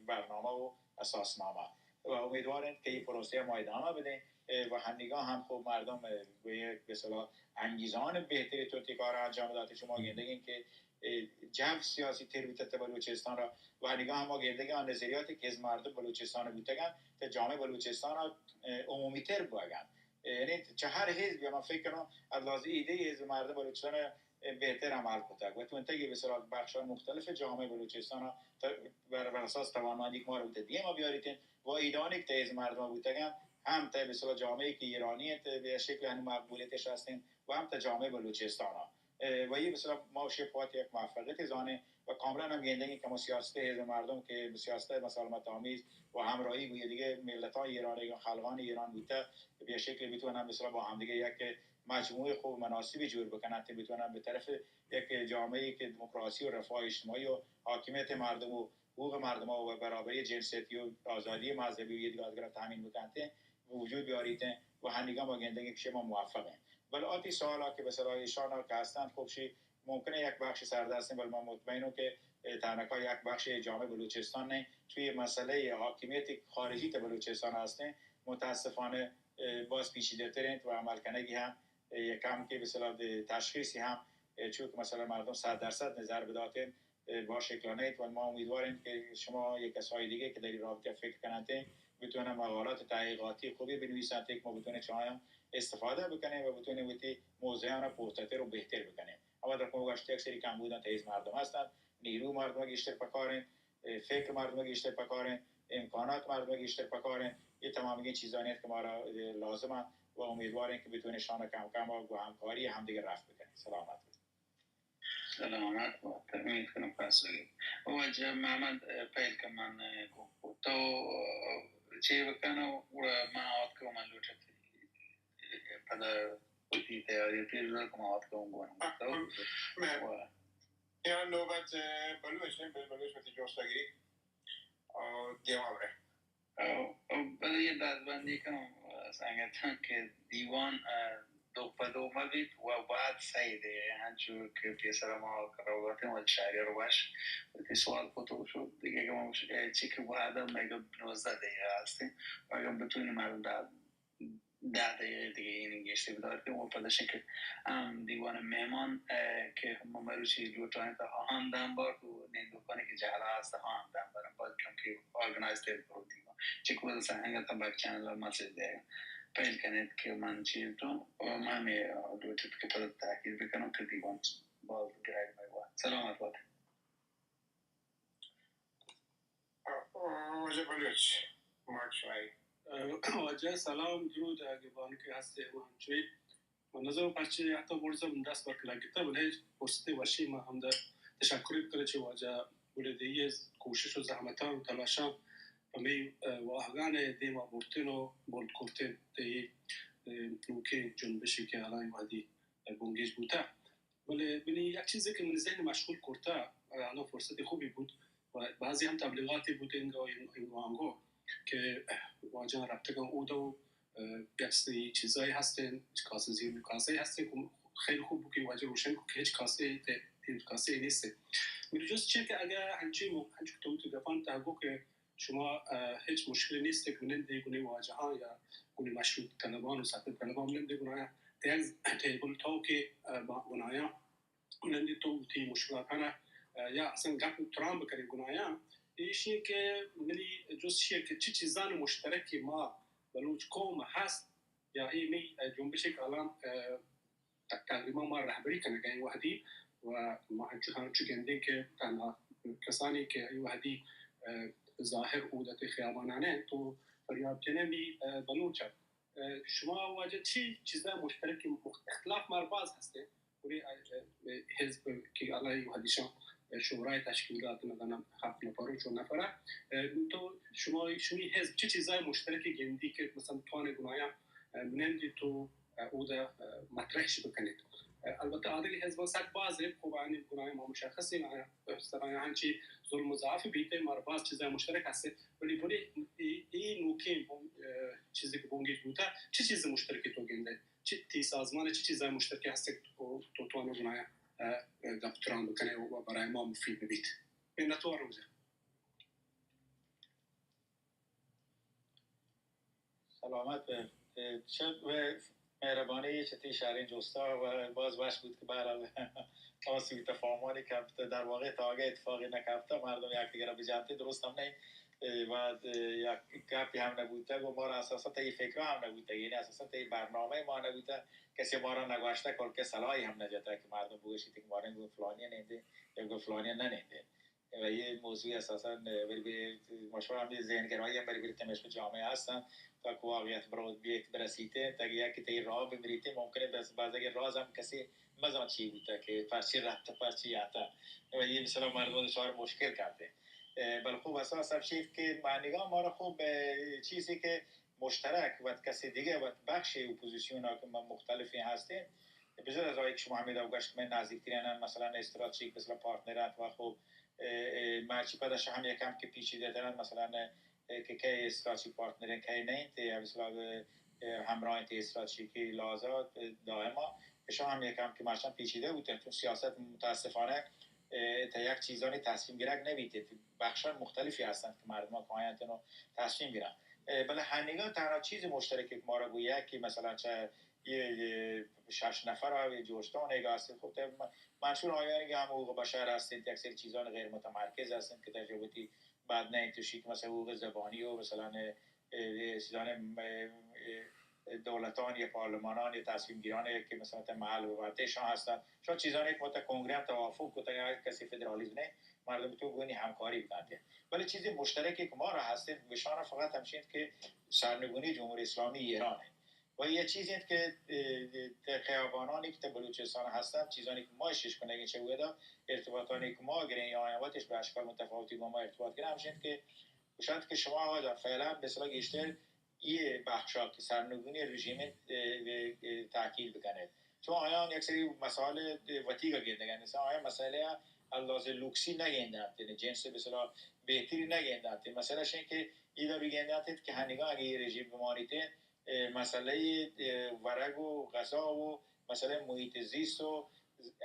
برنامه و اساسنامه و امیدواریم که این پروسه ما ادامه بدیم، اه، و هنگاه هم خوب مردم، اه، به یک به اصطلاح انگیزان بهتری تو تی کار انجام داده. شما گندگین که، اه، جو سیاسی تر بیته تا بلوچستان را و هنگاه هم ما گندگین آن نظریاتی که از مردم بلوچستان بوتگن تا جامعه بلوچستان را، اه، عمومی تر بوگن. یعنی چه هر حزبی، من فکر کنم از لحاظ ایده حزب مردم بلوچستان بهتر عمل کتگ و تونتگی به اصطلاح بخش‌های مختلف جامعه بلوچستان ها ت-، بر، بر اساس توانمندی که ما رو بوده دیما بیاریتین و ایدانی که تا حزب مردم بوتگن هم تا به اصطلاح جامعه که ایرانی انت به شکل هنو مقبولیتش هستین و هم تا جامعه بلوچستان ها. اه، و این به اصطلاح ما و شی پوات یک موفقیت زانه و کاملا هم گندگی که ما سیاست حزب مردم که به سیاست مسالمت آمیز و همراهی گوی دیگه ملتان ایران یا خلقان ایران بوده به شکلی بتونن به اصطلاح با هم دیگه یک مجموعه خوب مناسبی جور بکنن تا بتونن به طرف یک جامعه که دموکراسی و رفاه اجتماعی و حاکمیت مردم و حقوق مردم و برابری جنسیتی و آزادی مذهبی و یه دیگه دیگر تامین بکنن وجود بیاریت و هنگام ما گندگی که شما موفقین. بل آتی سوالا که به صلاح ایشان که هستند، خب شی ممکنه یک بخش سرده هستیم، بل من مطمئنم که، اه، تنها یک بخش جامعه بلوچستان نه، چون یه مسئله حاکمیت خارجی تا بلوچستان هستیم. متاسفانه، اه، باز پیچیده ترین و عمل کنگی هم، اه، یکم که به صلاح تشخیصی هم، اه، چون که مثلا مردم صد درصد نظر بداتین، اه، با شکلانه ایت و ما امیدواریم که شما یک کسای دیگه که در این رابطه فکر کننده بتونه مقالات تحقیقاتی خوبی بنویسند که ما بتونه چه آیان استفاده بکنیم و بتونه وتی موضوعان را پخته‌تر و بهتر بکنیم. اما در کنگاشت یک سری کم بودن تیز مردم هستند، نیرو مردم گیشتر پکارن، اه، فکر مردم گیشتر پکارن، امکانات مردم گیشتر پکارن. یه تمامی چیزانی است که ما را، اه، لازم هست و امیدواریم که بتونه شان کم کم و با همکاری همدیگه رفت بکنیم. سلامت باشید. سلامت بات، امید کنم پاسوی. واجہ محمد، اه، پہل کہ من، اه، گو-، تو، اه، چے بکنو، گڑا من آتکو من لوٹت، اه، پدا وتی تیاری پیش دار کہ من آتکو گون تو۔ میں، و- یا نوبت، اه، بلوچ ہیں، بل-، بلوچ وتی جوستگری، اه، دیما برے۔ او، او، بلے یہ دادبندی کنوں، اه، سنگتاں کہ دیوان، اه، دو پہ دو مہ بیت و بعد سید ء انچو کہ پیسر ما کرا وتیں و شاعر وش وتی سوال کتو شو دگہ کہ ما گوش، اه، چی کہ وہد ء مگہ نوزدہ دقیقہ ہستیں، مگہ بتونی مردم داد دہ دقیقہ دگہ این گیشتر بدار کہ و پدشن کہ ام دیوان مہمان، اه، کہ ہم مروچی لوٹائیں تا آہان دم بار کو نندوکانی کہ جہلا ہست آہان دم بار باز کم کہ آرگنائز تر کرو دیوان۔ چکو سنگت ہم بیک چینل مسج دے پہل کنیت کہ من چی تو و من ہمیں لوٹت کہ پدا تاکید بکنم کہ دیوان باز گرگ میں ہوا۔ سلامت بات۔ واجہ بلوچ، مائک شماری۔ واجہ سلام، درود، اگہ بانکے ہستے ہم ہنچوئی۔ من نزاناں پرچے حتی برزا من دست بر کنگ گتا، بلے فرصت وشی ما ہمدا تشکر کنیں چہ واجہ بلے دئی کوشش و زحمتاں و تلاشاں پمی، اه، واہگان دیما برتن و بلد کرتن تئی، اه، نوکیں جنبشی کہ الان وہدی بنگیج بوتا۔ بلے منی یک چیزے کہ منی ذہن مشغول کرتا، الان فرصت خوبی بود و بعضی ہم تبلیغاتی بود انگا، انگا آنگو کہ واجہ رپتگاں اودا و، اه، یک سری چیزایی ہستیں، کاسہ زیر کاسہ ہستیں، خیلی خوب بود کہ واجہ روشن کو کہ ہچ کاسہ تے، کاسہ نیست۔ منی جست چیئے کہ اگر ہنچی مو-، ہنچو تو تو گپان تہا گو کہ شما، اه، هیچ مشکلی نیست که منندی گونی واجهان یا گونی مشروط طلبان و سرکوب طلبان منندی گونایا یک ٹیبل ٹاک، اه، با گونایا منندی تو تی مشکلات هنه، اه، یا اصلاً گپ تران بکنی گونایا. ایشی که منی جست چیه که چه چیزان مشترکی ما بلوچ قوم هست یا ای می، اه، جنبش که الان، اه، ت-، تقریباً ما رهبری کنگ ء ایں وهدی و ما انچو، انچو گندیں کہ تنها کسانی کہ ای وهدی، اه، ظاهر اود ات خیابانان انت تو فریاد جنیں می، اه، بلوچ ات. اه، شما واجہ چی چیزا مشترک مخ-، اختلاف مار باز هستیں، گڑے، اه، اه، حزب کہ الان ای وهدیشان شورای تشکیل دات، نزانم هفت نفر و چهار نفر، اه، تو شما، شمی حزب چی چیزا مشترک گندی کہ مثلاً توان گنایا، اه، منندی تو اه، اود ء، اه، مطرحش بکنیت. اه، البته آدگہ حزبان سک باز انت، خب آیانی گناہ ما مشخص انت، آیا، سرایان چی ظلم و ضعف بیت، مارا باز چیزا مشترک هست، ولی بلے ای، ای نوکیں بن-، اه، چیزی کہ بنگیج بوتا، چی چیز مشترکی تو گندے؟ چی تی سازمان چی چیزا مشترکی هست تو، تو توانو گناہ، اه، اه، گپ تران بکنے و برای ما مفید ببیت؟ منتوارم جا. سلامت بے. اه، چه، اه، مهربانی چه تی شرین جستا و باز وش بود که بهرحال آ سوء تفاهمانی کپت، در واقع تا اگه اتفاقی نکپته مردم یکدیگر را بجنتی درست هم نه. اه، و، اه، یک گپی هم نبوته و ما را اساسا تی فکرها هم نبوته، یعنی اساسا تی برنامه ما نبوته، کسی ما را نگوشته کل که صلاحی هم نجته که مردم بگوشید که ما را گو فلانی ننده یا گو فلانی نننده. و یه موضوع اساساً، اه، بری بری مشما هم ذهنگرایی هم بری بری تمش به جامعه هستن تا که واقعیت برو بیت برسیته، تا که یک تی راه بمریته، ممکنه بس بعض اگر راز هم کسی مزان چی بوده که پرچی رفته، پرچی آتا. و یه مثلاً مردم دچار مشکل کرده. اه، بل خوب اساس هم شید که معنیگاه ما را خوب، اه، چیزی که مشترک وت کسی دیگه وت بخش اپوزیسیون ها که ما مختلفی هستیم، بجز از آیه که شما همیدا گوشت که من نزدیکترین هم مثلاً استراتژیک مثلاً پارتنر انت و خب، اه، اه، مرچی پدش هم یکم که پیچیده ترن مثلاً، اه، که کی استراتژیک پارتنر انت، کی نه انت، یا مثلاً، اه، همراه انت استراتژیکی لازا، اه، دائما اشان هم یکم که مرچان پیچیده بوتن چون سیاست متاسفانه، اه، تا یک چیزانی تصمیم گرگ نبیت، بخشان مختلفی هستند که مردم ها کاینت و تصمیم گیرن. اه، بله هنگان تنها چیز مشترکی که ما را گوید که مثلاً چه یه، یه شش نفر ها، یه جوشتان ایگا هستید. خب، ته-، م-، منشور آیانی که هم حقوق بشر هستید، یک سری چیزان غیر متمرکز هستید که تجربتی بعد نه توشی که مثلاً حقوق زبانی و مثلاً، اه، اه، چیزان، اه، اه، دولتان یا پارلمانان یا تصمیم گیران که مثلاً ته محل و ورتهشان هستند. شما چیزانی که مت کنگره هم توافق کتگ، اگر کسی فدرالیزم نه، مردم تو گونی همکاری بکنید. ولی چیزی مشترکی که ما را هستید، بشان فقط همشید که سرنگونی جمهوری اسلامی ایران انت. و یه چیزی انت که، اه، اه، خیابانانی که بلوچستان هستن، چیزانی که ما شش کنگی چه ودا ارتباطانی که ما گرین یا آیان وتش به اشکال متفاوتی با ما ارتباط گرین، همش انت که گوشند که شما آقا جان فعلاً به اصطلاح گیشتر یه بخشا که سرنگونی رژیم، اه، اه، اه، تحکیل بکنید. چون آیان یک سری مسائل وتیگا گندگن، مثلاً آیان مسئله اندازه لوکسی نگندند، یعنی جنس به اصطلاح بهتری نگندند. مسئله اش انت که ایدا بگندند که هنگان اگه یه رژیم بمانیت، اه، مسئلهٔ، اه، ورگ و غذا و مسئلهٔ محیط زیست و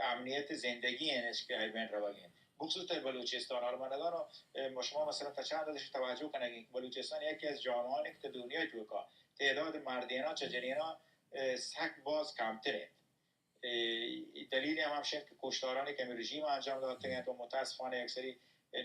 امنیت زندگی اینش که ای بین روگین. بخصوص در بلوچستان، حالا من ندارم، اه، شما مثلاً تا چند ازش توجه کنگین که بلوچستان یکی از جامعه‌انی که در دنیای توکا تعداد مردینا چه جنینا، اه، سک باز کمتر انت. اه، دلیل هم همش انت که کشتارانی که رژیم انجام داده انت و متاسفانه یک سری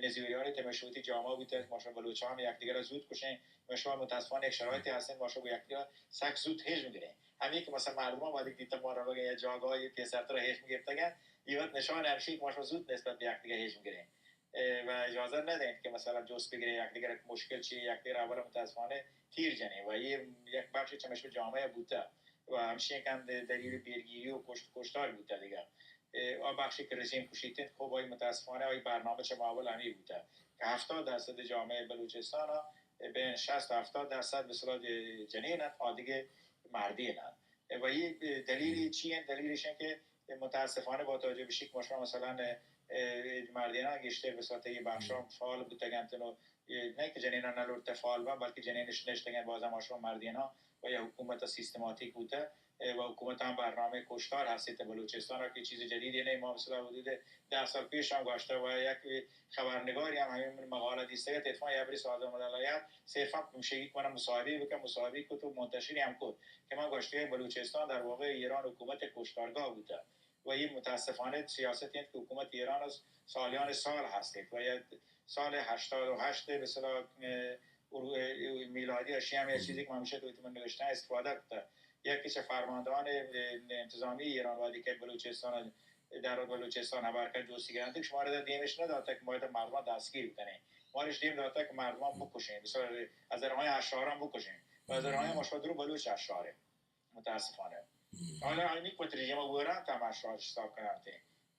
نزیوریانی تمشوتی جامعه بوده، ما شما بلوچان هم یکدیگر را زود کشیں، ما شما متاسفانه یک شرایطی هستن، ما شما یکدیگر را سک زود هجم گریں. همین که مثلاً مردمان باید دیتا ما را بگن یا جاگاهی پیسرتر هجم گرفتگن، یه وقت نشان همشی که ما شما زود نسبت به یکدیگر هجم گریں. اه، و اجازه ندهید که مثلاً جست بگیریں یکدیگر مشکل چیه، یکدیگر اول متاسفانه تیر جنیں و یه یک بخش چمش به جامعه بوده و همشی کم دلیل بیرگیری و کشت، کشتار بوده دیگه. اه، آ بخشی که رژیم کشیتین، خب آی متاسفانه آی برنامه چه ماول همی بوده که هفتاد درصد جامعه بلوچستان ها بین شصت تا هفتاد درصد به اصطلاح جنین انت، آ دیگه مردین انت. و یه دلیلی چی انت؟ دلیلش این که متاسفانه با توجه به شی که مثلاً، اه، مردینان گیشتر به صورت یه بخشان فعال بوتگنتن و اے نہ کہ جنیناں نہ لوٹتہ فعال بنت، بلکہ جنینش نشتگیں، باز ہما شما مردیناں و یا حکومت سیستماتیک بوتہ، اے، و حکومت ہم برنامہ کشتار ہستیں تہ بلوچستان کہ چیز جدیدی نہ، ما مثلا حدود دہ سال پیش ہم گوشتہ و یک خبرنگاری ہم ہمیں من مقالہ دیستگ ات، اتفاقا یا بری سازمان ملل ات، صرفا شیگی کہ منا مصاحبہ بکن، مصاحبہ کت و منتشری ہم کت کہ من گوشتگ بلوچستان در واقع ایران حکومت کشتارگاہ بوتہ و یہ متاسفانہ سیاست انت کہ حکومت ایران سالیان سال ہست انت و یا سال ہشتاد و ہشت مثلا، اه، ار-، اه، میلادی اشی ہم یک چیزی کہ من ہمیشہ تو من نوشتہ استفادہ کتہ، یکی چہ فرماندہان، اه، انتظامی ایران وہدی کہ بلوچستان در بلوچستان ہبر کن جوستی گرانتی کہ شما را دیمش نداتہ کہ ما مردمان دستگیر بکنیں، ما رش دیم داتہ کہ مردمان بکشیں، مثلا از آیان اشراران بکشیں و از آیان ما شما درو بلوچ اشراریں. متاسفانہ. حالا آیانی وت رژیم ءَ وران تماشاش حساب کننت.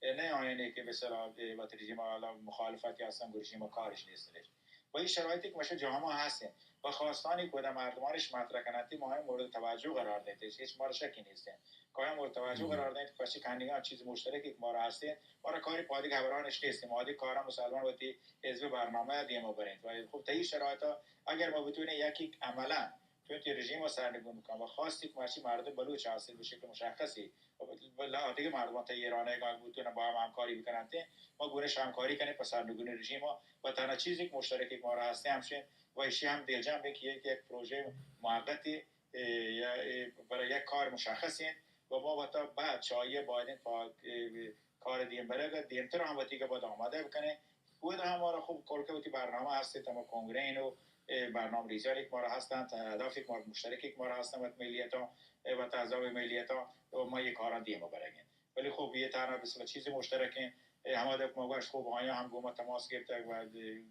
اے نہ آیانی کہ مثلا وت رژیم ءَ حالا مخالفت یا ہستن گو رژیم ءَ کارش نیستش. و این شرایطی که مشه جامعه هستیم و خواستانی که مردمانش مطرح کننت، ما هم مورد توجه قرار دهیم، هیچ مارا شکی نیستیم که آیا مورد توجه قرار دهیم، پس چه کنگان چیز مشترکی که ما را هستیم، ما را کاری پادی خبرانش نیستیم، ما دی کارا مسلمان وتی حزب برنامه دیما بریم. و خب تا این شرایط ها اگر ما بتونیم یکی عملا چون که رژیم ءَ سرنگون بکن و خواستی که مرچی مردم بلوچ حاصل به شکل مشخصی و بل-، بل-، دیگه مردم تا ایران ءَ اگاں بوتون با هم همکاری بکننت، ما گونش همکاری کنیں په سرنگونی رژیم ءَ. و تنها چیزی که مشترکی که ما را هسته همشین و ایشی هم دلجم بین که یک، یک پروژه موقتی، اه، یا، اه، برای یک کار مشخصی و ما وتا بعد چایی باید پا-، اه، کار دیم برگ دیمتر هم وتی که باید آماده بکنیں. اود ہم مارا خوب کل کہ وتی برنامہ ہست انت، ہما کنگرہ ایں و، اے، برنامہ ریزیانی کہ مارا ہست انت، اہدافی کہ مارا مشترکی کہ مارا ہست انت وت ملیتاں، اے، وت احزاب ملیتاں، و ما یہ کاراں دیما برگ ایں. ولی خوب یہ تہنا بسلا چیز مشترک ایں، اے، ہما دپ ما گوشت خوب آیاں ہم گوما تماس گرتگ و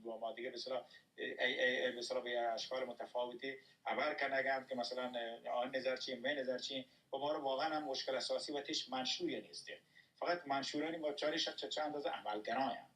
گوما دیگہ بسلا، اے، اے، اے، اے، بسلا بہ اشکال متفاوتی ہبر کنگ انت کہ مثلا، اے، آن نظر چی، مئے نظر چی، و مارا واقعا ہم مشکل اساسی وتیش منشوری نیست. فقط منشورانی ما چاری شد چه چند از عملگرایاں.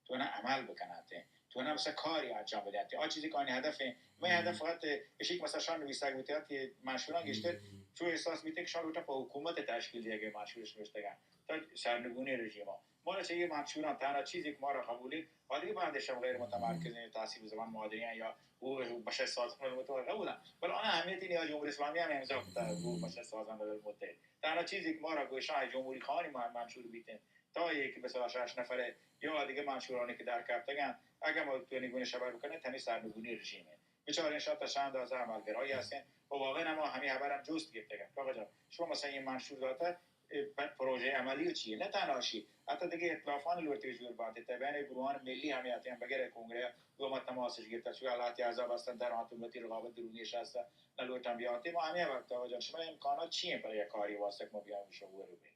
تو نه عمل بکنات، تو نه مثلا کاری انجام بدات. آ چیزی که آنی هدف ایں، مئے هدف فقط اشی که مثلا شان نویسگ بوتات، منشوران گیشتر چو احساس بیتگ که شان لوٹا په حکومت تشکیل دیگه منشورش نوشتگن تا سرنگونی رژیم ها. ما را چه یه منشوران تنها چیزی که ما را قبولی، آدگه بندش هم غیر متمرکز ایں، تحصیل زبان مادری ایں یا او بشر سازمان متمرکز بودن. بل آن اهمیتی نیاز جمهوری اسلامی هم امضا کتا، او بشر سازمان ملل متحد. تنها چیزی که ما را گوشان جمهوری خانی منشور بیتن، تا یک مثلا شش نفره یا دیگه منشورانی که در کپتگن، اگه ما توانی گونه شبر بکنه، تنی سرنگونی رژیمه. بچار انشاءالله تا چند اندازه عملگرایی هستن و واقعا ما همی خبرم جست گرفتگن. آقا جان، شما مثلا یه منشور داته، اه، پ-، پروژه عملی و چیه؟ نه تنها شی، حتی دیگه ائتلافان لوٹی جور بانته، تا بین گروهان ملی همی آتی هم بگره کنگره و ما تماسش گرفته، چون الهاتی عذاب هستن، در آن تومتی رقابت درونیش هستن، نه لوٹن بیانتی. ما همی وقت آقا جان، شما امکانات چیه برای کاری واسطه که ما بیایم شما رو بین؟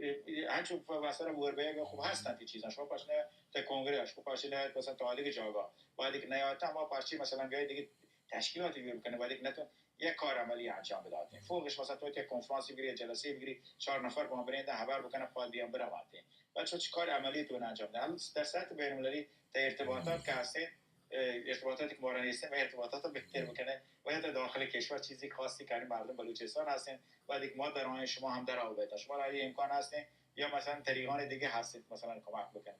اه، اه، هنچو ف-، وسر ور بیگ خوب هستن تی چیزاں. شما پرچ نه تا کنگره، شما پرچ نه مثلا تا دیگه جاگا. بعد یک نیاتا ما پرچی مثلا بیای دیگه تشکیلاتی جور بکنه، بعد یک نتون یک کار عملی انجام بداتین. فوقش مثلا تو یک کنفرانسی بگیری، یک جلسه بگیری، چهار نفر با هم برین، ده خبر بکنه، پاد بیان برواتی. و چو چه کار عملی تو انجام ده. حالا در سطح بین المللی تا ارتباطات که هستین، اه، ارتباطاتی که ما را نیستن و ارتباطات رو بهتر بکنه و یا تا داخل کشور چیزی خاصی که مردم بلوچستان هستین و دیگه ما در آن شما هم در آوردن. شما را این امکان هستین یا مثلا طریقان دیگه هستین مثلا کمک بکنید.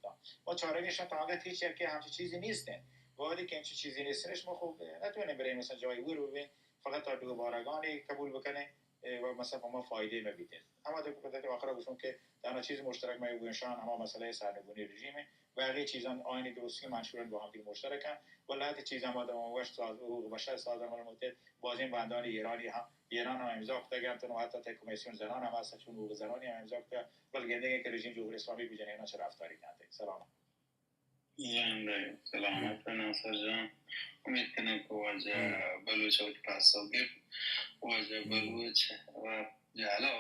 ما چارگیش تا حالت هیچ یک همچین چیزی نیستین. وقتی که همچین چیزی نیستنش ما خوب نتونیم بریم مثلا جایی ور ببین، فقط تا دوبارگانی قبول بکنه، اه، و مثلا به ما فایده مبیته. اما در آخر گوشم که تنها چیز مشترک ما گوشان اما مسئله سرنگونی رژیمه. بقیه چیزان آینی درستی منشورن با هم دیگه مشترکن و لحظه چیز هم آدم وش ساز حقوق بشر سازمان ملل متحد بازین بندان ایرانی هم، ایران هم امضا کتگن و حتی تا کمیسیون زنان هم هست، چون حقوق زنانی هم امضا کتگن، بل گندگی که رژیم جمهوری اسلامی بجنه اینا چه رفتاری کنده. سلام. زنده سلامت ناصر جان. امید کنم که واجه بلوچ وقت پاسو گفت. واجه بلوچ و جالا،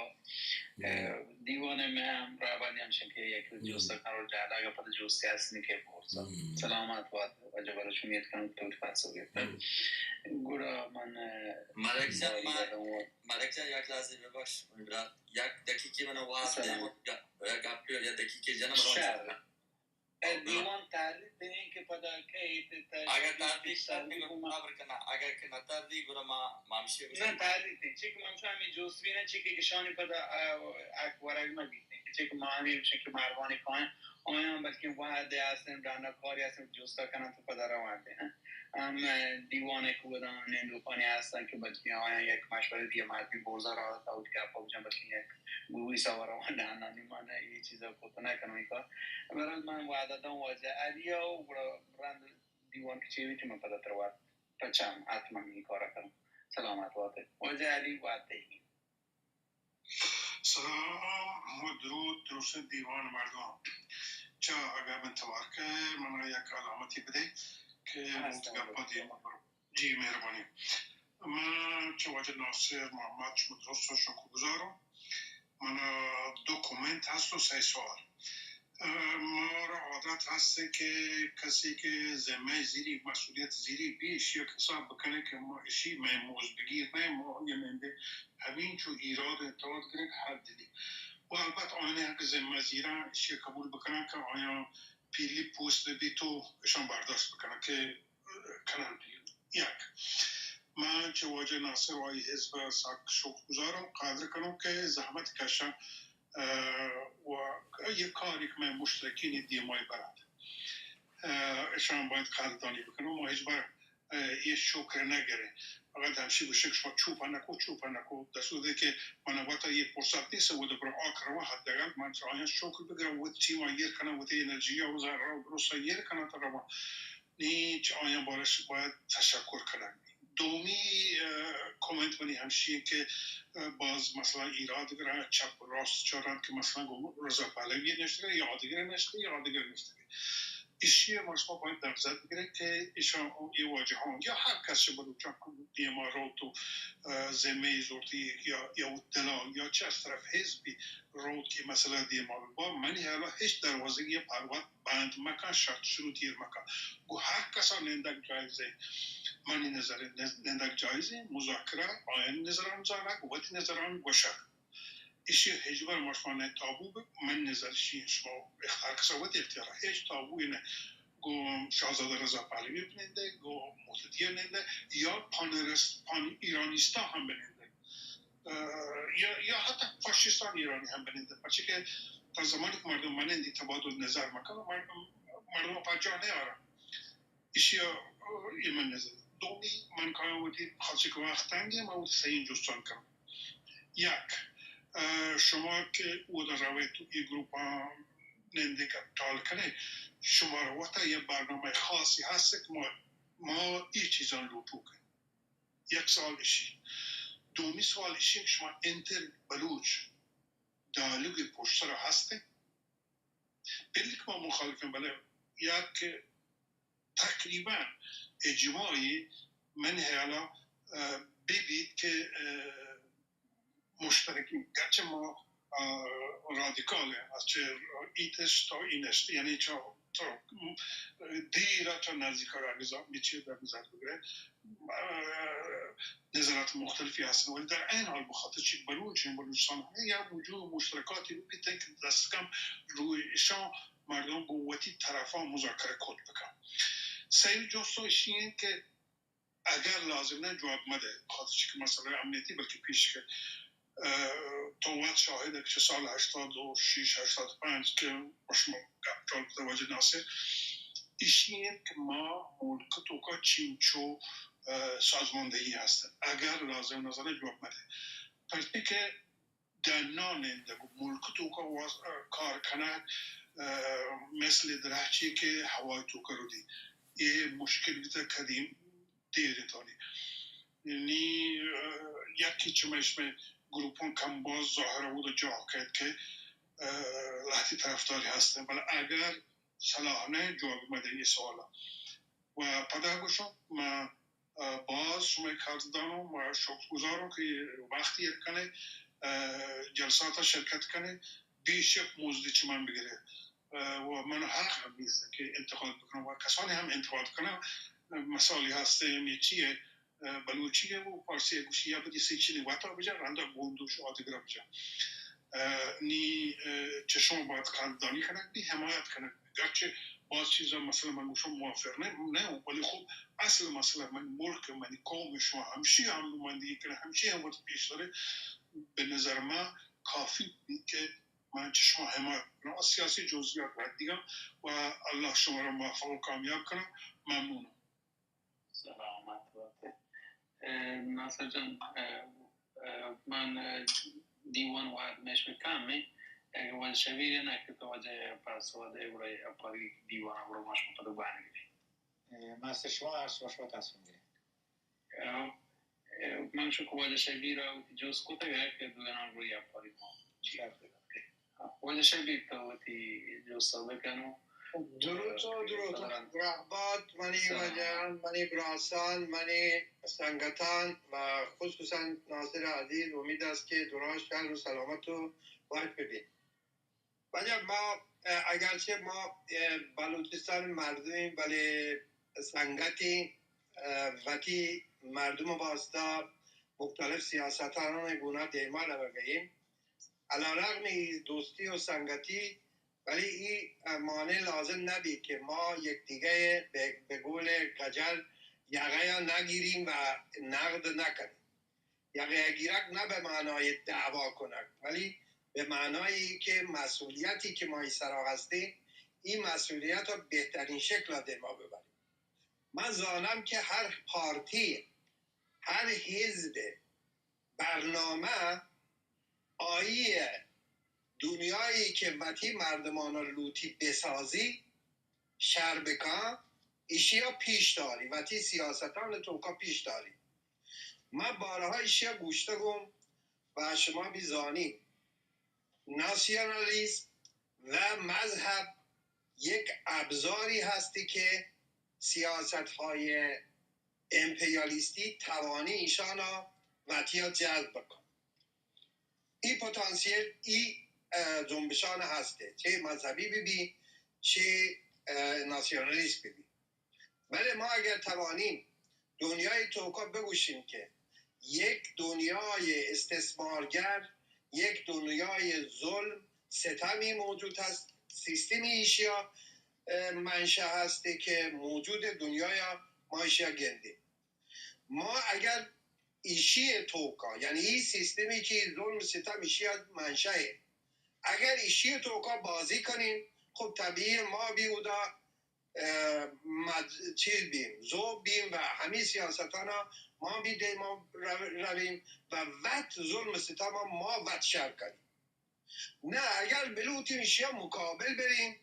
اه، دیوان میں ہم رابانی ہم شکے یک جوست کن رو جالا کا پتہ جوستی ہست نکے پورسا. سلامت بات واجہ بلوچ، امید کنم تو پاسو گفت. گڑا من، اه، ملک جان، ما-، ملک جان، یک لحظه ببخش، برات، یک دقیقه من واز دیم، گپ، گپ، یک دقیقه جنم را. دیوان تحریر دیں کہ پدا کئیت تا اگر تحریر کرد، بگو ما خبر کناں. اگر کہ نہ تحریر، گڑا ما، ما ہمشی گوشاں. نہ، تحریر دیں. چی کہ ما ہمشی ہمیں جوست بیناں، چی کہ کشانی پدا، آ، اک ورگ مہ بیتیں. چی کہ ما ہمیں گوشاں کہ مہربانی کائیں. آیاں بلکہ وہد ہستن، ڈانا کاری ہستن، جوستا کناں تو پدا روان دیں. ہم دیوان ء کوداں نندوکانی ہستن کہ بلکیں آیاں یک مشورے دیگہ مردمی بوزا را تا وتی گپا بجن، بلکیں یک گوئی سوارا و نہ نانی من اے چیزا کت نہ کنوں ای کار. بہرحال من وعدہ داں واجہ علی ء و گڑا رند دیوان کہ چے بیت من پدا تر وت پچم حتما ای کارا کنوں. سلامت باتے واجہ علی وعدہ. سلام و درود درست دیوان مردم. چا اگر من توار کہ من یک علامتی بدے کہ موت گپا دیما برو. جی مہربانی. من چہ واجہ ناصر محمد شما درست و شکر گزارم. من دو کمنت ہست و سہ سوال. اه، مارا عادت ہست کہ کسی کہ ذمہ زیری، مسئولیت زیری بی، اشی حساب بکنے کہ ما اشی مئے موز بگیر نہ، ما یہ نندے ہمین چو ایراد انتقاد گرگ حد دی. و البت آیاں کہ ذمہ زیران اشی قبول بکنن کہ آیاں پیلی پوست ببیت و اشان برداشت بکنن کہ کنن پیلی. یک، من چہ واجہ ناصر و آئی حزب سک شکر گزارم، قدر کنم کہ زحمت کشن، اه، و یہ کاری کہ مئے مشترکین دیمائی برند، اه، اشان باید قدردانی بکنم. ما ہچ بر اه، یہ شکر نہ گریں. فقط ہمشی گوشیں کہ شما چوپ نکو، چوپ نکو. دستور دے کہ من وتا یہ فرصت نیست، وہ دبر آک رواں، حداقل من چہ آیاں شکر بگرم، وتی ٹیم ایر کناں، وتی انرژی و ذرہ و درست ایر کناں تا رواں. نی چہ آیاں بارش باید تشکر کنگ. دومی، اه، کمنت منی ہمشی کہ، اه، باز مثلاً ایراد گران چپ راست چاران کہ مثلاً گو رضا پہلوی نشتگے یا آدگرے نشتگے یا آدگرے نشتگے. ایشی ء ما شما باید نبزت بگریں کہ ایشاں اے واجہاں یا ہر کس چہ بلوچاں دیما روت و، اه، ذمہ ای زورتی یا، یا دلال یا چہ از طرف حزبی روت کہ مسئلہ دیما با منی حیالا ہچ دروازگی پر وت بند مکن، شرط شروط ایر مکن. گو ہر کسا نندگ جائزیں، منی نظر نندگ جائزیں، مذاکرہ آیانی نظران زانگ، وتی نظران گوشگ. ایشی ہچبر ما شما نہ تابو بہ، من نظر شی شما اختار کسا وتی اختیار، ہچ تابو نہ. گو شاہزادہ رضا پہلوی بنندے، گو مقتدی نندے، یا پانرس-، پان ایرانیستا ہم بنندے. اه، یا، یا حتی فاشیستان ایرانی ہم بنندے. پرچہ کہ تا زمانی کہ مردم منندی تبادل نظر مکن، مردم، مردم پجا نہ آرا. ایشی ء، اے من نظر. دومی، من کایاں وتی خاصی کہ وقت تنگیں، من وتی سئیں جستان کنم. یک، اه، شما کہ اودا رویت و ای گروپاں نندے کہ ٹال کنے، شما را وتا یہ برنامہ خاصی ہست کہ ما، ما ای چیزاں لوٹوک. یک سوال اشی. دومی سوال اشی کہ شما انتر بلوچ ڈائیلاگ پشت سر ہست؟ بلکہ ما مخالفیں، بلے یک تقریباً اجماعی من حیالا، اه، ببیت کہ، اه، مشترکین، گرچہ ما، اه، رادیکال ہیں، از چہ ایتش تا اینش، یعنی چہ، تا دیر تا نزدیک اگر بزن، میچی در نظر بگیرے، اه، نظرات مختلفی هستن، ولی در عین حال بخاطر چی بلوچ ہیں، بلوچستان ہمیں یا وجود مشترکاتی ببیتن کہ دست کم روی اشان مردم گوں وتی طرفا مذاکرہ کت بکن. سیمی جست ایشی انت کہ اگر لازم نہ جواب مدے، خاطر چی کہ مسئلہ امنیتی بلکہ پیش کہ، اه، تو وت شاہد کہ چہ سال ہشتاد و شش، ہشتاد و پنج کہ شما گپ ٹال کتگ واجہ ناصر، ایشی انت کہ ما ملک توکا چینچو، اه، سازماندہی ہستن. اگر لازم نظر جواب مدے، پرچہ کہ ڈنا نندگ و ملک توکا واس-، اه، کار کنگ، اه، مثل درہچے کہ ہوای توکا رودی. اے مشکل بیتہ قدیم دیر تانی. نی، اه، یکی چمش میں گروپان کم باز ظاہر بود جا کہت کہ، اه، لہتی طرفداری ہستن. بلے اگر صلاح نہ جواب مدے یہ سوالا. و پدا گوشم، ما، اه، باز شمئے قدردانم و شکر گزارم کہ وقت ایر کنے، اه، جلساتا شرکت کنے، بیش یک مزدی چہ من بگرے. اه، و من حق ہم نیست کہ انتقاد بکنم و کسانی ہم انتقاد کنم. مثالی ہستے ہمیں چیئے، اه، بلوچی ء و پارسی ء گوشی یا بدی سیچنی وتا بجا، رندا گوندوش آدگرا بجا. اه، نی، اه، چشم باید قدردانی کنگ بی، حمایت کنگ بی. گرچہ باز چیزا مسئلہ من گوشم موافق نہ، نہ، ولی خب اصل مسئلہ من ملک، منی قوم، شما ہمشی ہم نمائندگی کنگ، ہمشی ہم وقت پیش دارے. بہ نظر ما کافی بی کہ من چشم حمایت کنم. از سیاسی جزئیات رد دیگم و اللہ شما را موفق و کامیاب کنم. ممنونم. ناصر جان، من دیوان وہد میش بکنم، اگہ واجہ شبیر نہ کہ تو واجہ پس وہدے گڑا اپاری دیوان گڑا ماش پتو بانگی۔ ماستر شما ہر شما شما تصمیم گیرید۔ من شکر واجہ شبیر وتی جست کتگ کہ دویان گڑا اپاری ما۔ واجہ شبیر تو وتی جست بکنو۔ درود و درود۔ رحبت منی واجہان، منی براسان، منی سنگتان و خصوصاً ناصر عزیز، امید است کہ دراز شاد و سلامت و وش ببین۔ واجہ ما، اگرچہ ما بلوچستان مردمیں، بلے سنگتیں، وتی مردم واسطہ مختلف سیاستانان گونا دیما روگئیں۔ علیرغم ای دوستی و سنگتی، ولی ای معنی لازم نبی کہ ما یکدیگہ بہ، بہ قول گجر یغیا نگیریم و نقد نکنیم۔ یغیا گیرگ نہ بہ معنای دعوا کنگ، ولی بہ معنای ای کہ مسئولیتی کہ ما ای سرا ہستیں، ای مسئولیتا بہترین شکلا دیما ببریم۔ من زانم کہ ہر پارتی، ہر حزب، برنامہ آئی دنیایی کہ وتی مردمانا لوٹی بسازی، شر بکن، ایشیا پیش داری، وتی سیاستان توکا پیش داری۔ من بارها ایشیا گوشتگم و شما بی زانید، ناسیونالیسم و مذہب یک ابزاری ہستی کہ سیاست‌های امپریالیستی توانی ایشانا وتیا جذب بکن۔ ای پتانسیل ای، اه، جنبشان هسته، چه مذهبی ببی، چه، اه، ناسیونالیست ببی. بله ما اگر توانیم دنیای توکا بگوشیم که یک دنیای استثمارگر، یک دنیای ظلم، ستمی موجود هست، سیستمی ایشیا، اه، منشأ هسته که موجود دنیایا ما ایشیا گندیم. ما اگر ایشی توکا، یعنی ای سیستمی که ظلم ستم ایشی منشأ، اگر ایشی توکا بازی کنیم، خب طبیعی ما بی اودا، اه، مد-، چیز بیم، ذوب بیم و همی سیاستانا ما بی دیما رو-، رویم و وت ظلم ستم ما وت شر کنیم. نه، اگر بلوتیم ایشیا مقابل بریم،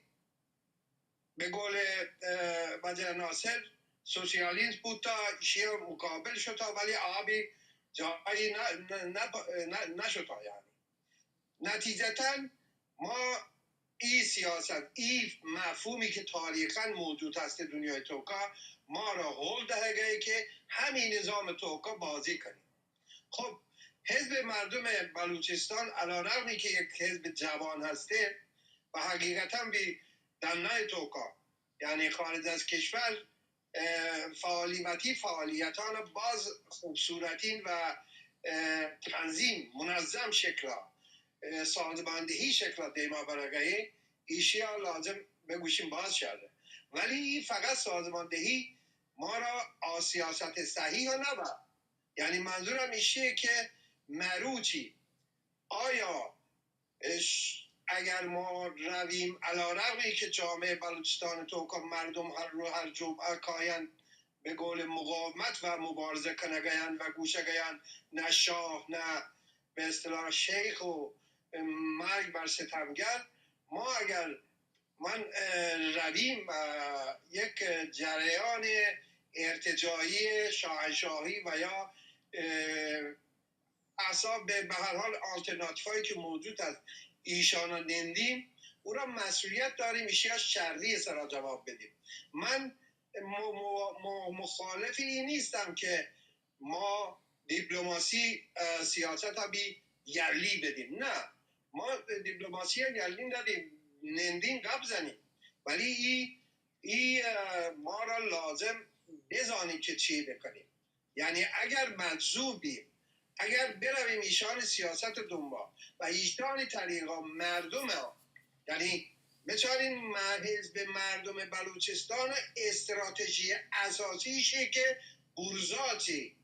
به قول، اه، واجه ناصر، سوسیالیسم بوتا، ایشیا مقابل شتا، ولی آبی جایی نه، نه، نه، نه، نشتا یعنی. نتیجتاً ما ای سیاست، ای مفهومی که تاریخاً موجود هست دنیای توکا، ما را هول دهگه که همین نظام توکا بازی کنیم. خب، حزب مردم بلوچستان، علیرغمی که یک حزب جوان هسته و حقیقتاً بی دنای توکا، یعنی خارج از کشور، اه، فعالی وتی فعالیتان باز خوبصورتین و، اه، تنظیم، منظم شکلا، اه، سازماندهی شکلا دیما برگهی، ایشیا لازم بگوشیم باز شده. ولی این فقط سازماندهی ما را آ سیاست صحیح نبه. یعنی منظورم ایشیه که مروچی آیا اش-، اگر ما رویم، علیرغمی که جامعهٔ بلوچستان توکا مردم هر رو، هر جمعه کایند به قول مقاومت و مبارزه کنگیان و گوشگیان نه شاه، نه به اصطلاح شیخ و مرگ بر ستمگر، ما اگر من، اه، رویم، اه، یک جریان ارتجاعی شاهنشاهی و یا، اه، احزاب، به، به هر حال آلترناتیوهایی که موجود است، ایشانا نندیم، او را مسئولیت داریم، ایشیا شری سرا جواب بدیم. من م-، م-، م-، مخالف این نیستم که ما دیپلماسی، اه، سیاست بی یلی بدیم. نه، ما دیپلماسی یلی ندیم، نندیم گپ زنیم. ولی ای، ای، اه، ما را لازم بزانیم که چی بکنیم. یعنی اگر مجذوب بیم، اگر برویم ایشان سیاست دنبال و ایشان طریقا مردم، یعنی بچارین م-، حزب مردم بلوچستان استراتژی اساسی ایشه که برزاتی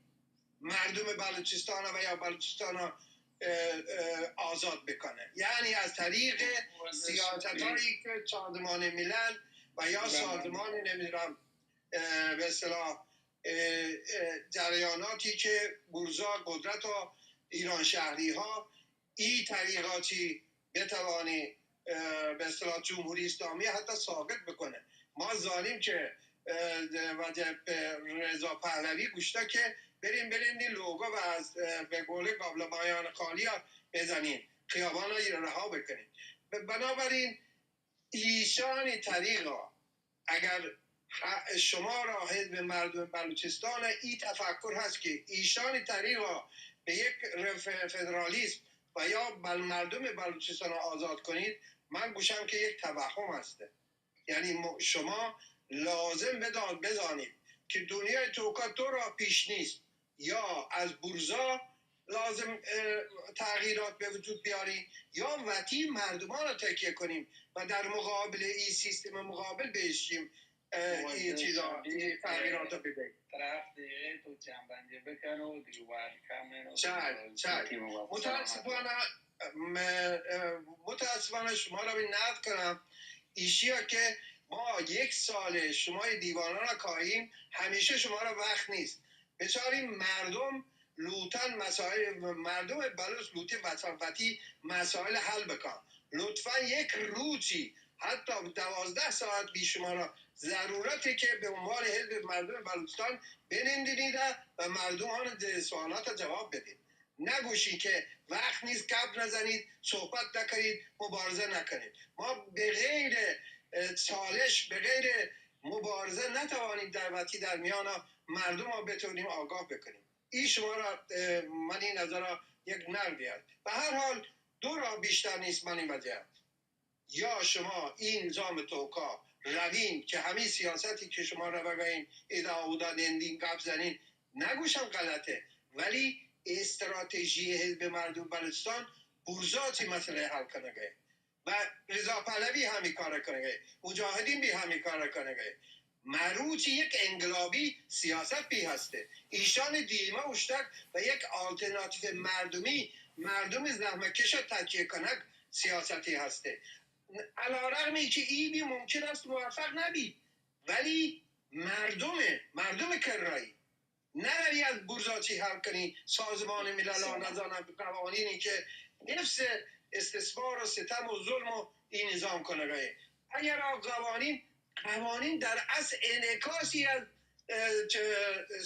مردم بلوچستان و یا بلوچستان، اه، اه، آزاد بکنه، یعنی از طریق سیاست‌هایی که سازمان ملل و یا سازمان، نمی‌دونم، اه، به اصطلاح، اه، اه، جریاناتی که بورژوا قدرت و ایرانشهری‌ها ای طریقاتی بتوانی، اه، به اصطلاح جمهوری اسلامی حتی ساقط بکنه. ما زانیم که، اه، وجه رضا پهلوی گوشته که بریم، بریم این لوگو و از، اه، به قول قابلمه‌های خالی ها بزنیم، خیابان ها رها بکنیم. ب-، بنابراین ایشانی طریقا اگر ح-، شما را حزب مردم بلوچستان ای تفکر هست که ایشانی طریقا به یک رف-، فدرالیسم و یا بل مردم بلوچستان آزاد کنید، من گوشم که یک توهم هسته. یعنی م-، شما لازم بدان، بزانید که دنیای توکا دو راه پیش نیست. یا از بورژوا لازم، اه، تغییرات به وجود بیاریم، یا وتی مردمان رو تکیه کنیم و در مقابل این سیستم مقابل بیشیم، اه، این چیزا، این تغییرات رو بدهیم. چای، چای. متاسفانه، م-، اه، متاسفانه شما را من نقد کنم، ایشیا که ما یک سال شما دیوانا را کاهیم، همیشه شما را وقت نیست. بچارین مردم لوتن مسائل، مردم بلوچ لوتی وطن، وتی مسائل حل بکن. لطفاً یک روچی، حتی دوازده ساعت بی شما را ضرورته که به عنوان حزب مردم بلوچستان بنندینید و مردم آن سوالات جواب بدید. نگوشید که وقت نیست، گپ نزنید، صحبت نکنید، مبارزه نکنید. ما به غیر، اه، چالش، به غیر مبارزه نتوانیم در وتی در میان مردم ها بتونیم آگاه بکنیم. این شما را، اه، من این نظر را یک نقدی است. به هر حال دو راه بیشتر نیست من این وضعیت. یا شما این نظام توکا روین که همین سیاستی که شما روگین، ادا اودا نندین، گپ زنین، نگوشم غلطه، ولی استراتژی حزب مردم بلوچستان بورژوا چی مسئله حل کنگه و رضا پهلوی همی کار کنگه، مجاهدین بی همی کار کنگه. مروچی یک انقلابی سیاست بی هسته. ایشان دیما اشتگ و یک آلترناتیو مردمی، مردم زحمتکش تکیه کنگ سیاستی هسته. علیرغم اینکه ای بی ممکن است موفق نبی، ولی مردم، مردم کرایی نروی از بورژوا چی حل کنی، سازمان ملل ها نزانم قوانینی که حفظ استثمار و ستم و ظلم و این نظام کنگه. اگر آ قوانین، قوانین در اصل انعکاسی از، اه، چه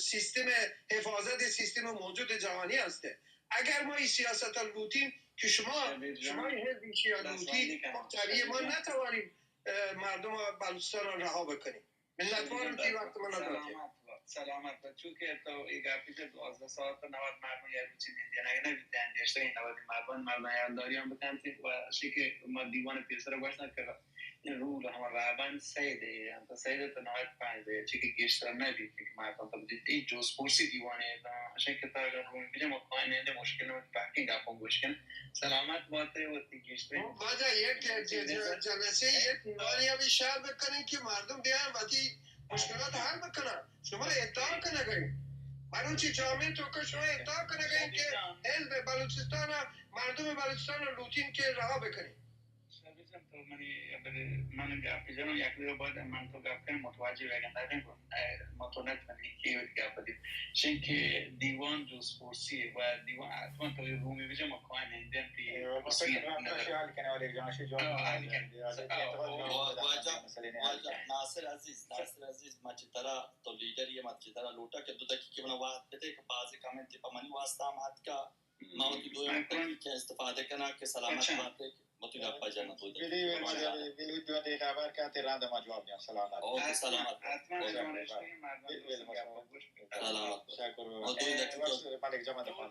سیستم حفاظت سیستم موجود جهانی هسته. اگر ما این سیاست ها لوتیم که شما، شما این حزب ایشی ها لوتی، خب طبیعی ما نتوانیم، اه، مردم بلوچستان را رها بکنیم. منتوارم که وقت من داتی. سلامت باش، سلامت باش. چون که تو ای گپی که دوازده ساعت نود مردم یک روچی نندین، اگه نبیتن نشته این نود مردم، مردم یادداری هم بکنتی و شی که ما دیوان پیسر گوشتن که این رول همه رهبند سه دقیقه، هم تا سه دقیقه تا نود پنج دقیقه، چی که گیشتر نبیت که مردم تا بدید. این جزپرسی دیوانه، شی که تا اگر روی بیجه ما پایین ننده مشکل نبود، پاکین گپم گوش کن. سلامت باته و تی گیشتر. خب، واجہ، یک ج-، ج-، جلسه یک نانی هم شر بکنین که مردم بیان وتی مشکلات حل بکنن. شما اتهام کنگین. بلوچی جامعه تو که شما اتهام کنگین که حزب بلوچستان، مردم بلوچستان لوتین که رها بکنین. شبی جان، تو منی بده، من گپ جنم یک دقیقه بعد من تو گپ کنم، متوجه بگم. نگم، اه، ما تو نتونی که گپ بدیم. چون که دیوان جزپرسی و دیوان حتما تو رومی بجم و کاین اندن تی، اه، پرسی فکر کنم نظر. حل کنه، ولی جان شی جواب آه، حل کنه. آه، آه. واجہ، مسئلے نے حل واجہ کنه. ناصر عزیز، ناصر عزیز، ما چی طرح تو لیڈر یہ، ما چی طرح لوٹا کہ دو دقیقے بنا وقت بده کہ بعضی کامنٹ پہ منی واسطہ ہم آتکا. ما وتی دویم دقیقہ استفادہ کناں کہ سلامت باتے، وتی گپا جناں دو دقیقہ. بلے ما جا، بلے دو دقیقہ خبر کاتے رند ما جواب دیاں. سلامت. اوکے، سلامت. حتما، حتما. اوکے. سلامت. شکر. او دو دقیقہ. بس ملک جمع دفعہ.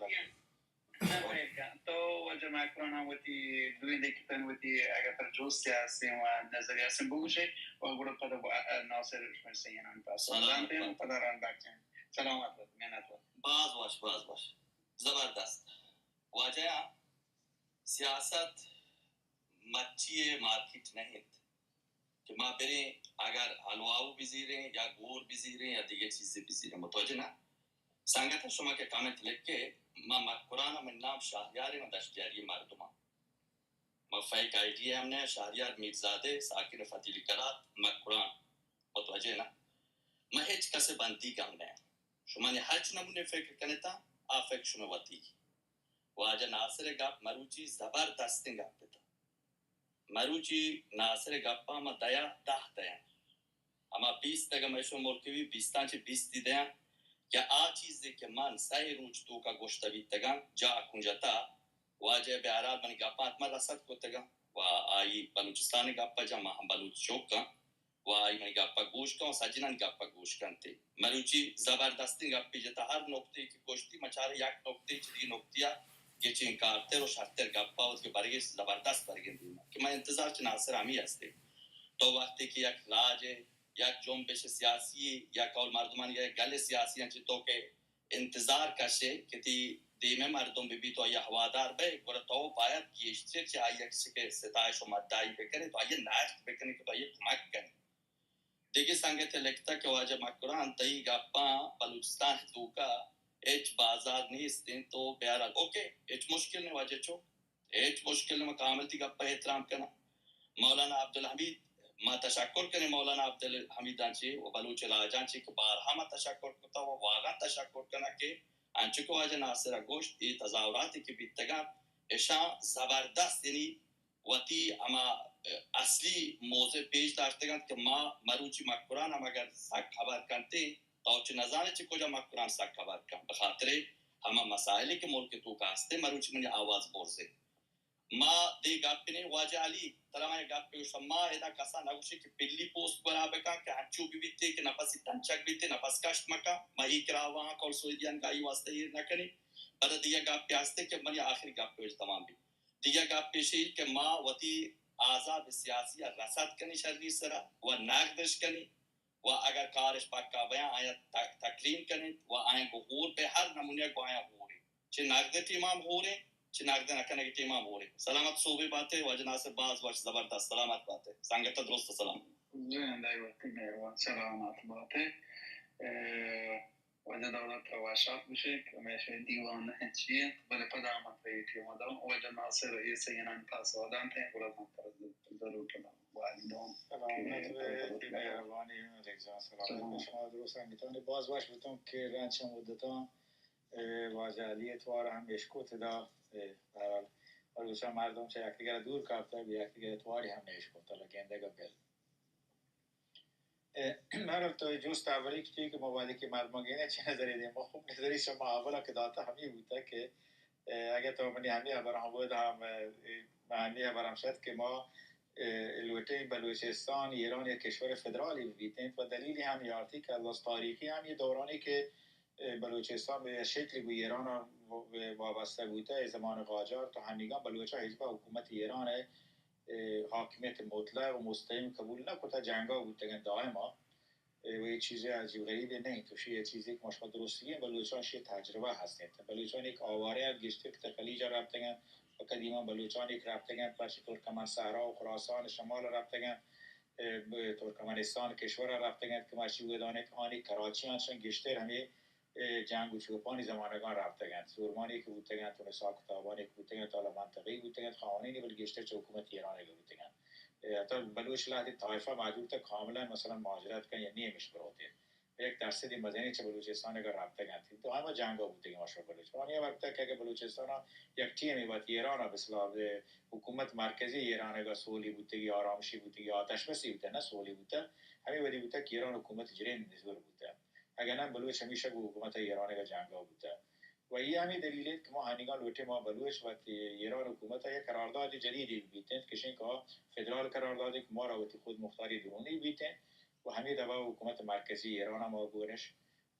تو واجہ مکران ہم وتی دوئیں دقیقہ وتی اگر تر جوست ہستیں و نظری ہستیں بگوشے و گڑا پدا با-، ناصر شمئے سیئنان پاس. سلامت. پدا رند بخشیں. سلامت بات، محنت بات. باز وش، باز وش. زبردست. واجہ، سیاست مچی ءِ مارکیٹ نہ انت کہ ما بریں اگر حلواؤ بزیریں یا گور بزیریں یا دگہ چیزے بزیریں، متوجہ نہ؟ سنگت شما کہ کامنٹ لکھے، ما مکران ءَ، من نام شہریار ءَ، من دشتیاری مردماں. ما فیک آئی ڈی ہم نہ، شہریار میرزادہ، ساکن فتیلی کرات، مکران. متوجہ نہ؟ ما ہچ کس ءِ بندیگ ہم نہ. شما نی ہرچ نمونے فکر کنتا، آ فکر شما وتی۔ واجہ ناصر گپ مروچی زبردستیں گپ تا۔ مروچی ناصر گپا ما دیا دہ دیاں۔ ہما بیست اگہ مئے شما ملک بی، بیستاں چہ بیستی دیاں کہ آ چیزے کہ من سئے روچ توکا گوشتہ بیتگاں، جا کنجتا، واجہ بہرحال منی گپاں حتما رسد کتگاں و آئی بلوچستان گپا جا ما ہم بلوچ چوکاں و آئی منی گپا گوش کن و سجنانی گپا گوش کنتے۔ مروچی زبردستیں گپے جتا، ہر نکتے کہ گوشتی مچارے یک نکتے چہ دیگہ نکتیا گچین کارتر و شرتر گپا وتی برگش زبردست برگیں دیما کہ من انتظار چہ ناصر ہمی ہستے۔ تو وقتی کہ یک راجے، یک جنبش سیاسی، یک اول مردمانی یک گل سیاسی انچہ تو کہ انتظار کشے کہ تی دیمے مردم بہ بیت و آئی ء ہوادار بئے، گڑا تو باید گیشتر چہ آئی ء کسی کہ ستائش و مداحی بکنے تو آئی ء ناشت بکنے کہ تو آئی ء کمک کنے۔ دگہ سنگتے لکھتا کہ واجہ مکران تئی گپاں بلوچستان توکا ہچ بازار نیست انت تو بہرحال اوکے، ہچ مشکل نہیں واجہ چو۔ ہچ مشکل نہ، ما کامل تی گپ ء احترام کناں۔ مولانا عبدالحمید، ما تشکر کنیں مولانا عبدالحمیداں چے و بلوچ راجاں چے کہ بارہا ما تشکر کتا و واقعا تشکر کناں کہ انچو کہ واجہ ناصر ء گوشت، اے تظاہراتے کہ بیتگاں، اشاں زبردست، یعنی وتی ہما، اه، اصلی موضع پیش داشتگ انت کہ ما مروچی مکران ہم اگر سک خبر کنتے، تو چہ نزانے چہ کجا مکران سک خبر کن، بخاطر ہما مسائلے کہ ملک توکا ہستے، مروچی منی آواز برزے۔ ما دے گپ نے واجہ علی، ترا من گپ گوشم، ما ادا کسا نگوشی کہ پلی پوسٹ گورا بکا کہ ہنچو بی بیتے کہ نفسی تنچک بیتے، نفس کشت مکا، ما ای کراواں کول سویدیان گائی واسطہ ایر نکنی۔ پدا دیگہ گپ ہستے کہ منی آخری گپ تمام بی۔ دیگہ گپ ایشی کہ ما وتی آزاد سیاسی ء رسد کنی شری سرا و نقدش کنی و اگر کارش پکا بیاں آیا ت-، تکریم کنی و آیا گو ہور پہ ہر نمونہ گو آیا ہورے۔ چہ نقد ٹیمام ہورے، چہ نقد نکنگ ٹیمام ہورے۔ سلامت صوبے باتے، واجہ ناصر باز وش زبردست سلامت باتے۔ سنگت درست سلام۔ زندہ وقتی مہربان سلامت باتے۔ اے، واجہ دولت ترا وشات گوشیں کہ ہمیشہ دیوان نہ انت چی انت، بلے پدا من تئی ٹیم ء داں۔ واجہ ناصر اے سیانانی پاسو دنت، گڑا من ترا ضرور پدا وہدی داں۔ سلامت بے، مہربانی ملک جان، سلامت بے۔ شما درو سنگتانی باز وش بتوں کہ رنچ مدتاں، اے، واجہ علی ء توار ہم اشکت ادا، اے، بہرحال، بلوچاں مردم چہ یکدگر دور کپتگ، یکدگر تواری ہم نیشکت، اللہ گندگ ء بل۔ اے، بہرحال تو جست اولی کتی کہ ما وہدے کہ مردماں گندیں چہ نظرے دیں، ما خوب نظری شما اولا کہ داتا ہمی بوتا کہ، اے، اگہ تو منی ہمی ہبر ہم بود ہم، اے، ہمی ہبر ہم شد کہ ما، اے، لوٹیں بلوچستان ایران یک کشور فدرالی بیتیں و دلیلی ہم یارتی کہ از تاریخی ہم یہ دورانی کہ، اے، بلوچستان بہ شکل گوں ایران وابستہ بوتا، اے زمان قاجار تو ہنیگاں بلوچا ہچبر حکومت ایران ء اے، حاکمیت مطلق و مستقیم قبول نہ کتہ، جنگا بوتگن دائما۔ اے، و اے چیزے عجیب غریبے نہ انت، و شی اے چیزے کہ ما شما درستگیں بلوچان شی تجربہ ہست انت۔ بلوچان یک آوارے انت، گیشتر کہ تہ خلیجا رپتگ انت، و قدیما بلوچان یک رپتگ انت، پرچہ ترکمن صحرا و خراسان شمال رپتگ انت، اے، ب-، ترکمنستان کشورا رپتگ انت کہ ما شی بدانیں کہ آنی کراچی آنشان گیشتر ہمے اے، جنگ و چوپانی زمانگاں رپتگ انت، زورمانی کہ بوتگ انت، و نساک و تابانی کہ بوتگ انت، حالا منطقی بوتگ انت، قوانینی بلے گیشتر چہ حکومت ایران ء بوتگ انت۔ اے، حتی بلوچ لہتے طائفہ محدود تا کاملا مثلا مہاجرت کن یا نیمش بروت۔ یک درصدی مزنی چہ بلوچستان اگر رپتگ انت، تو ہما جنگا بوتگ انت، ماشاءاللہ بلوچ۔ آنی وقت کہ اگر بلوچستان یک ٹیمی وقت ایران بسلا حکومت مرکزی ایران اگر سولی بوتگی، آرامشی بوتگی، آتش بسی بوتگ، نہ سولی بوتگ، ہمیں وقتی بوتگ کہ ایران حکومت جرین نزور بوتگ۔ اگاں نہ بلوچ ہمیشہ گوں حکومت ایران ء جنگ ء بوتہ۔ و اے ہمے دلیل انت کہ ما ہنیگاں لوٹیں ما بلوچ وت ایران حکومت ء یک قرارداد جدیدے بیت انت کہ شنک آ فدرال قراردادے کہ ما را وتی خود مختاری درونی بیت انت و ہمے دبا حکومت مرکزی ایران ء ما گورش،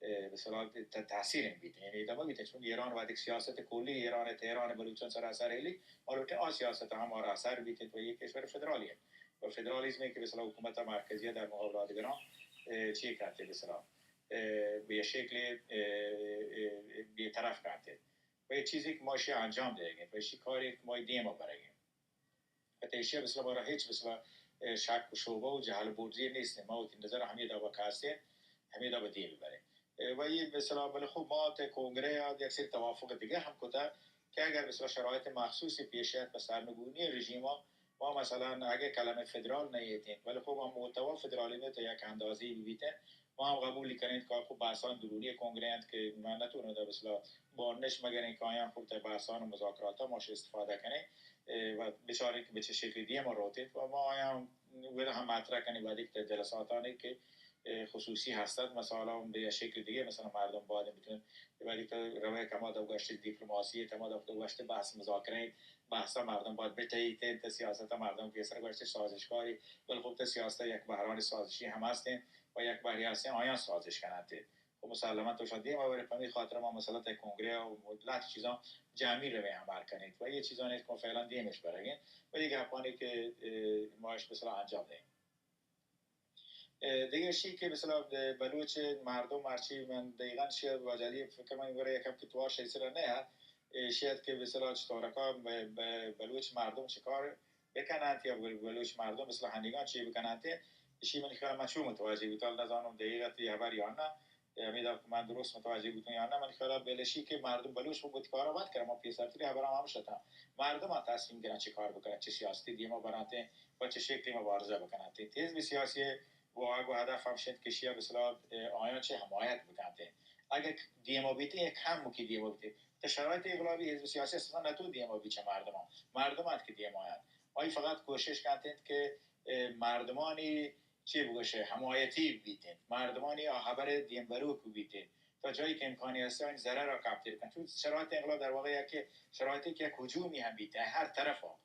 ء، بہ صلاح ت-، تحصیل انت بیت انت۔ یعنی دبا بیت انت چون ایران وت یک سیاست کلی ایران ء تہران ء بلوچان سرا اثر ہلی، ما لوٹیں آ سیاست ہم ما را اثر بیت انت و یک کشور فدرالی انت۔ و فدرالیزم کہ بہ صلاح حکومت مرکزی در مقابل آدگران، ء، چی کرتے بہ صلاح ء، بہ شکلے، ء، ء، بے طرف کنت۔ و اے چیزے کہ ما اشی انجام دئیگ انت، و اشی کارے کہ ما دیم ء برگ انت۔ و تہ اشی ء بسلا مارا ہچ بسلا، ء، شک و شعبہ و جہل بورزی نیست۔ ما وتی نظر ہمے دابا کہ ہستیں، ہمے دابا دیم بریں۔ ء، و اے بسلا بلے خب ما تہ کنگرے ء یک سری توافق دگہ ہم کتہ کہ اگر بسلا شرایط مخصوصی پیش آید پہ سرنگونی رژیم ء، ما مثلا اگہ کلمہ فدرال نہ ایتیں، بلے خب ہم محتوا فدرالی تو یک اندازے بہ بیتیں، ما هم قبول کنیں که خب بحثان درونی کنگره انت که ما نتونیں در مثلا بارنش مگریں که آیان خب در بحثان و مذاکرات ما استفاده کنیں، اه، و بچاریں که به چه شکلی دیما روتیت و ما آیان ودا هم مطرح کنیں وقتی که در جلساتانی که، اه، خصوصی هستد، مثلا به یک شکل دیگه مثلا مردم باید بتونن وقتی که روی کما در گشت دیپلماسی، تما در گشت بحث مذاکره، بحث مردم باید بتهیت، تا سیاست مردم پیسر گشت سازشکاری، بل خب تا سیاست یک بحران سازشی هم هستین و یک بحری هستین، آیان سازش کنند. خب مسلما تو شان دیم آورے، پمی خاطر ما مثلا تا کنگره و لات چیزان جمعی روی عمل کنید و یه چیزانی که فعلا دیمش برگین و یه گپانی که، اه، ماش مثلا انجام دهیم. اه، دیگه شی که مثلا بلوچ مردم هرچی من دقیقا شی واجلی فکر من گره یکم که توار شی سر نه، اه، شاید که مثلا چطورکا ب-، ب-، بلوچ مردم چه کار بکنند یا بل-، بلوچ مردم مثلا هندگان چی بکنند، اشی من خیال من چون متوجه بوتال نزانم دقیقا تی خبر یا نه، امیدا که من درست متوجه بوتون یا نه، من خیال بلشی که مردم بلوچ خو بوتی کارا بد کرد، ما پیسرتری خبر هم هم شتم. مردم هم تصمیم گرن چه کار بکنن، چه سیاستی دیما برانت و چه شکلی مبارزه بکنن. تی حزب سیاسی و اگه هدف هم شد که شیعه به اصطلاح، اه، آیان چه حمایت بکنت. اگه دیما بیتی، یک هم که دیما بیتی، تا شرایط انقلابی حزب سیاسی اصلا نتو دیما بی چه مردمان. مردم هست که دیما هست. آی فقط کوشش کنت که، اه، مردمانی چی بگوشه، حمایتی بیتین، مردمانی آ خبر دیم بروک بیتین، تا جایی که امکانی هست این ضرر را کمتر کن. چون شرایط انقلاب در واقع یک شرایطی که یک هجومی هم بیتین هر طرف ها.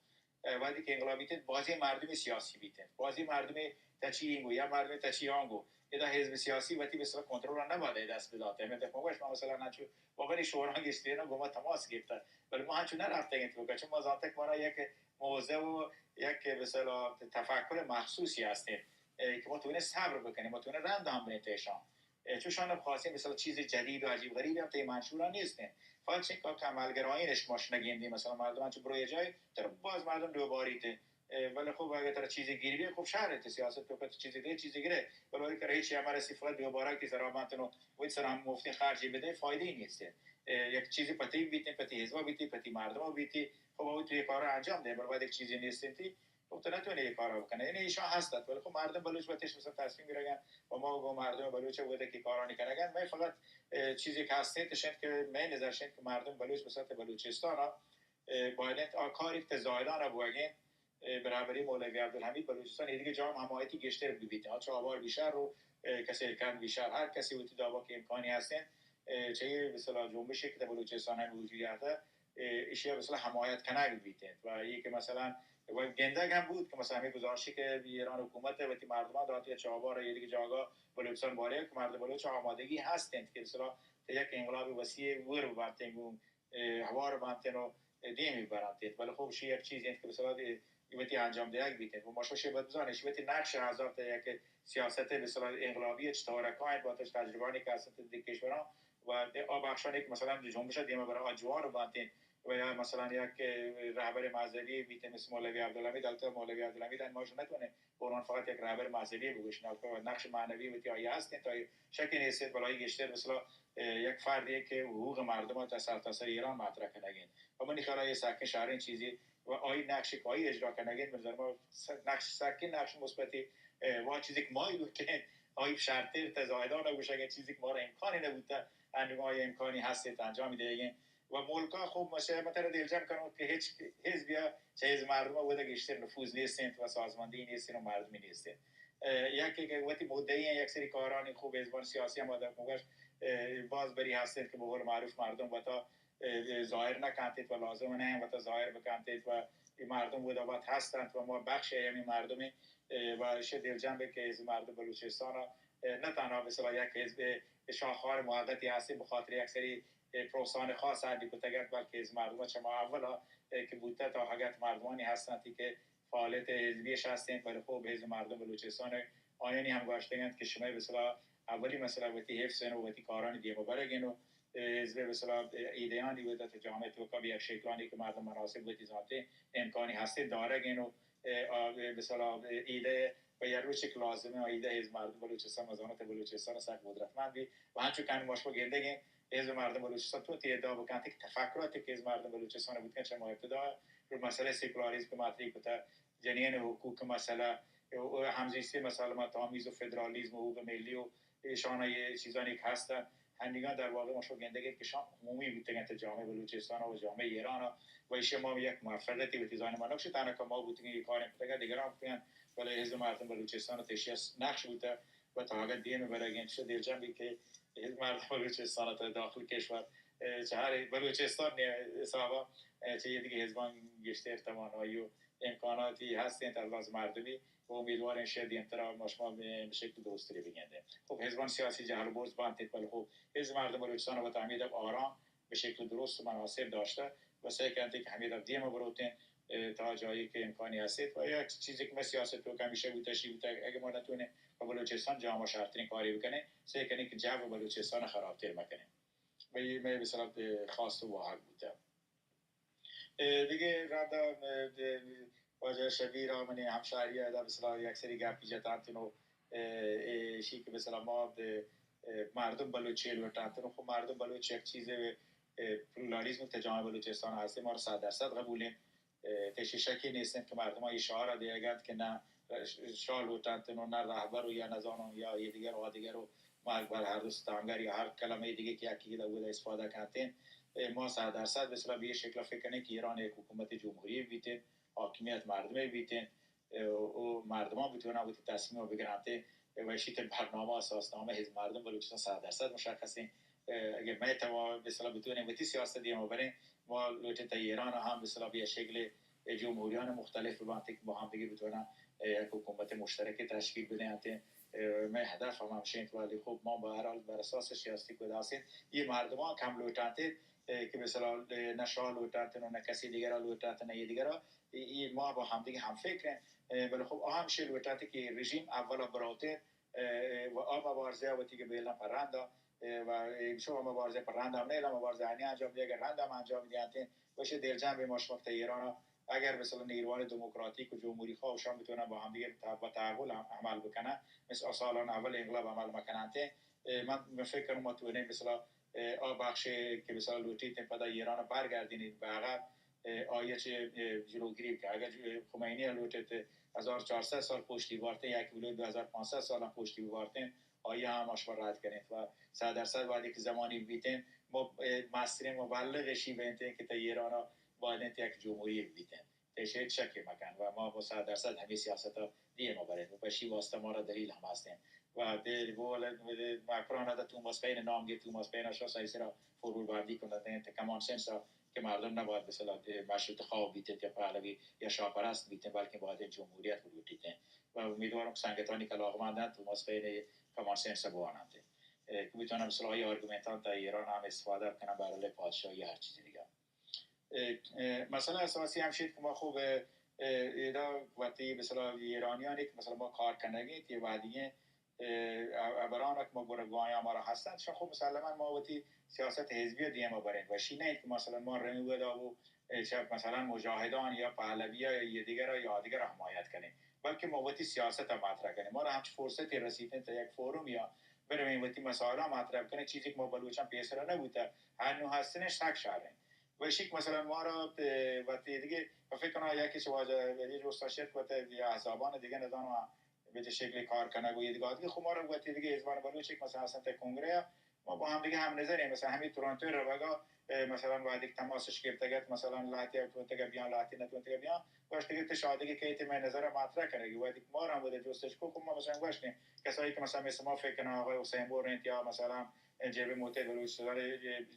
اه، وقتی که انقلاب بیتین بازی مردم سیاسی بیتین، بازی مردم تچی اینگو یا مردم تچی آنگو، ادا حزب سیاسی وتی مثلا کنترل را نباید دست بداته. من تک مگوش ما مثلا نچو واقعی شوران گشتی نه گو ما تماس گرفته، ولی ما هنچو نرفته گنت بکن، چون ما زانتک مارا یک موضع و یک مثلا تفکر مخصوصی هستیم، اه، که ما تونه صبر بکنیم، ما تونه رند هم بنیم تیشان. اه، چوشان خواستیم مثلا چیز جدید و عجیب غریبی هم تی منشورا نیستیم. فقط چه که عملگرایینش ماش نگیندیم، مثلا مردم چه بروی جای تر باز مردم دوباریته. اه، ولی خب اگه تر چیزی گیری بی، خب شهر تی سیاست تو کت چیزی ده، چیزی گره. ولی اگه تر هیچی امر سی فقط دوباره کی سرا مانتنو و سرا هم مفتی خرجی بده، فایده ای نیست. اه، یک چیزی پتی بیتی، پتی حزب بیتی، پتی مردم بیتی، خب او توی کار انجام ده، بل باید یک چیزی نیست تی، خب تو نتونی یه کارا بکنه. یعنی ایشان هستت، ولی خب مردم بلوچ وتش مثلا تصمیم گرگن و ما گو مردم بلوچ بوده که کارانی کنگن. من فقط، اه، چیزی که هسته تشنت که من نظر شنت که مردم بلوچ مثلا بلوچستان ها، اه، باید آ کاری که زایدان ها بوگین، اه، برابری مولوی عبدالحمید بلوچستان یه دیگه جام حمایتی گشتر ببیت. ها چه آوار بیشتر رو، اه، کسی کن بیشتر، هر کسی وتی دابا که امکانی هستین، اه، چه یه مثلا جنبشی که در بلوچستان هم وجود داره، اه، ایشی مثلا حمایت کنگ بیتین و یه که مثلا و گندگ هم بود که مثلا همین گزارشی که ایران حکومت وتی مردمان داد یا چابار یا دیگه جاگا بلوچستان باره که مردم بلوچ آمادگی هستند که مثلا یک انقلاب وسیع ور ببرتین گون، اه، هوار بانتین و دیمی برانتین. ولی خب شی یک چیزی انت که مثلا دی-، وتی انجام دیگ بیتین و ما شوشی بد بزانین شی وتی نقش هزار تا یک سیاست مثلا انقلابی چطور کاین با تش تجربانی که هستند دی کشوران و دی آ بخشانی که مثلا دی جنبش دیما برای آ جوان بانتین و یا مثلا یک، اه، رهبر مذهبی بیتین مثل مولوی عبدالحمید، البته مولوی عبدالحمید ما شو نتونه قرآن فقط یک رهبر مذهبی بگوشین، البته نقش معنوی وتی آیه هستین تا شکی نیست، بلایی گشتر مثلا، اه، یک فردی که حقوق مردم در سرتاسر ایران مطرح کنگین و منی خیال یه سکه شهرین چیزی و آی نقشی که آی اجرا کنگین به نظر ما س-، نقش سکه نقش مثبتی، اه، و چیزی که ما گفتین آی شرطر تا زایدان گوشگین چیزی که ما را امکانی نبوده، انو آی امکانی هست انجام دهگین. و ملکا خوب مشه متر دلجم کنم که هیچ حزبی چه حزب مردم بوده گشتر نفوذ نیستین و سازماندهی نیستین و مردمی نیستین. اه، یکی که وتی مدعی یک سری کارانی خوب حزبان سیاسی هم آدم مگوش، اه، باز بری هستین که به قول معروف مردم وتا، اه، ظاهر نکنتید و لازم نه وتا ظاهر بکنتید و این مردم بوده وقت هستند و ما بخش همین مردمی، اه، و شه دلجم به که حزب مردم بلوچستان را، اه، نه تنها به صلاح یک حزب شاخه‌های موقتی هستیم به خاطر یک سری اه، پروسان خاص هندی کتگ ات، بلکه حزب مردم چه ما اولا، اه، که بوته تا حقت مردمانی هستند که فعالیت حزبیش هستند، ولی خوب حزب مردم بلوچستان آیانی هم گوشتگند که شما به صلاح اولی مسئله وتی حفظ و وتی کارانی دیما برگین و، اه، حزب به صلاح، اه، ایدهانی و در جامعه توکا به یک شکلانی که مردم مناسب وتی ذاتی امکانی هستی دارگین و اه، آ، به اصطلاح، اه، ایده و یک روچی که لازمه، ایده حزب مردم بلوچستان، مزانت بلوچستان سک قدرتمند بی و همچون که ما شما گندگین حزب مردم بلوچستان تو تی ادعا بکنت که تفکراتی که حزب مردم بلوچستان بود کن چه ما ابتدا رو مسئله سکولاریسم که مطرح کتا، جنین حقوق مسئله و همزیستی مسئله ما تامیز و فدرالیسم و حقوق ملی و ایشان ء یہ چیزانی کہ ہست انت، ہنیگاں در واقع ما شما گندگ ات کہ شان عمومی بوتگ انت جامعہ بلوچستان و جامعہ ایران و ایشی ما یک موفقیتی وتی زان ما نقش تنها کہ ما بوتگیں یہ کار کتگ، دیگران بوتگ انت، بلے حزب مردم بلوچستان و تیشی نقش بوتگ و تا اگر دیم برگ انت، چه دلجم بی کہ حزب مردم بلوچستان تا داخل کشور، اه، چه ہر بلوچستان حسابا، اه، چه یہ دیگه حزبان گیشتر توانایی و امکاناتی ہست انت از لحاظ مردمی و امیدواریں شہ دیمترا ما شما بہ شکل درستری بگندیں۔ خب حزبان سیاسی جہل و برز بنت، بلے خب حزب مردم بلوچستان وت ہمے دپ آرام بہ شکل درست و مناسب داشتہ و سعی کنت کہ ہمے دپ دیم بروتیں، اه، تا جایی کہ امکانی ہست و یک چیزی کہ میں سیاست تو ہمیشہ بوتہ شی بوتہ، اگہ ما نتونیں و بلوچستان جامع شرترین کاری بکنیں، سعی کنیں کہ جو بلوچستان خرابتر مکنیں۔ و یہ میں مثلا خواست و واہگ بوتہ۔ اه، دگہ رندا، اه، واجہ شبیر ء منی ہمشاہری ء ادا مثلا یک سری گپی جتانت نو، اه، ایشی کہ مثلا ما، اه، مردم بلوچ چے لوٹانت نو، خب مردم بلوچ یک چیز، اه، پلورالیزم تہ جامعہ بلوچستان ہستیں، ما را صد درصد قبول انت۔ اه، تیشی شکی نیست انت کہ مردمان یہ شعار دیگ انت کہ نہ شاہ لوٹانت نو، نہ رہبر و یا نزانوں یا یہ دیگر و دیگر و مرگ بر ہر دو ستمگر یا ہر کلمہ دیگه کہ یکی گدا بوده استفاده کنتین۔ اه، ما صد درصد مثلا به این شکل فکر کنیں کہ ایران یک حکومت جمهوری بیتین، حاکمیت مردمه بیتین، اه، و مردمان بتوانن وتی تصمیم بگرنتین، اه، و اشی ته برنامه اساسنامه حزب مردم بلوچستان صد درصد مشخصین۔ اه، اگه ما توا مثلا بتوانیم وتی سیاست دیما برین، ما لوٹین تا ایران هم مثلا به یک شکل جمهوریان مختلف ببنت که با هم دیگه بتوانن، اه، یک حکومت مشترک تشکیل بدهنت۔ اه، مئے ہدف ہم ہمشیں انت، ولی خب ما بہ ہر حال بر اساس سیاسی گداسیں یہ مردمان کم لوٹانتے، اه، کہ مثلا، اه، نہ شاہ لوٹانتے، نہ کسی دیگر لوٹانتے، نہ یہ دیگر، یہ ما با ہم دیگه ہم فکر ہیں، اه، بلے خب آ ہمشی لوٹانتے کہ رژیم اولا بروتے، اه، و آ مبارزه وتی کہ بیلن پر رندا، اه، و شو مبارزه پر رندا ہم نیلا، مبارزه آنی انجام دیگه رندا ہم انجام دیانتے، وشی دلجم بے ما شما کہ ایران اگر مثلا نیروان دموکراتیک و جمهوری خواه و شام بتونن با هم دیگه تا-، با تحول هم عمل بکنن، مثل سالان اول انقلاب عمل مکنن تے، اه، من، من فکر کنم ما تونیں مثلا، اه، آ بخش که مثلا لوٹیت پدا ایران برگردینیت به عقب، اه، آیا چه، اه، جلوگیری که اگر ج-، خمینی لوٹیت هزار چهارصد سال پشتی بارتین یا که بلوت دو هزار پانصد سال هم پشتی بارتین، آیا هم اشما رد کنیت و صد درصد باید یک زمانی بیتین ما، اه، مسترین مبلغ شی بینتین که تا ایران باید یک جمهوری بیتین۔ تیش هیچ شکی مکن و ما با صد درصد ہمیں سیاست ء دیم ء بریں و پہ شی واسطہ مارا دلیل ہم ہستیں۔ و دے بول مکران ء توماس پین نام گے، توماس پین ء شو سائسرا فورور باندی کنت، کمان سنس ء کہ مردم نباید مثلا مشروط خواه بیتیں یا پہلوی یا شاہ پرست بیتیں، بلکہ باید جمہوریت بلوٹیتیں۔ و امیدوارم کہ سنگتانی کلاغمندن توماس پین کمان سنس ء بواننت، کہ بتوانن مثلا آئی آرگومنتان تا ایران ہم استفادہ بکنن، بہرحال پادشاہی ہر چیز دیگه۔ اه، اه، مسئلہ اساسی ہمشی انت کہ ما خوب، اه، اه، ادا وتی مثلا ایرانیانی کہ مثلا ما کار کنگی انت، یہ وحدی ہیں، اه، ابران کہ ما گرگوایاں ہمارا ہستند، شان خوب مسلما ما وتی سیاست حزبی دیم بریں۔ وشی نہ انت کہ مثلا ما رمی ودا و، اه، چہ مثلا مجاہدان یا پہلوی یا یہ دیگر یا دیگر حمایت کنیں، بلکہ ما وتی سیاست مطرح کنیں۔ مارا ہمچ فرصتی رسیتیں تا یک فورم یا برمیں وتی مسائلہ مطرح کنیں، چیزی کہ ما بلوچان پیسرا نہ بوتا، ہنو ہستنش سک شر انت۔ و ایشی کہ مثلا ما را، اه، وتی دیگه، من فکر کنم یکی چه واجه ولی جوستا شد وتی یا احزابان دیگه نزانم به چه شکلی کار کنگ و یه دیگه دیگه خب ما را وتی دیگه ازبان بلوچی که مثلا هستن تا کنگره ما با هم دیگه هم نظریم. مثلا همین تورنتو روگا، اه، مثلا وقتی که تماسش گرفتگت مثلا لاتی او تونتگه بیان، لاتی نتونتگه بیان، گوشتگه ته شادگی که ته من نظر مطرح کنگی. وقتی که ما را هم بوده جوستش کو، خب ما مثلا گوشتیم کسایی که مثلا مثل ما فکر کنن آقای حسین بور انت یا مثلا جبههٔ متحد بلوچستان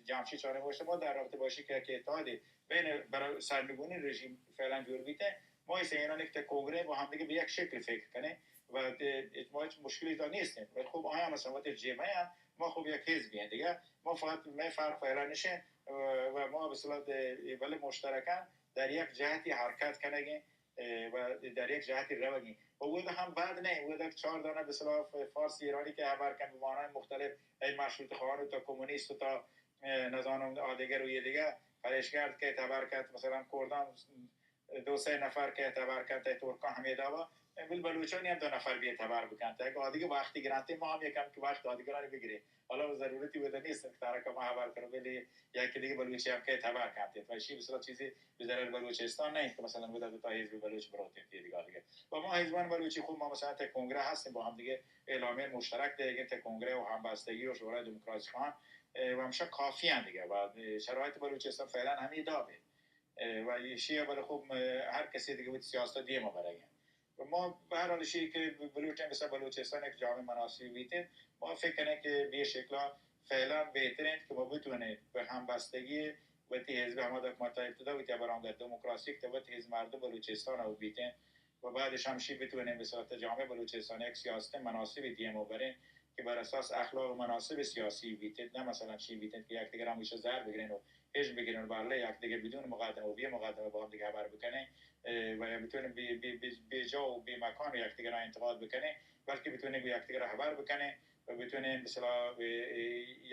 جمشید چانه گوشت، ما در رابطه با ایشی که، که اتحادی بین برای سرنگونی رژیم فعلا جور بیته، ما ایسه اینانی که کنگره با هم دیگه به یک شکل فکر کنه و ده-، ما هیچ مشکلی دا نیستیم. ولی خب آیا مثلا وقت جبهه هم، ما خب یک حزبی هم دیگه، ما فقط، ما فرق فعلا نشه و ما به اصطلاح ده-، ولی مشترکاً در یک جهتی حرکت کنگیم اه، و در یک جهتی روگی. و اودا هم بد نه، اودا چهار دانه به اصطلاح ف-، فارس ایرانی که هبر کن به معنای مختلف، ای مشروط خواهان و تا کمونیست و تا، اه، نزانم آدگر و یه دیگه پریشگرد که تبر کت، مثلا کردان دو سه نفر که تبر کت، ای ترکان همی دعوا، بل بلوچانی هم دو نفر بیه تبر بکنت. اگه آدگه وقتی گرانتی ما هم یکم که وقت آدگرانی بگیریم. حالا ضرورتی ودا نیست که تارا که ما خبر کنو، بلی یکی دیگه بلوچی هم که خبر کنتید و اشی بسیار چیزی به ضرر بلوچستان نیست که مثلاً ودا دو تا حزب بلوچ بروتید یه دیگه دیگه. و ما حزبان بلوچی خوب ما مثلاً تا کنگره هستیم با هم دیگه اعلامیه مشترک دیگه تا کنگره و همبستگی و شورای دموکراسی خان، اه، و همشه کافی هم دیگه و شرایط بلوچستان فعلاً همی دابه. اه، و ایشی بله خوب، اه، هر کسی دیگه بود سیاست دیما برگه. و ما به هر حال شی که بلوچ مثل بلوچستان یک جامعه مناسبی بیتین، ما فکر کنه که به شکلا فعلاً بهترین که ما بتونیم به همبستگی وتی حزب همادا که ما تا ابتدا وتی برام در دموکراسی که وتی حزب مردم بلوچستان او بیتین و بعدش هم شی بتونیم به صورت جامعه بلوچستان یک سیاست مناسبی دیما برین که بر اساس اخلاق و مناسب سیاسی بیتین، نه مثلاً شی بیتین که یک دیگر هم ایشه زر بگیرین و هج بگیرن، بله یک دیگه بدون مقدمه و بی مقدمه با هم دیگه خبر بکنه، اه، و یا بتونن بی، بی، بی، بی جا و بی مکان و یک دیگه را انتقاد بکنه، بلکه بتونن بی یک دیگه را خبر بکنه و بتونن به اصطلاح، اه، اه،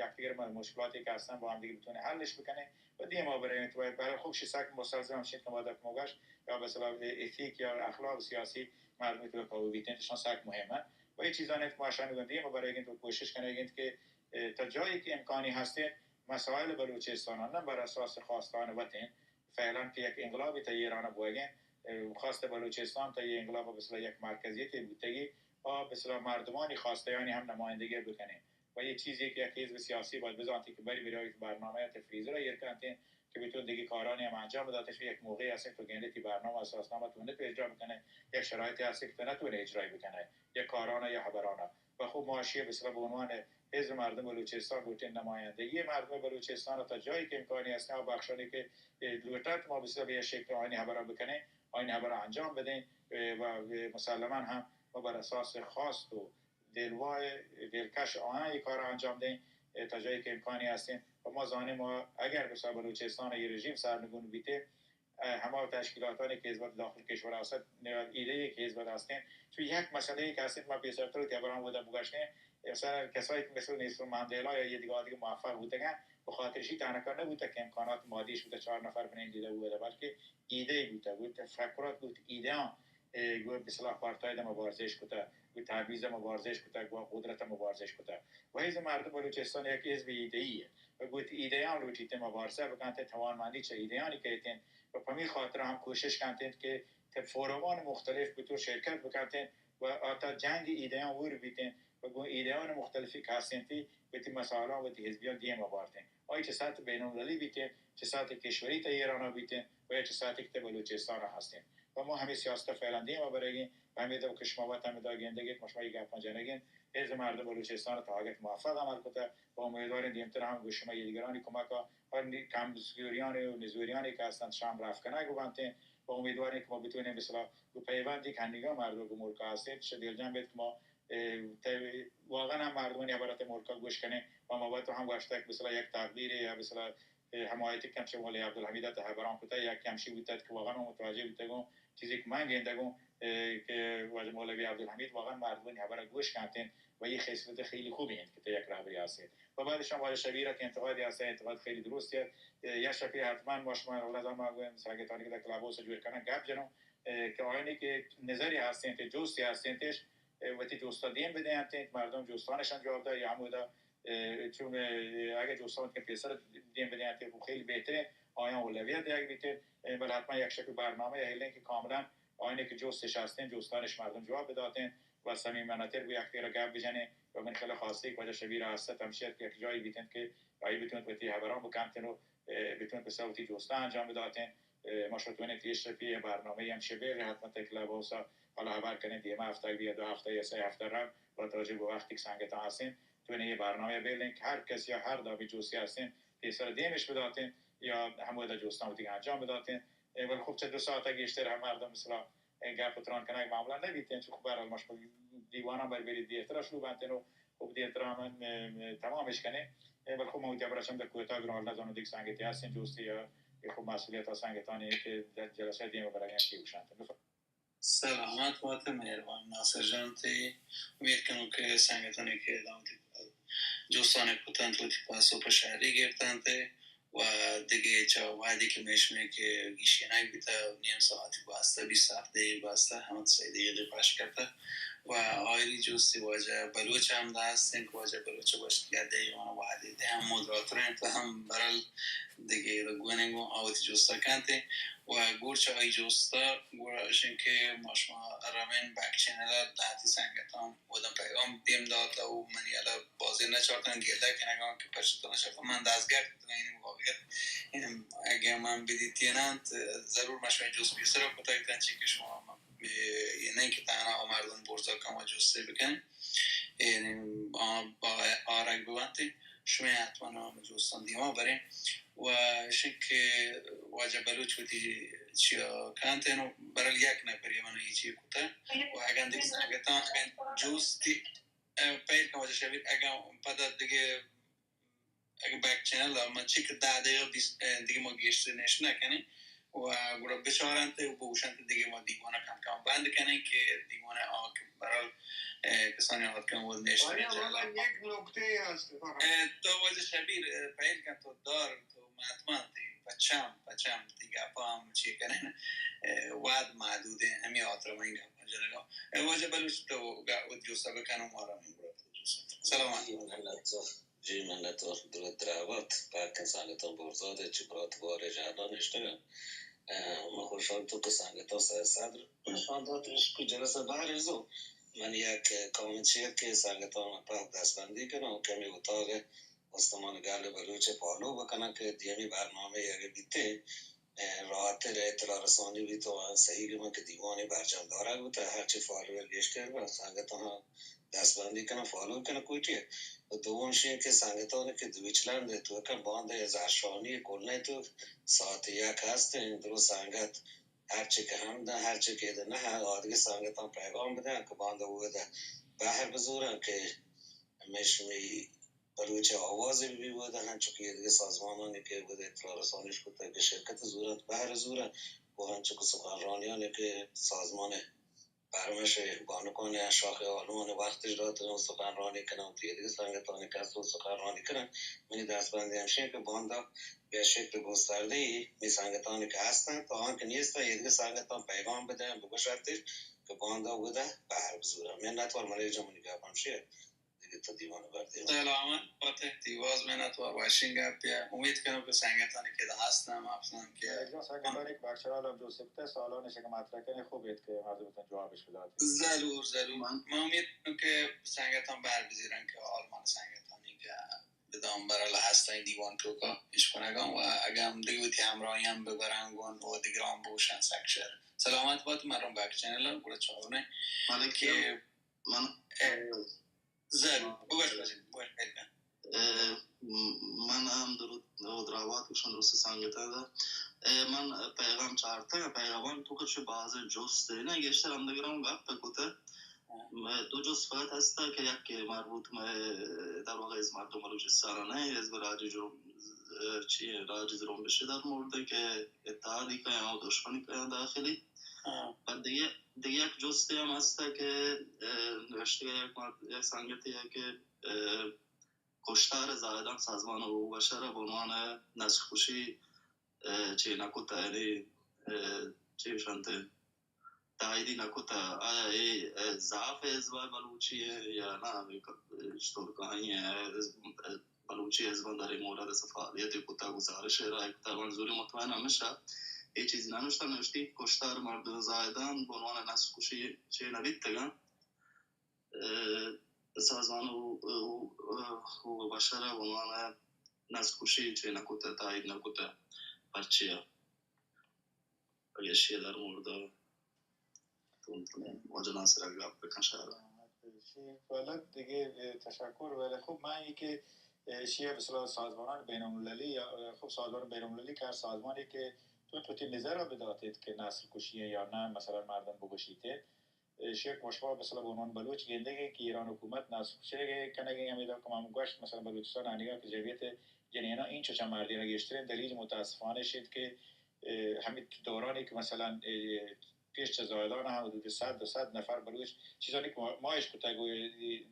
یک دیگه را مشکلاتی که هستن با هم دیگه بتونه حلش بکنه و دیما برای تو برای خوب شی سک مسلزم هم شید که ما در موقعش یا به اصطلاح اتیک یا اخلاق سیاسی مردمی تو کاوی بیتن، تشان سک مهمه و این چیزانی که ما شان دیما برای تو کوشش کنه که، اه، تا جایی که امکانی هسته مسائل بلوچستان نه بر اساس خواستان وطن، فعلاً که یک انقلابی تا ایران بوگین، اه، خواست بلوچستان تا یه انقلاب به اصطلاح یک مرکزیت بوتگی، آ به اصطلاح مردمانی خواستیانی هم نمایندگی بکنه. و یه چیزی که یک حزب سیاسی باید بزانتی که بری برای برنامه تفریزی را ایر کنتین که بتون دیگه کارانی هم انجام بداتش. یک موقعی هست تو گنده تی برنامه اساسنامه تو نتو اجرا بکنه، یک شرایطی هست که تو نتونه اجرای بکنه، یک کارانه یا خبرانه. و خب ما اشی به اصطلاح به عنوان حزب مردم بلوچستان بوتین نمایندگی مردم بلوچستان تا جایی که امکانی است، آ بخشانی که لوٹت ما به اصطلاح به یه شکل آینی خبره بکنه، آینی خبره انجام بدین، اه، و مسلماً هم ما بر اساس خواست و دلوای دلکش آنها این کار انجام دهیم، اه، تا جایی که امکانی هستیم. و ما زانیم ما اگر به اصطلاح بلوچستان یه رژیم سرنگون بیته، اه، همه تشکیلاتانی که حزب داخل کشور است، ایده که حزب هستیم، چون یک مسئله که هستیم ما پیسرتر که برام بوده بگشتیم، مثلاً کسایی که مثل نیلسون ماندلا یا یه دیگه دیگه موفق بودگن، به خاطر شی تنها نبوده که امکانات مادیش بوده چهار نفر بنین دیده بوده، بلکه ایده بوده، بود تفکرات، بود ایده ها، اه، گو به اصطلاح پارتای ده مبارزش کته، گو تبعیض مبارزش کته، گو قدرت مبارزش کته. و ایز مردم بلوچستان یک حزب ایده ایه و گو ایده ها لوٹیت مبارزه بکنت، توانمندی چه ایده هانی که ایتین و پمی خاطر هم کوشش کنتین که ته فورومان مختلف به طور شرکت بکنتین و آتا جنگ ایده ها ور بیتین و گو ایده های مختلفی که هستین تی وتی مسائلان وتی حزبیان دیما بارتین. آئی چه سطح بین المللی بیتین، چه سطح کشوری تا ایران بیتین و یا چه سطح که تا بلوچستان هستین. و ما همه سیاست فعلاً دیما برگین و همه دو که شما وقت همه دا گندگید، ما شما یک گپان جنگین، حزب مردم بلوچستان تا حاجت موفق عمل کته و امیدوارین دیمتر هم گو شما یه دیگرانی کمک ها، هر نی-، کمزوریان و نزوریانی که هستند شام رفت کنگ ببنتین و امیدوارین که ما بتونیم به اصطلاح گو پیوندی که هنگام مردم گو ملک هستین، چه دلجم بید که ما اه، ته-، واقعاً هم مردمانی خبرات ملکا گوش کنه و ما وقت هم گوشتک مثلا یک تقدیر یا مثلا، اه، حمایتی کم چه مولوی عبدالحمید ات خبران کتا یک کمشی بودت که واقعاً ما متوجه بودگم چیزی که من گندگم، اه، که واجه مولوی عبدالحمید واقعاً مردمانی خبر گوش کنتین و یه خصلت خیلی خوبی انت که تا یک رهبری هستین. و بعدش هم واجه شبیر ات انتقادی هست، انتقاد خیلی درستی است. اه، یا شبیر حتماً ما شما لازم ما گویم ساگتانی که در کلاب هاوس جویر کنن گپ جنم، اه، که آینی که نظری هستین، که جستی هستین تش، اه، وتی جستا دیم بدینت، مردم جستانشان جواب داد، یا همودا، اه، چون، اه، اگه جستان که پیسر دیم بدینت، خب خیلی بهتره، آیان اولویت دیگ بیتین، اه، بل حتما یک شکل برنامه یا هلین که کاملا آینی که جستش هستین، جستانش مردم جواب بداتین و صمیمانه‌تر بو یک دیگه گپ بجنین و من خیلی خواسته که واجه شبیر هست، همشیت که یک جایی بیتین که آیی بتونت وتی خبران بکنتین و، اه، بتونت به صوتی جستان انجام بداتین. اه، ما شتونیں تیش رپی برنامه هم شبیر حتما تکلب اوسا حالا خبر کنین دیما هفته بیا دو هفته یا سه هفته رم با توجه به وقتی که سنگتان هستین تو یه برنامه بیلین که هر کس یا هر دابی جوسی هستین پیسر دیمش بداتین یا همو دا جوستان دیگه انجام بداتین. اه، ولی خب چه دو ساعت گیشتر هم مردم مثلا، اه، گپ و تران کنگ معمولا نبیتین، چون خب برحال مشغول دیوانا بر برید دیرتر شروع بنتین و خب دیرتر هم، اه، اه، تمامش کنین. اه، ولی خب ما وتی برچم در کوتا گران نزانو دیگه سنگتی هستین جوستی یا یه خب مسئولیت ها سنگتانی که در جلسه دیمه برگن چی بشنتین. بفرمایید. سلامت باته مهربان ناصر جان تی. امید کنم که سنگتانی که دامتی جستان کتنت و تی پاسو په شهری گرفتنت و دیگه چا وعدی که میشمه که گیشینک بیتا نیم ساعتی باسته، بیست هفت دقیقه باسته، همت سه دقیقه پش کرده. و آئری جستی واجہ بلوچ ہم دست انت، واجہ بلوچ گوشت کہ دے اون وعدے دے ہم مودراتر انت، ہم برل دگہ گوننگو آوتی جستا کنت و گور چہ آئی جستا گور اشن کہ ما شما رمین بیک چینل داتی سنگتان ودن پیغام دیم داتا و منی الا بازی نچارتن گلہ کنگان کہ پرچتان نچارتن من دستگرد کتن این واقعیت اگہ من بدیتیننت ضرور من شما جست پیسر کتگ تن چی کہ شما اے نہ کہ تہنا آ مردم برزا کما جستے بکن، یعنی آ با آرگ ببنت، شما حتما ہم جستان دیما بریں و شک واجہ بلوچ وتی چیا کنت انو برل یک نفری من یہ چی کتا و اگن دیگه سنگتان اگن جستی پیر کن واجہ شبیر اگن پدا دیگه اگہ بیک چینل ء ما چک دہ دقیقہ بیست، ء، دگہ ما گیشتر نشت نہ کنیں و گڑا بچارنت و بگوشنت دگہ ما دیوان ء کم کم بند کنیں کہ دیوان ء آ کہ برال، ء، کسانی آتکن و نشت آیا، یک نکتے ہست فقط۔ ء، تو واجہ شبیر، ء، پہل کن تو دار تو مطمئن تی پچم پچم تی گپا ہم چی کنیں، ء، وعد محدود ہیں، ہمیں آتر میں گپا جنگا۔ ء، واجہ بلوچ تو گا-، جوسا بکن و مارا من گڑا تو جوسا۔ سلامت۔ جی، منت وار۔ درود دراوت، پاکیں سنگتاں برزاد ء چہ برات بار ء جہلا نشتگ انت۔ ء، من خوشحال تو کہ سنگتاں سر صدر نشان دات، عشق جلسہ بہر زو۔ من یک کامنٹ شیئر کہ سنگتاں من پہ دستبندی کناں، کمی اتاق استمان گل بلوچ ء فالو بکناں کہ دیمی برنامہ اگہ بیتے، ء، راحتر اطلاع رسانی بیت و صحیح کہ من کہ دیوانے برجم دارگ بوتا، ہرچی فالوور گیشتر بہ سنگتاں دستبندی کناں، فالو کناں کوٹی ء۔ و دوم شی کہ سنگتانی کہ دویچلند ء توکا باندا زہرشانی کلنہ تو ساعت یک ہست انت، درو سنگت ہرچی کہ ہم دن، ہرچی کہ دن نہ، آدگہ سنگتاں پیغام بدن کہ باندا اودا بہر بزورن کہ مشمی بلوچ آواز بی اودا، ہنچو کہ دگہ سازمانانی کہ اودا اطلاع رسانیش کتگ کہ شرکت زورنت، بہر زورن و ہنچو کہ سخنرانیانی کہ سازمان پرمش ء بانکان ء شاخ ء آلمان ء وقتش دات ء سخنرانی کناں، وتی ایدگہ سنگتانی کس ء سخنرانی کناں۔ منی دستبندی ہمشی کہ باندا بہ شکل گستردہ ای می سنگتانی کہ ہستن، تو آنکہ نیستن، ایدگہ سنگتان پیغام بدن، بگوشنتش کہ باندا اودا بہر بزورن۔ منت وار ملک جان، منی گپ ہمشی ء۔ دگہ تو دیوان بردیم۔ سلامت بات، دیواز منت وار، وشیں گپے۔ امید کنم کہ سنگتانی کہ ہستن، مخصوصاً کہ یک جا سنگتانی کہ بخش حال ہم جو سکتے سوالانی شکل مطرح کنی، خوب ایت کہ مردم تن جوابش بدات۔ ضرور، ضرور۔ من، من امید کنم کہ سنگتان بہر بزیرن کہ آلمان سنگتانی کہ بدان برال ہستن دیوان توکا اش کنگان و اگہ ہم دگہ وتی ہمراہی ہم ببرن گون و دگران بوشن سک شر۔ سلامت بات، من رم بیک چینل گڑا چارنے ملک کہ من، ضرور۔ بگوش، بگوش، بگوش، بگوش۔ ء، م-، من ہم درود و دراوات گوشاں درست سنگت ء۔ ء، من پیغام چارتگ، پیغام تو کچھ باز جست نہ، گیشتر ہم دگران گپ کت۔ م-، دو جست فقط ہست کہ یک کہ مربوط مئے در واقع از مردم بلوچستان نہ، از راجی جرم، ء، چی راجی جرم بشی در مورد کہ اتحادی کا یا دشمنی کا یا داخلی۔ پد دگہ، دگہ یک جستے ہم ہست کہ، ء، نوشتگ ء یک مات-، یک سنگتے ء کہ، ء، کشتار زاہدان سازمان حقوق بشر ء بہ عنوان نسل کشی، ء، چے نہ کتہ، یعنی، ء، چے گوشنت، تائیدی نہ کتہ۔ آیا اے، ء، ضعف حزب بلوچی ء یا نہ، اے ک-، چطور کائی ء، حزب، ء، بلوچی حزباں در اے مورد ء فعالیت کتہ، گزارش ارائے کتہ۔ منظوری مطمئن ہمیشہ اے چیز نہ نوشتہ، نوشتی کشتار مردم زاہدان بہ عنوان نسل کشی چے نہ بیتگاں۔ ء، سازمان حقوق، حقوق بشر ء بہ عنوان نسل کشی چے نہ کتہ، تائید نہ کتہ، پرچیا؟ اگہ اشی در مورد تو واجہ ناصر ء گپ بکن شاید۔ شی غلط دگہ، ء، تشکر، ولی خب من ای کہ، ء، اشی مثلا سازمان بین المللی یا، ء، خب سازمان بین المللی کہ ہر سازمانی کہ تو وتی نظر ء بداتیت کہ نسل کشی یا نہ، مثلا مردم بگشیت، ایشی کہ ما شما مثلا بہ عنوان بلوچ گندگیں کہ ایران حکومت نسل کشگ ء کنگیں، ہمیدا کہ ما گوشت مثلا بلوچستان ء آنیگا کہ جمعیت جنیناں اینچو چہ مردیناں گیشتریں دلیل متاسفانہ اش انت کہ، ء، ہمے دورانی کہ مثلا، ء، پیش چہ زاہدان ء حدود صد، دو صد نفر بلوچ چیزانی کہ ما، ما اش کتگ و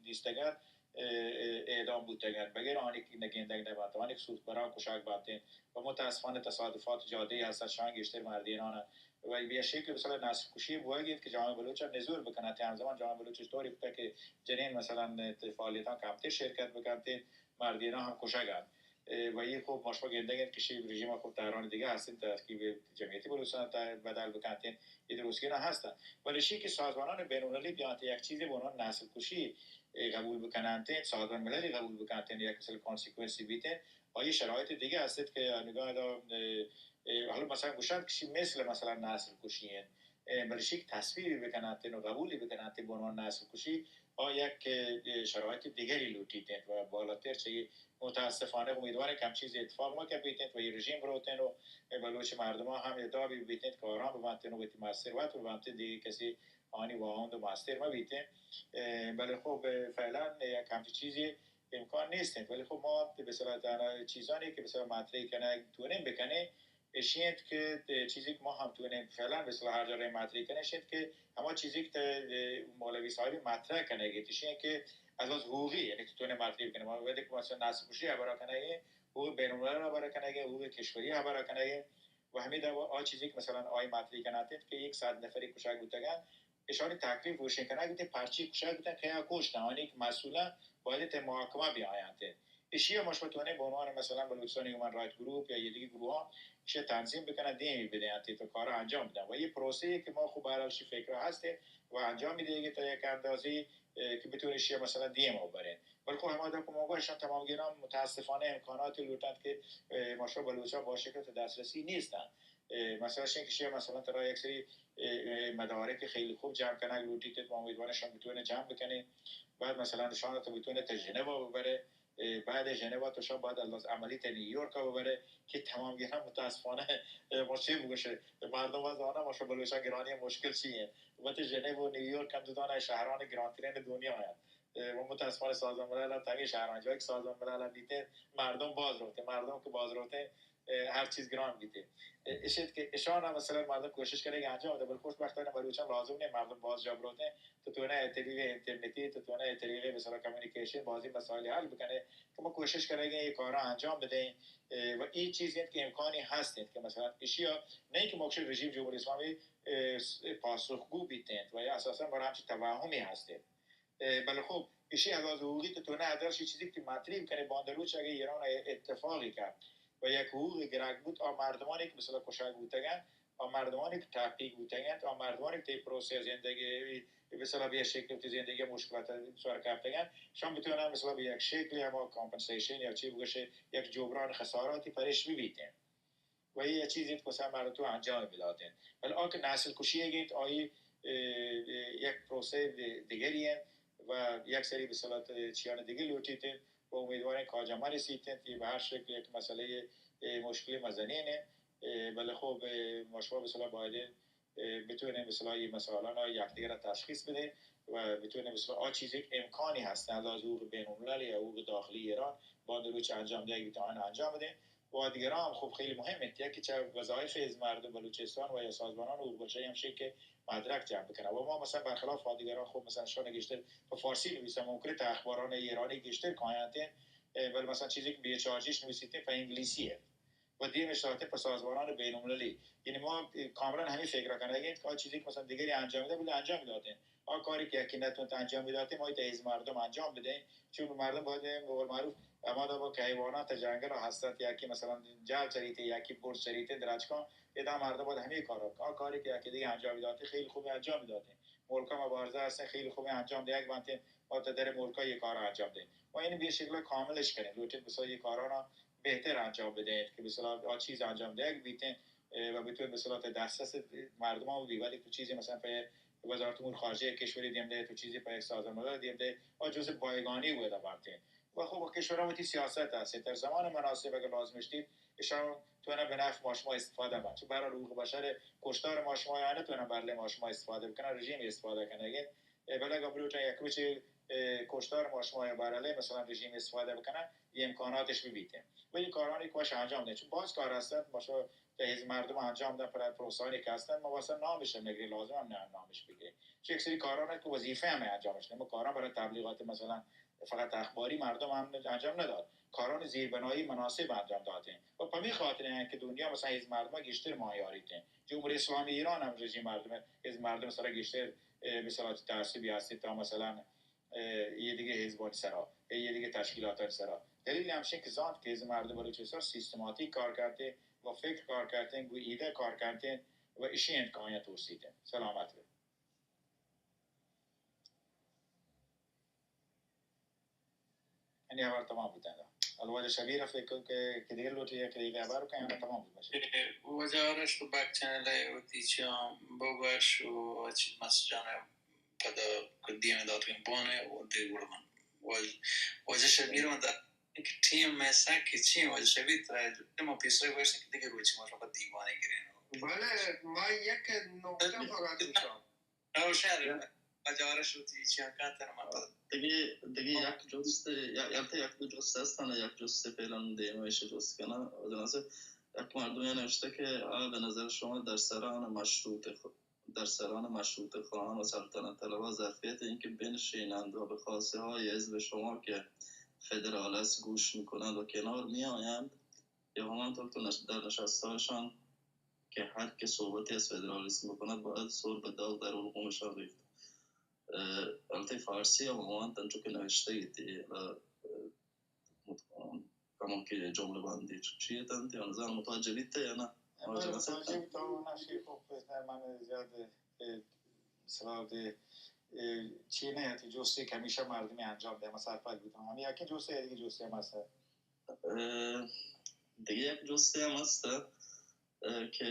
دیستگ انت، اعدام بوتگ انت، بغیر آنی که نگندگ نبنت، آنی که سوتبران کشگ بنت انت و متاسفانه تصادفات جاده‌ای هست، شان گیشتر مردینان انت. و به شکل مثلا نسل کشی بوگیت که جامعه بلوچ هم نزور بکنت، همزمان جامعه بلوچ طوری کتا که جنین مثلا فعالیتان کمتر شرکت بکنت، مردینان هم کشگ انت. و ای خب ما شما گندگ انت که شی رژیم خب تهران دیگه هستین، ترکیب جمعیتی بلوچستان بدل بکنت، ای درستگینا هستن. ولی شی که سازمانان بین المللی بیانت یک چیزی به عنوان نسل کشی قبول بکننت، سازمان مللی قبول بکننت، یک مثل کانسیکونسی بیتن، آئی شرایط دیگه هستید که نگاه دا، حالا مثلا گوشند که شی مثل مثلا نسل کشی انت، بلی شی که تصویری بکننت و قبولی بکننت به عنوان نسل کشی، آ یک شرایط دیگری لوٹیت انت و بالاتر چه متاسفانه امیدواریں که هم چیزی اتفاق مکن بیتنت و یه رژیم بروتن و بلوچ مردمان هم ادعا بی بیتنت که آرام ببنتن و وتی مستر وت ببنتن، دیگه کسی آنی واهند و مستر مبیتن. بله خب، فعلا یک همچین چیزی امکان نیست انت، ولی خب ما به صلاح تنها چیزانی که به صلاح مطرح کنگ تونیم بکنیم، اشی انت که چیزی که ما هم تونیم فعلا به صلاح هر جا رای مطرح کنیم، اشی انت که هما چیزی که ته مولوی صاحبی مطرح کنگ انت، اشی انت که از لحاظ حقوقی، یعنی تو تونه مطرح کنی. ما وقتی که مثلا نسل کشی خبر کنگی، حقوق بین الملل خبر کنگی، حقوق کشوری خبر کنگی و همین دوا آ چیزی که مثلا آی مطرح کنات که یک صد نفری کشگ بوتگن، اشانی تکلیف روشن کنگ بوتن، پرچی کشگ بوتن، کیا کشتن، آنی که مسئولا باید ته محاکمه بیاینت. اشی ما شما تونیم به عنوان مثلا بلوچستان هیومن رایت گروپ یا یه دیگه گروه ها اشی تنظیم بکنن، دیمی بدین، تا کار انجام بدن. و یه پروسه که ما خب به هر حال شی فکر هستیم و انجام می‌دهیم تا یک اندازه، اه، که بتونه اشی مثلا دیم ببرین. ولی خب هما دا که ما گوشن تمام گیران متاسفانه امکاناتی لوٹند که، اه، ما شما بلوچا با شکل دسترسی نیستن. اه، مثلا شین که شی مثلا ترا یک سری، اه، اه، مدارک خیلی خوب جمع کنگ لوٹیت، ما امیدواریم شما بتونه جمع بکنین. بعد مثلا شان تو بتونه تا ژنوا ببره، اه، بعد ژنوا تو شان باید از لحاظ عملی تا نیویورک ببره که تمام گیران متاسفانه، اه، ما چه بگوشه، مردم از آنها ما شما بلوچان گرانی مشکل چی انت. وقتی ژنو و نیویورک هم دو دانه شهران گرانترین دنیا انت. اه، و متاسفانه سازمان ملل هم تمی شهران جایی که سازمان ملل هم بیتین مردم باز روتین، مردم که باز روتین، اه، هر چیز گران بیتین. اه، اشیت که اشان هم مثلا مردم کوشش کنه که انجام بده، بل خوشبختانه بلوچان لازم نه مردم باز جا بروتین. تو تونه طریق اینترنتی، تو تونه طریق مثلا کمیونیکیشن بازی مسائل حل بکنه که ما کوشش کنگی این کارا انجام بدهیم. اه، و این چیزی انت که امکانی هست انت که مثلا اشیا نه اینکه ما گوشیم رژیم جمهوری اسلامی، اه، س-، پاسخگو بیتنت و یا اساسا برای همچین توهمی هستید. اه، بله خب، اشی از لحاظ حقوقی تو، تو نه ادر شی چیزی که مطرح کنی باند روچ اگه ایران اتفاقی کرد و یک حقوق گرگ بود، آ مردمانی که مثلا کشگ بوتگن، آ مردمانی که تحقیق بوتگن، آ مردمانی که تی پروسه زندگی، مثلا به یک شکل تی زندگی مشکلات سر کپتگن، شان بتونن مثلا به یک شکلی اما کامپنسیشن یا چی بگوشه، یک جبران خساراتی پرش ببیتن. و یه چیزی که مثلا مردم تو انجام بداتن. ولی آ که نسل کشی گیت، آیی، اه، اه، یک پروسه د-، دیگری انت و یک سری به صلاح چیان دیگه لوٹیت و امیدواریں کاجا مرسیت انت. یه به هر شکل یک مسئله، اه، مشکل مزنینه. اه، ولی خب، اه، ما شما به صلاح باید، اه، بتونیم به صلاح این مسائلان را یکدیگر را تشخیص بدیم و بتونیم به صلاح آ چیزی که امکانی هست از لحاظ حقوق بین الملل یا حقوق داخلی ایران باند روچ انجام دهگ بیتوان انجام بدیم. و دیگران هم خب خیلی مهم انت، یکی چه وظایف از مردم بلوچستان و یا سازمانان حقوق بشری هم شکل مدرک جمع بکنه. و ما مثلا برخلاف دیگران خب مثلا شان گیشتر په فارسی نویسن، ممکنه تا اخباران ایرانی گیشتر کاینت، اه، ولی مثلا چیزی که به چارجیش نویسیت په انگلیسیه و دیمش داته په سازمانان بین المللی. یعنی ما کاملا همین فکر کنگیم که آ چیزی که مثلا دیگری انجام می‌ده، بله انجام داته. آ کاری که یکی نتونت انجام بداته، ما ایت از مردم انجام بدهیم، چون مردم باید به قول معروف اما دا با که حیوانات جنگل ها هستند، یکی مثلا جل چریته، یکی برز چریته، درچکان، ادا مردم باید همین کار ها بکنن. آ کاری که یکی دیگه انجام داته خیلی خوب انجام داته. ملکا مبارزه هستن خیلی خوب انجام دهگ بنتن، ما تا در ملکا یه کار انجام دهیم. ما این به شکل کاملش کنیم، لوٹیم بسا یه کارانا بهتر انجام بدهیم که بسا آ چیز انجام دهگ بیتن، اه، و بتوان به صلاح دسترس مردمان بی. ولی تو چیزی مثلا په وزارت امور خارجه کشوری دیم ده، تو چیزی په یک سازمان ملل دیم ده، آ جزء بایگانی و دبرتین. و خب کشورها وتی سیاست هست. در زمان مناسب اگر لازمش دید، اشان تونن به نفع ما شما استفاده بند. چون برای حقوق بشر کشتار ما شما یا نه تونن برای ما شما استفاده بکنن، رژیم استفاده کنه. اگه، اه، بله اگه بلوچان یک روچ، اه، کشتار ما شما یا برای مثلا رژیم استفاده بکنن، یه امکاناتش ببیتین. و یه کارانی که باش انجام دهیم. چون باز کار هستن، ما شما که از مردم انجام دادن، پر پروسانی که هستن، ما واسه نامش هم نگریم، لازم هم نه نامش بگیریم. چون یک سری کاران هست که وظیفه همه انجامش دهیم. ما کاران برای تبلیغات مثلا فقط اخباری مردم هم انجام نداد، کاران زیربنایی مناسب انجام دادیں و پمی خاطر ہیں کہ دنیا مثلا حزب مردم گیشتر مایاریتیں. جمهوری اسلامی ایران هم رژیم مردم، حزب مردم سرا گیشتر، اه، به صلاح تعصبی هستی تا مثلا، اه، یه دیگه حزبانی سرا، یه دیگه تشکیلاتانی سرا. دلیل همشین که زانت که حزب مردم بلوچستان سیستماتیک کار کرده و فکر کار کرده، گو ایده کار کرده و اشی انت که آیان ترسیده. سلامت بے. یعنی هبر تمام بوتگ. الواجہ شبیر فکر کہ، کہ دیر لوٹی یک دقیقہ هبر کن، تمام بوت باشه. واجہ آرش تو بک چینل ءَ وتی چیاں بگوش و چیز مسجان پدا دیم داتگیں بوان ءَ و دیر گڑ من. واج-، واجہ شبیر من دا کہ ٹیم میں سا کہ چی واجہ شبیر ترا ٹیم پیسرے گوشت کہ دیگه روچ ما شما دیوانے گرین. بلے ما یک نکتہ فقط گوشاں. او شهر پجارش وتی چیان کاتر ما پد. دگه، دگه یک جست، یا-، البته یک دو جست هستن، یک جست فعلاً دیمش جست کنن. جنازه یک مردمی نوشته که آیا به نظر شما در سران مشروط خ-، در سران مشروط خواهان و سلطنت طلبا ظرفیت اینکه بنشینند و به خواسته های حزب شما که فدرال است گوش می‌کنند و کنار می‌آیند؟ یا همانطور که نش-، در نشسته‌هایشان که هر که صحبتی از فدرالیسم بکند، باید سر به داغ در حلقومشان ریخت. اه، البته فارسی هم همان انچو که نوشته ایتی، اه، کمو که جمله بندی چی اتنتی، آن زن متوجه بیته یا نه؟ متوجه بیته. متوجه بیته، نه، شی خب، من زیاد، اه، سوال دی، اه، چی نه، تی جستی که همیشه مردمی انجام ده، من سرپد بودم. هم یکی جستی، یکی جستی هم هست. اه، دگه یک جستی هم هست، اه، که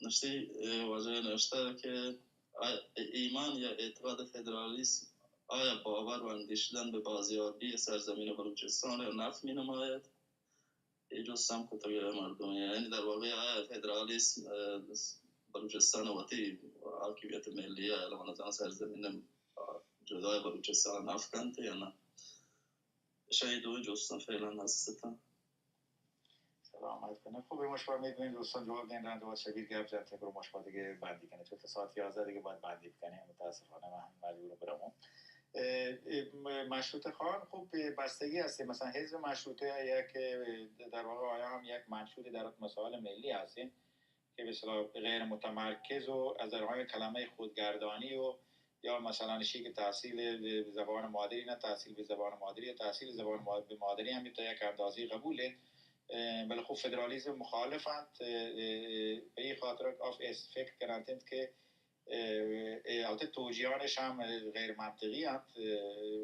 نشتی، اه، واجه نوشته که آ-، ایمان یا اعتقاد فدرالیسم آیا باور و اندیشیدن به بازیابی سرزمین بلوچستان را نفی می‌نماید؟ اے جست هم کتگ مردم، یعنی در واقع آیا فدرالیسم، اه، بلوچستان وتی حاکمیت ملی یا الان سرزمین جدای بلوچستان نفی کنت یا نه؟ شاید دو جستاں فعلاً هست اتاں. سلامت کنه. خب، ما شما می‌دونید دوستان جواب دین رند و شبیر گپ جنت، برو ما شما دیگه بندی کنه، چون تا ساعت یازده دیگه باید بندی بکنیم. متاسفانه من هم مجبور برم. اه، اه، م-، مشروطه خواهان خب بستگی هست. مثلاً حزب مشروطه یک، اه، در واقع آیا هم یک منشوری در مسائل ملی هستین. که به اصطلاح غیر متمرکز و از در آن کلمهٔ خودگردانی و یا مثلاً شی که تحصیل به زبان مادری نه، تحصیل به زبان مادری یا تحصیل زبان ما-، به مادری هم تا یک اندازه‌ای قبوله. اه، بلے خب فدرالیسم مخالف انت، اه، اه، به این خاطر آف اس فکر کننت انت که، اه، اه، البته توجیهانش هم غیر منطقی انت، اه،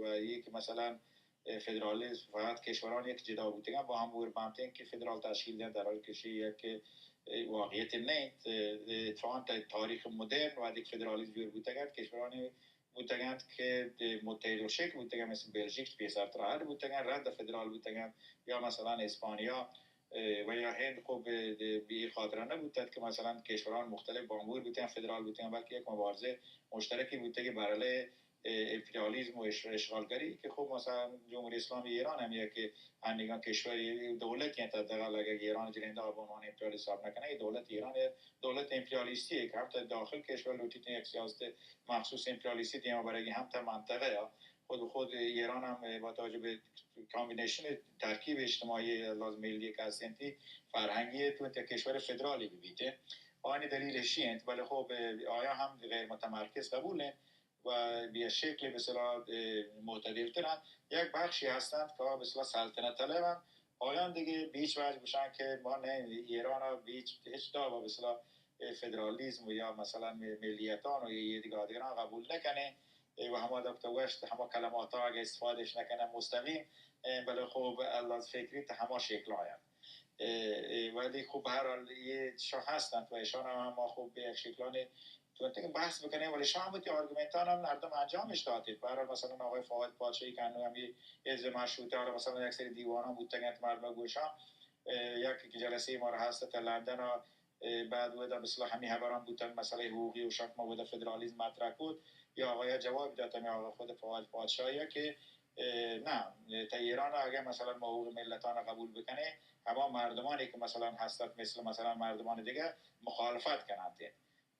و یکی که مثلاً اه، فدرالیسم فقط کشوران یک جدا بوتگن با هم بور بنتین که فدرال تشکیل دهن، در حالی که شی یک، اه، واقعیت نه انت. اه، اتفاقاً تا تاریخ مدرن وقتی که فدرالیسم جور بوتگند، کشورانی بوتگند که متحد الشکل بوتگند، مثل بلژیک پیسرتر حد بوتگند، رند فدرال بوتگند، یا مثلاً اسپانیا، اه، و یا هند خب به، به این خاطر نبوتد که مثلاً کشوران مختلف بامور بوتگند، فدرال بوتگند، بلکه یک مبارزه مشترکی بوتگی بر علیه اه، امپریالیسم و اش-، اشغالگری که خب مثلاً جمهوری اسلامی ایران هم یک انیگان کشوری دولتی انت، حداقل اگر ایران جنینده به عنوان امپریالیست حساب نکنه، یه دولت ایران یه دولت امپریالیستی که هم تا داخل کشور لوٹیت یک سیاست مخصوص امپریالیستی دیما برگی، هم تا منطقه یا خود به خود ایران هم با توجه به کامبینیشن ترکیب اجتماعی لازم ملی که هستینتی فرهنگی تو تا کشور فدرالی ببیته. آنی دلیل شی انت، بله خب آیا هم غیر متمرکز قبول انت. و به شکل به اصطلاح، اه، معتدل‌تر انت. یک بخشی هستند که به اصطلاح سلطنت طلب انت. آیان دیگه به هیچ وجه گوشن که ما نه ایران به هیچ، هیچ داب به اصطلاح، اه، فدرالیسم و یا مثلاً ملیتان و یه دیگه دیگران قبول نکنه. اه، و هما دکتر وشت هما کلمات ها اگه استفادهش نکنه مستقیم، اه، بله خب الله از فکری تا هما شکل آیند. اه، اه، ولی خب به هر حال یه شا هستند و ایشان هم ما خب به یک شکلانی تو انت که بحث بکنیں، ولی شام وتی آرگومنتان هم مردم انجامش داتید. به هر حال مثلاً آقای فواد پادشاهی که انو هم یه حزب مشروطه، حالا مثلاً یک سری دیوانان بوتگنت مردم گوشان، اه، یک جلسه ما را هست تا لندن ها، اه، بعد ودا مثلاً همین خبران بوتن مسئله حقوقی و شان ما ودا فدرالیسم مطرح کد، یا آقای جواب داد، همین آقای خود فواد پادشاهی که، اه، نه، تا ایران اگه مثلاً ما حقوق ملتان قبول بکنه، هما مردمانی که مثلاً هستت مثل مثلاً مردمان دیگه مخالفت کنند.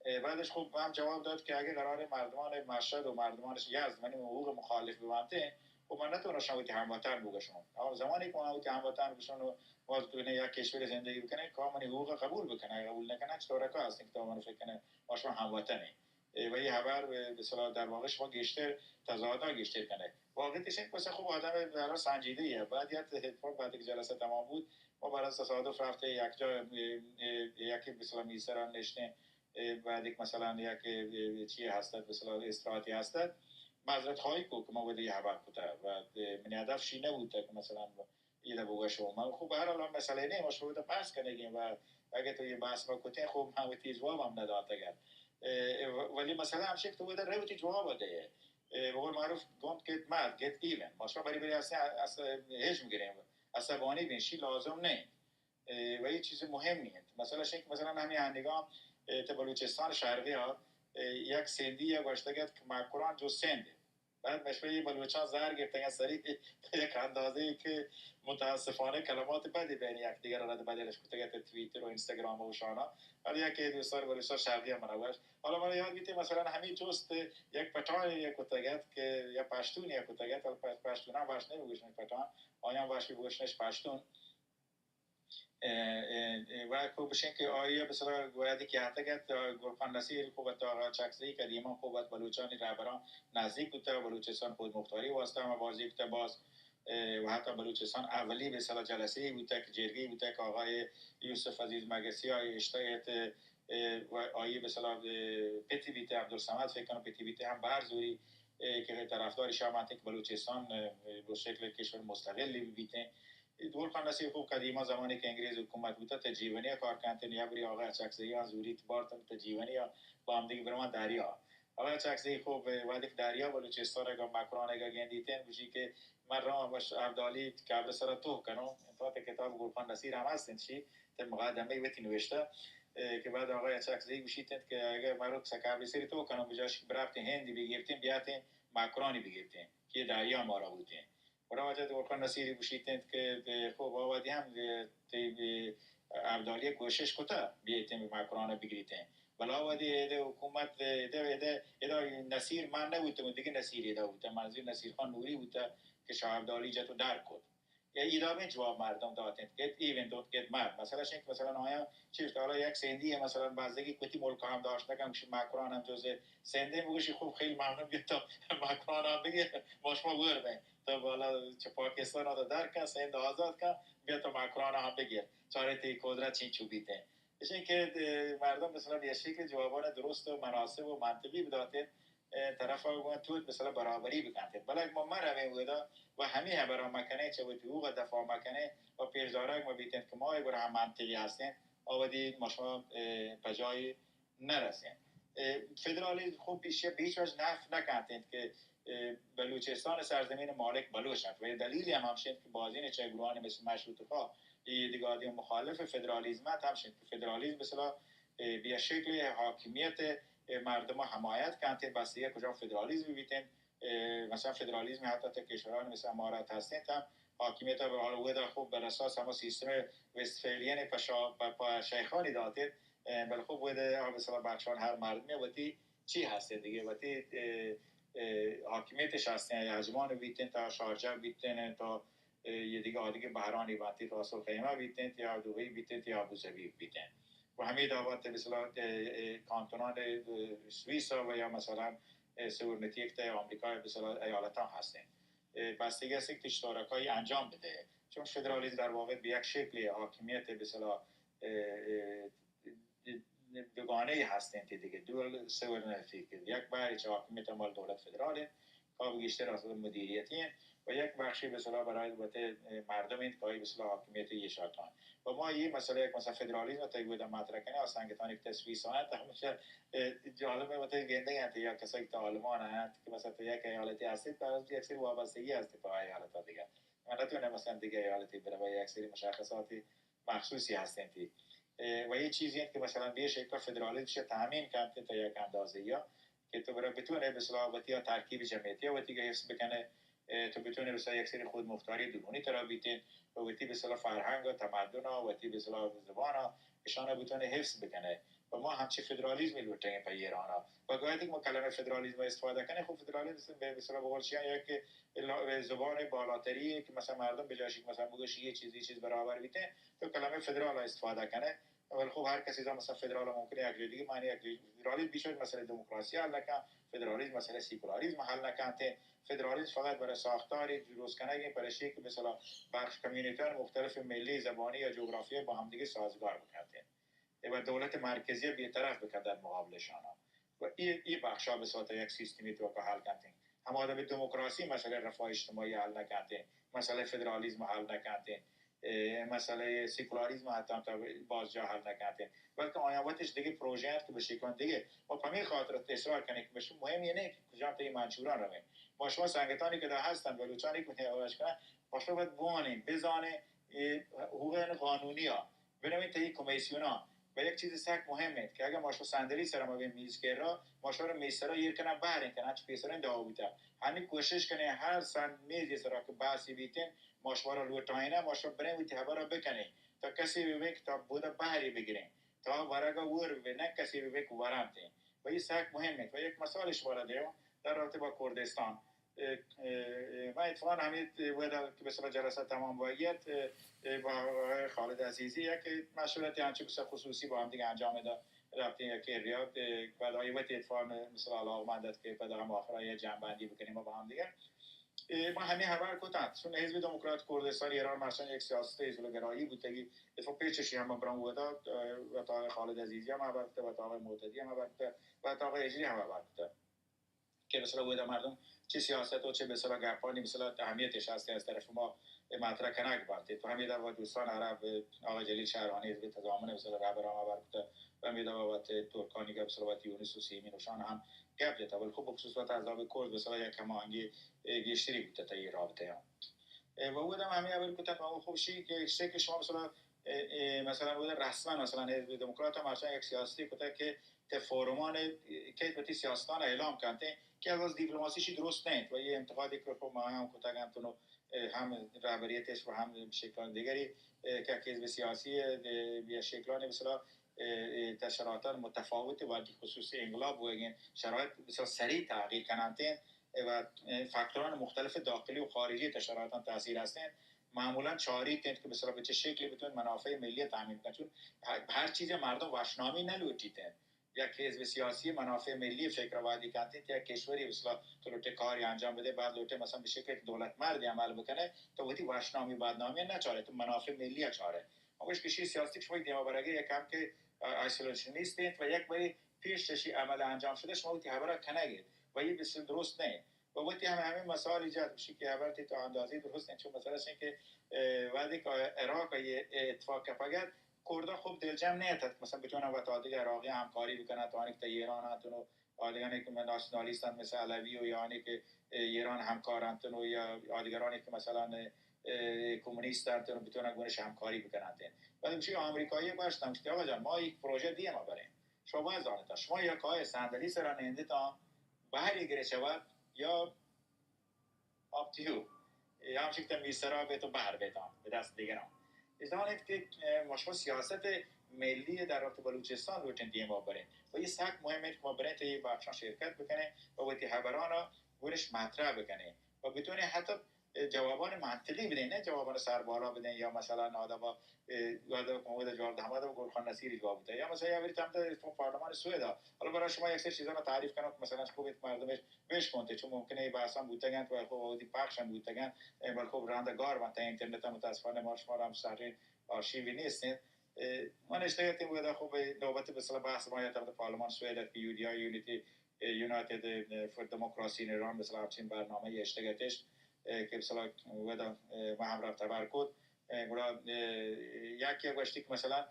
اه، بعدش خب هم جواب داد که اگه قرار مردمان مشهد و مردمان یزد منی حقوق مخالف ببنتین، من نتوانم شما وتی هموطن بگوشم. آ زمانی که من وتی هموطن بگوشم و باز تو یک کشور زندگی بکنه، که منی حقوق قبول بکنه، قبول نکنه، چطور که هستین که تو منو فکر کنه ما شما هموطنی. اه، و این خبر به به اصطلاح در واقع شما گیشتر تضاد گیشتر کنه. واقعیتش این که مثلاً خب آدم برای سنجیده ایه. بعد یک اتفاق بعد که جلسه تمام بود، ما برای تصادف رفته یک جا، اه، اه، یکی به اصطلاح میسر هم نشته، اه، بعد یک مثلاً یک، اه، چی هستد، به اصطلاح استراحتی هستد، معذرت خواهی کو که ما ولی خبر کته و، اه، منی هدف شی نبوده که مثلاً ایده بگوشم. من خب به هر حال مسئله نه، ما شما بحث کنگیم و اگه تو یه بحث ما کتین، خب من وتی جواب هم نداتگن. اه، و-، ولی مسئله همشه که تو بده رو وتی جواب ده. اه، به قول معروف، don't get mad, get even. ما شما بری بری اصلاً، اصلاً هیچ می‌گیریم. عصبانی بین، شی لازم نه. اه، و یه چیز مهمی انت. مثلاً شین که مثلاً همین هندگان، اه، ته بلوچستان شرقی ها، اه، یک سندی یا گوشتگت که مکران جو سنده. بعد مشوی بلوچان زهر گرفتن سری یک اندازه ای که متاسفانه کلمات بدی بین یک دیگر را بدلش کتگت توییتر و اینستاگرام و شانا. حالا یکی دوستان بلوچستان شرقی هم منو گوشت. حالا من یاد بیتی مثلاً همین جست یک پٹانی یک کتگت که یا پشتونی یک کتگت، حالا پش-، پشتون هم باش نمیگوشن پٹان، آیان باش بگوشنش پشتون. اه، اه، اه، و خب بشین که آیا به اصطلاح گویدی که حتی گت، اه، گلخان نصیر خب تا آقا چکزئی قدیما خب از بلوچانی رهبران نزدیک بوده و بلوچستان خودمختاری واسطه هم بازی کته باز، اه، و حتی بلوچستان اولی به اصطلاح جلسه ای بوده که جرگه ای بوده که آقای یوسف عزیز مگسی آقای اشتایت، اه، و آیی به اصطلاح، اه، پتی بیته عبدالصمد فکر کنم پتی بیته هم بر زوری، اه، که طرفدار شاه مانته که بلوچستان، اه، به شکل کشور مستقلی بیته. دور خان نصیر خوب قدیما زمانی که انگریز حکومت بوده، تا جیونی کار کنتن، یا بری آقای اچکزئی آن زوریت بارتن تا جیونی با هم دیگه برمان دریا. آقای اچکزئی خوب وقتی که دریا بلوچستان اگا مکران اگا گندیتن، گوشی که من رام باش ابدالی قبر سر تو کنم. انتها تا کتاب گلخان نصیر هم هستن چی، تا مقدمه وتی نوشته، اه، که بعد آقای اچکزئی گوشیتن که اگر مرو قبر سر تو کنم، بجاش که برفتن هندی بگیرتن، بیاتن مکرانی بگیرتن، که دریا مارا بوتن. گڑا واجہ گلخان نصیری گوشیت انت کہ، اه، خب آوادی ہم، اه، تئی، اه، ابدالی کوشش کتا بیایتیں مکران بگریتیں، بلے آوادی ایدے حکومت، ایدے، ایدے، ایدا نصیر من نبوتم، دگہ نصیر ایدا بوتا، منظور نصیر خان نوری بوتا کہ شاہ ابدالی جت و در کت. یا ایدا ہمیں جواب مردم دات انت کہ even don't get mad. مسئلہ شنک مثلاً آیا چیز حالا یک سندی ہے، مثلاً بزگی کتی ملک ہم داشت نکن، گوشی مکران ہم جزء سندھ، بگوشی خوب خیلی ممنون، بیا تو مکران ہم بگیر، ما شما ور بیں. تو بالا چہ پاکستان ءَ در کن، سند آزاد کن، بیا تو مکران ءَ ہم بگیر، چارے تئی قدرت چینچو بیت انت. ایشی کہ، اه، مردم مثلاً یک شکل جوابان درست و مناسب و منطقی بدات انت، اه، طرف ءَ گوں تو مثلاً برابری بکنت. بلے ما مرویں اودا و ہمے ہبرا مکنیں، چہ وتی حقوق دفاع مکنیں و پیش دارگ ما بیت انت کہ ما گڑا ہم منطقی ہستیں، آ وتی ما شما، اه، پجائی نرسیں. اه، فدرالیزم خوب پیش بیچ وجه نفت نکنت انت کہ، اه، بلوچستان سرزمین مالک بلوچ انت و دلیلی ہم ہمشی انت کہ بازین چہ گروہانی مثل مشروطہ خواه، یہ دیگه آدی مخالف فدرالیزم انت ہمشی انت کہ فدرالیزم مثلا، اه، بیا شکل حاکمیت، اه، مردم حمایت کنت، بس دیگه کجا فدرالیزم بیتن، اه، مثلاً فدرالیزم حتی تا کشوران مثل امارات ہستیں تا حاکمیت به حال ودا خوب بر اساس ہما سیستم وستفالین پشا-، پا-، پا شیخانی داتیں، اه، بل خوب ودا آ مثلاً بخشان ہر مردمی وتی چی ہستیں دیگه، وتی، اه، اه، حاکمیتش ہستیں، یا ہجمان بیتیں تا شارجہ بیتیں تا، اه، یہ دیگه آدگه بحرانی باتی راسل خیمہ بیتیں یا دوبئی بیتیں یا ابوظبی بیتیں. و ہمے دعوت مثلاً، اه، اه، کانتونان، اه، سوئیس و یا مثلاً، اه، سوورنیتی یک تہ آمریکا مثلاً ایالتان ہستیں. اه، بستگی است که چطورکایی انجام بده. چون فدرالیسم در واقع به یک شکل حاکمیت به اصطلاح، اه، اه، دوگانه هستند دیگه، دوئل سوورنیتی، که یک بخشی چه حاکمیت مال دولت فدراله، که گیشتر از مدیریتی انت و یک بخشی به اصطلاح برای البته مردم انت که به اصطلاح حاکمیت یشاتان. و ما یه مسئله یک مثلاً فدرالیسم تا یودا مطرح کنه، از سنگتانی که تسویس آنت، همیشه، اه، جالب وقتی گنده انت یا کسایی که آلمان انت که مثلاً تو یک ایالتی هستید، بر از یک سری وابستگی هست به ایالت دیگه. من نتونه مثلاً دیگه ایالتی بره و یک سری مشخصاتی مخصوصی هستند تی. اه، و یه چیزی انت که مثلاً به شکل فدرالیسم شه تامین کنت تا یک اندازه یا که تو برای بتونه به اصطلاح وتی یا ترکیب جمعیتی یا وتی که حفظ بکنه، تو بتونی مثلا یک سری خودمختاری درونی ترا بیتین و وتی مثلا فرهنگ و تمدن و وتی مثلا زبان اشان بتونی حفظ بکنی. و ما همچی فدرالیزمی لوٹیں پہ ایران. و گاهی که ما کلمه فدرالیزم استفاده کنیم، خب فدرالیزم به مثلا بقول شیعه یک زبان بالاتریه که مثلا مردم به جایش که مثلا بگوشی یه چیزی چیز برابر بیته، تو کلمه فدرال استفاده کنه. ولی خب هر کسی مثلا فدرال ممکنه یک جای دیگه معنی، یک جای فدرالیزم بیشتر مسئله دموکراسی حل نکن، فدرالیزم مسئله سیکولاریزم حل نکنته. فدرالیزم فقط برای ساختاری درست کنگی، برای شی که مثلا بخش کمیونیتیان مختلف ملی، زبانی یا جغرافیایی با هم دیگه سازگار بکنته و دولت مرکزی بی‌طرف بکنه در مقابلشان. و ای، ای بخشا به صورت یک سیستمی تو که حل کنته. هما آدم دموکراسی مسئله رفاه اجتماعی حل نکنته، مسئله فدرالیزم حل نکنته، مسئله سیکولاریزم حتی تا باز جا حل نکنته، بلکه آیا وتش دیگه پروژه است که به شکلان دیگه. ما په همین خاطر اصرار کنیم که مهم یه نه که کجام تا این منشوران رویم. ما شما سنگتانی که دا هستن، بلوچانی که متوجه کنن، ما شما باید بوانیم، بزانیم، حقوق قانونی ها بنوین تا این کمیسیون ها. و یک چیز سک مهم است که اگر ما شما صندلی سر ما به میز که را، ما شما رو میز سرا ایر کنن، بهر این کنن، چه پیسرین دعوا بیتا. همی کوشش کنه هر سند میز سرا که بحثی بیتین، ما شما را لوٹائینه، ما شما برین وتی خبر را بکنین. تا کسی ببین که تا بوده بهری بگیرین. تا ورگا ور ببین، نه کسی ببین که ورانتین. و این سک مهم است. و یک مثال شما را دیو در رابطه با کردستان. من اتفاقا همین ودا که به صلاح جلسه تمام باید، با آقای خالد عزیزی یک مشورتی آنچه به صلاح خصوصی با هم دیگه انجام داد. رفتیم یک ریاض، بعد آقای وقتی اتفاقا مثلاً علاقمند است که بعد هم آخرا یه جمع‌بندی بکنیم با هم دیگه. ما همین خبر کتن، چون حزب دموکرات کردستان ایران مثلاً یک سیاست ازولگرایی بودگی، اتفاق پیچشی هم برام ودا، و تا آقای خالد عزیزی هم خبر کتن، و تا آقای معتدی هم خبر کتن، و تا آقای هجری هم خبر کتن. که مثلاً ودا مردم چه سیاست و چه به اصطلاح گپانی مثلاً اهمیتش هست از طرف ما مطرح کنگ بنت. تو همین در دوستان عرب، آقای جلیل شهرانی حزب تضامن مثلاً رهبر ما بر کته، و همین در وقت ترکانی که مثلاً وقت یونس و سیمین و شان هم گپ جتا، ولی خب بخصوص وقت عذاب کرد مثلاً یک هماهنگی گیشتری بوده تا این رابطه هم. و اود هم همین اول کتن و خب شی که شی که شما مثلاً مثلاً اود رسما مثلاً حزب دموکرات هم هرچند یک سیاستی کته که ته فورمان که وتی سیاستان اعلام کنته که از دیپلماسیشی درست نیست و یه انتقادی که خب ما هم کتگن تنو هم رهبریتش و هم شکلان دیگری که حزب سیاسی به شکلان مثلاً تشراتان متفاوت و خصوصی انقلاب بوگین شرایط مثلاً سریع تغییر کننتین و فاکتوران مختلف داخلی و خارجی تشراتان تاثیر هستین. معمولاً چاری تنت که مثلاً به چه شکلی بتون منافع ملی تامین کن، چون هر چیز مردم وشنامی نلوٹیتن. یک حزب سیاسی منافع ملی فکر وادی کنتی که یک کشوری مثلاً تو لوٹے کاری انجام بده، بعد لوٹے مثلاً به شکل دولت مرد عمل بکنه، تو وتی وشنامی بدنامی نچاره، تو منافع ملی چاره. ما گوش کشی سیاسی که شما دیما برگه یک هم که آیسولیشنیست انت و یک بری پیش چشی عمل انجام شده شما وتی خبره کنگید و یه بسیار درست نه. و وتی هم همین مسائل ایجاد بشی که خبر تی تو اندازه درست نه، چون مثلاً که وقتی که عراق یه اتفاق کپگد، کردا خوب دلجم نیتت که مثلاً بتونن و تا دیگه عراقی همکاری بکنن، تا آنی که تا ایران انتن و آدگانی که من ناسیونالیست انت مثل علوی و یا آنی که ایران همکار انتن و یا آدگرانی که مثلاً کمونیست انتن و بتونن گونش همکاری بکنن. ولی چی آمریکایی باش تمشتی آقا جان ما یک پروژه دیگه ما بریم. شما باید زانتا شما یا کای صندلی سرا نندتان بهری گره شود یا آپتیو، یا هم شکل میز سرا بیت و بهر بیتان به دست دیگران. ازدان که ما شما سیاست ملی در رابطه بلوچستان لوٹن دیما برین و یه سک مهم انت که ما برین تا یه بخشان شرکت بکنین و وتی خبران گونش مطرح بکنین و بتونین حتی جوابان منطقی بدین، نه جوابان سربالا بدین یا مثلاً آدم یاد کمود جواب دهمد و گلخان نصیری جواب بده یا مثلاً یا بری تمت پارلمان سوئد. حالا برای شما یک سری چیزا تعریف کنم که مثلاً خوب مردمش بشکنت، چون ممکنه این بحثان بوتگن و خب اودی پخش هم بوتگن، بل خب رنده گار بنت اینترنت هم متاسفانه ما شما هم سرین آرشیوی نیستین. من اشتگتیم بوده خب نوبت به صلاح بحث ما یا تمت پارلمان سوئد که یو دی آی یونیتی یونایتد فور دموکراسی ان ایران مثلاً همچین برنامه اشتگتش که مثلاً ودا ما هم رفت خبر کد. گڑا یکی گوشتی که مثلاً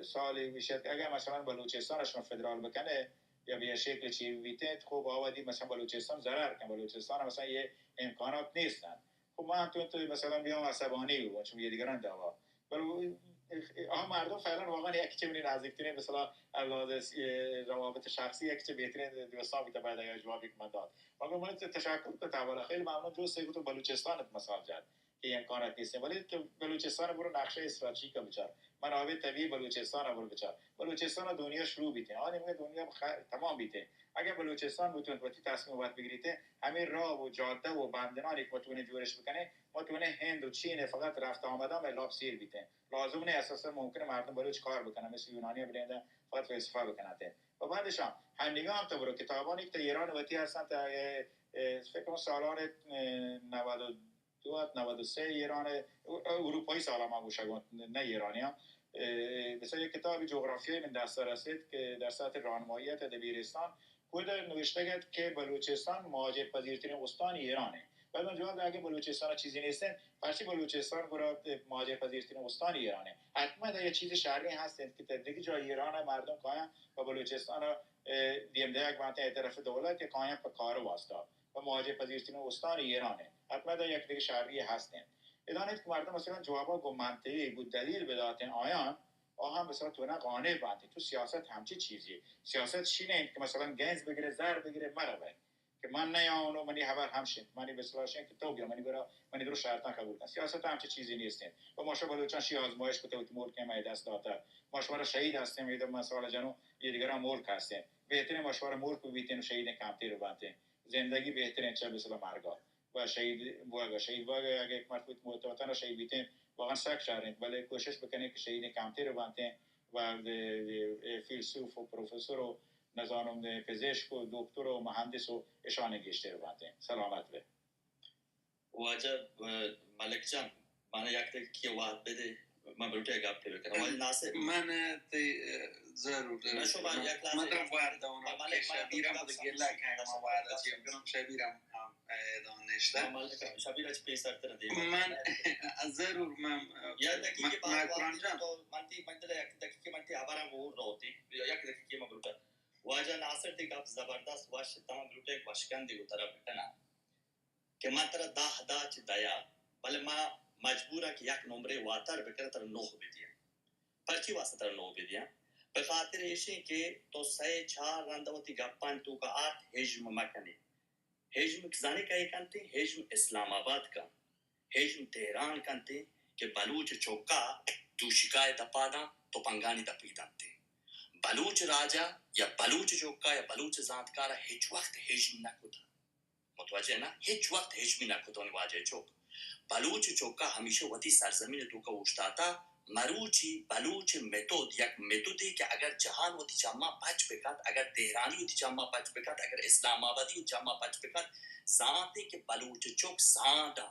سالی وشت اگر مثلاً بلوچستان شما فدرال بکنه یا به شکل چی بیته، خب آوادی مثلاً بلوچستان ضرر کن، بلوچستان مثلاً یه امکانات نیستن. خب ما هم تو مثلاً بیام عصبانی ببم چون یه دیگران دعوا، بل آ مردم فعلاً واقعاً یک چه منی نزدیکترین، مثلاً از لحاظ، اه، روابط شخصی یک چه بهترین دوستان بوده، بعد اگر جوابی که من داد. و من تشکر که تحوال خیلی ممنون. درسته که تو بلوچستان مثال جد که امکانات نیست، ولی تو بلوچستان برو نقشه استراتژیک بچار، منابع طبیعی بلوچستان برو بچار، بلوچستان دنیا شروع بیتین، آن دیگه دنیا بخ-، تمام بیتین. اگر بلوچستان بتون وتی تصمیم وقت بگیریتین، همین راه و جاده و بندرانی که بتونه جورش بکنه، ما تو نه هند و چین فقط رفت آمدن و لاپ سیر بیتین. لازم نه اساساً ممکنه مردم بلوچ کار بکنن، مثل یونانی بلندن فقط فلسفه بکنن. و بعدش هم، هم نگاه هم تو برو کتابانی که تو ایران وتی هستن، تا، اه، اه، فکر کنم سالان، اه، نود و دو، نود و سه ایران، اه، اروپایی سالان ما گوشگون، نه ایرانی هم. اه، مثلاً یک کتاب جغرافیایی من دست رسید که در سطح راهنماییت دبیرستان خود نوشتگ ات که بلوچستان مهاجرپذیرترین استان ایرانه. بعد من جواب داد، اگه بلوچستان چیزی نیستن، پرچی بلوچستان گرا مهاجرپذیرترین استان ایرانه؟ حتماً یه چیز شرعی هستن که در دیگه جای ایران مردم کاین و بلوچستان، اه، دیم دیگ بانت از طرف دولت یا کاین په کار واسطه و مهاجرپذیرترین استان ایرانه. حتماً یک دیگه شرعی هستن. بدانید که مردم مثلاً جوابا گو منطقی، گو دلیل بداتن آیان، آ هم مثلاً تو نه قانع بانتی. تو سیاست همچی چیزی. سیاست شی نه که مثلاً گنز بگیره، زر بگیره، مره بره. که من نیاونو، منی خبر هم شنت، منی بسلا شنت که تو بیا، منی برا، منی درو شرطاں قبول کن. سیاست همچی چیزی نیستین. و ما شما بلوچان شی آزمایش کتا وتی ملک ما دست داتا. ما شما را شهید هستیم، ایدو من سوال جنو، یه دیگران ملک هستین. بهترین ما شما را ملک بیتین و شهید کمتر بانتین. زندگی بهترین چه مثلاً مرگا. و شهید بوگ، شهید بوگ اگه یک مرتبه وتی وطن شهید بیتین، واقعاً سخت شهر انت، بلے کوشش بکنین که شهید کمتر بانتین و فیلسوف و پروفسور و نزانم پزشک و دکتر و مهندس و اشان گیشتر بانتین. سلامت بے. واجہ، اه، ملک جان، من یک دقیقه وقت بده، من بلوٹه گپ بکنم. واجہ ناصر. من تی، اه، ضرور، ضرور. من شما یک لحظه من ترا وارد دونم. ملک، من شبیرم بده گلا که ما وارد چی کنم، شبیرم هم، اه، دان نشته. ملک، شبیر اچ پیسر تر دیم. من، ضرور، من، یا دقیقه بعد من، من تی، من دل یک دقیقه من تی خبرم اور روتی. یک دقیقه من بلوٹه. واجہ ناصر تی گپ زبردست وش، تمام بلوٹه وشکندی و طرف بکنم. کہ من ترا دہ داں چہ دیا، بلے ما مجبوراں کہ یک نمرے واتر بکناں، ترا نہ بدیاں۔ پرچی واسطہ ترا نہ بدیاں؟ بخاطر ایشیں کہ تو سئے چار رند وتی گپانی توکا آرت، ہژم مکنے۔ ہژم زانے کئے کنتے؟ ہژم اسلام آباد کن، ہژم تہران کنتے کہ بلوچ چکا دوشیکائے دپا داں، تپنگانی دپی دنتے۔ بلوچ راجا یا بلوچ چکا یا بلوچ زانتکارا ہچ وقت ہژم نہ کتا۔ متوجہ نا؟ ہچ وقت ہژمی نہ کتونی واجہ چک۔ بلوچ چکا ہمیشہ وتی سرزمین توکا اوشتاتا، مروچی بلوچ میتود یک میتودے کہ اگر جہان وتی چما پچ بکت، اگر تہرانی وتی چما پچ بکت، اگر اسلام آبادی وتی چما پچ بکت، زانتے کہ بلوچ چک سانڈا،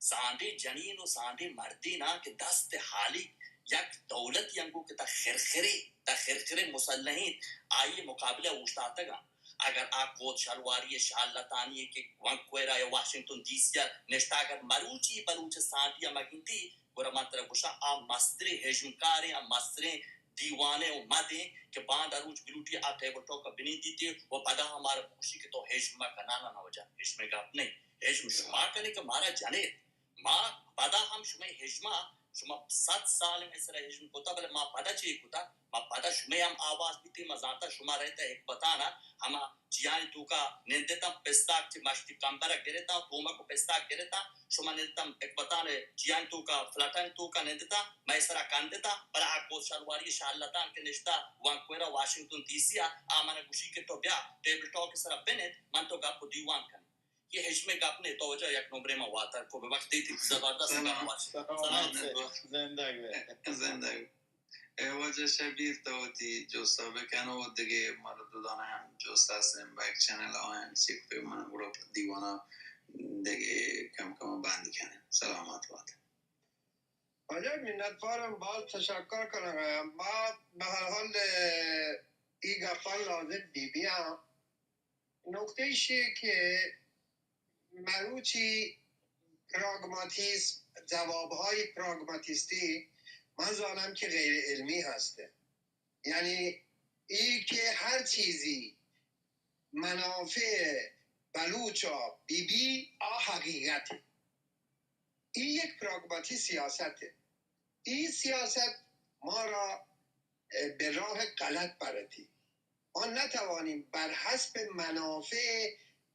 سانڈے جنین و سانڈے مردینا کہ دست حالی یک دولت ینگو کہ تا خرخرے، تا خرخرے مسلحین آئی مقابلہ اوشتاتگا۔ اگر آ کوت شلواری شال لتانی کہ ونکوئرا یا واشنگٹن ڈی سی ء نشتہ، اگر مروچی بلوچ سانڈی ء مگندی، گڑا من ترا گوشاں، آ مستریں ہژمکاریں، آ مستریں دیوانے و مدیں کہ باندا روچ بلوٹی آ ٹیبل ٹاک ء بنندیتی و پدا ہمارا بگوشی کہ تو ہژم مکن۔ نہ، نہ، نہ واجہ، ہژم ء گپ نہیں۔ ہژم شما کنے کہ مارا جنیت۔ ما پدا ہم شمئے ہژما، شما صد سال مئے سرا ہژم کتا، بلے ما پدا چے کتا؟ ما پدا شمئے ہم آواز بیتیں، ما زانتا شما رہتا ہکبتانا ہما چیانی توکا نندتا، پستاک چہ مشتی کمبرا گرتا، تومک و پستاک گرتا، شما نندتا ہکبتان چیانی توکا، فلٹانی توکا نندتا، مئے سرا کندتا، بلے آ کوت شلواری شالتان کہ نشتا وانکوئرا واشنگٹن ڈی سی آ، آ منا گوشی کہ تو بیا ٹیبل ٹاک سرا بنند، من تو گپ و دیوان کنیں۔ یہ ہچ مئے گپ نے، تو واجہ یک نمبرے ما واتر کو، ببخش دیتی زبردست گپ واش۔ سلامت بے۔ زندگ بے۔ زندگ بے۔ اے واجہ شبیر تو وتی جوستا بکن و دگہ مردودان ہم جوست ہستن، بیک چینل آیان چیک پہ من گروپ دیوانا دگہ کم کم بند کنن۔ سلامت بات۔ واجہ منت وارم، باز تشکر کنگا۔ ما بہرحال ای گپان لازم بی بیاں۔ نکتہ ایشی کہ مروچی پراگماتیسم، جواب‌های پراگماتیستی، من زانم که غیر علمی هسته. یعنی ای که هر چیزی منافع بلوچا بی بی، آ حقیقته. ای یک پراگماتی سیاسته. ای سیاست ما را به راه غلط برتی. ما نتوانیم بر حسب منافع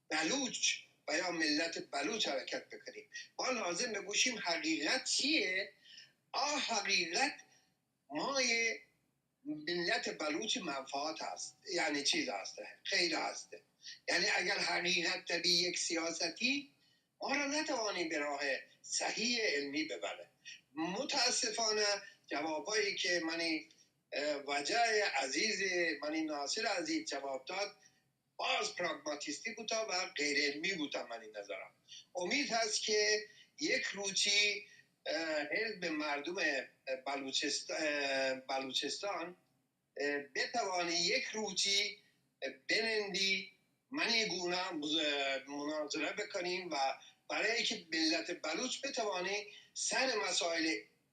بلوچ و یا ملت بلوچ حرکت بکنیم. ما لازم بگوشیم حقیقت چیه؟ آ حقیقت مای ملت بلوچ منفعت هست، یعنی چیز هست، خیر هست. یعنی اگر حقیقت تبی یک سیاستی، ما را نتوانی به راه صحیح علمی ببره. متاسفانه جوابایی که منی، اه، وجه عزیز، منی ناصر عزیز جواب داد، باز پراگماتیستی بوتا و غیر علمی بوتا منی نظرم. امید هست که یک روچی، اه، حزب مردم بلوچست-، اه، بلوچستان اه، بتوانی یک روچی بنندی منی گونا مز-، مناظره بکنیم و برای که ملت بلوچ بتوانی سر مسائل،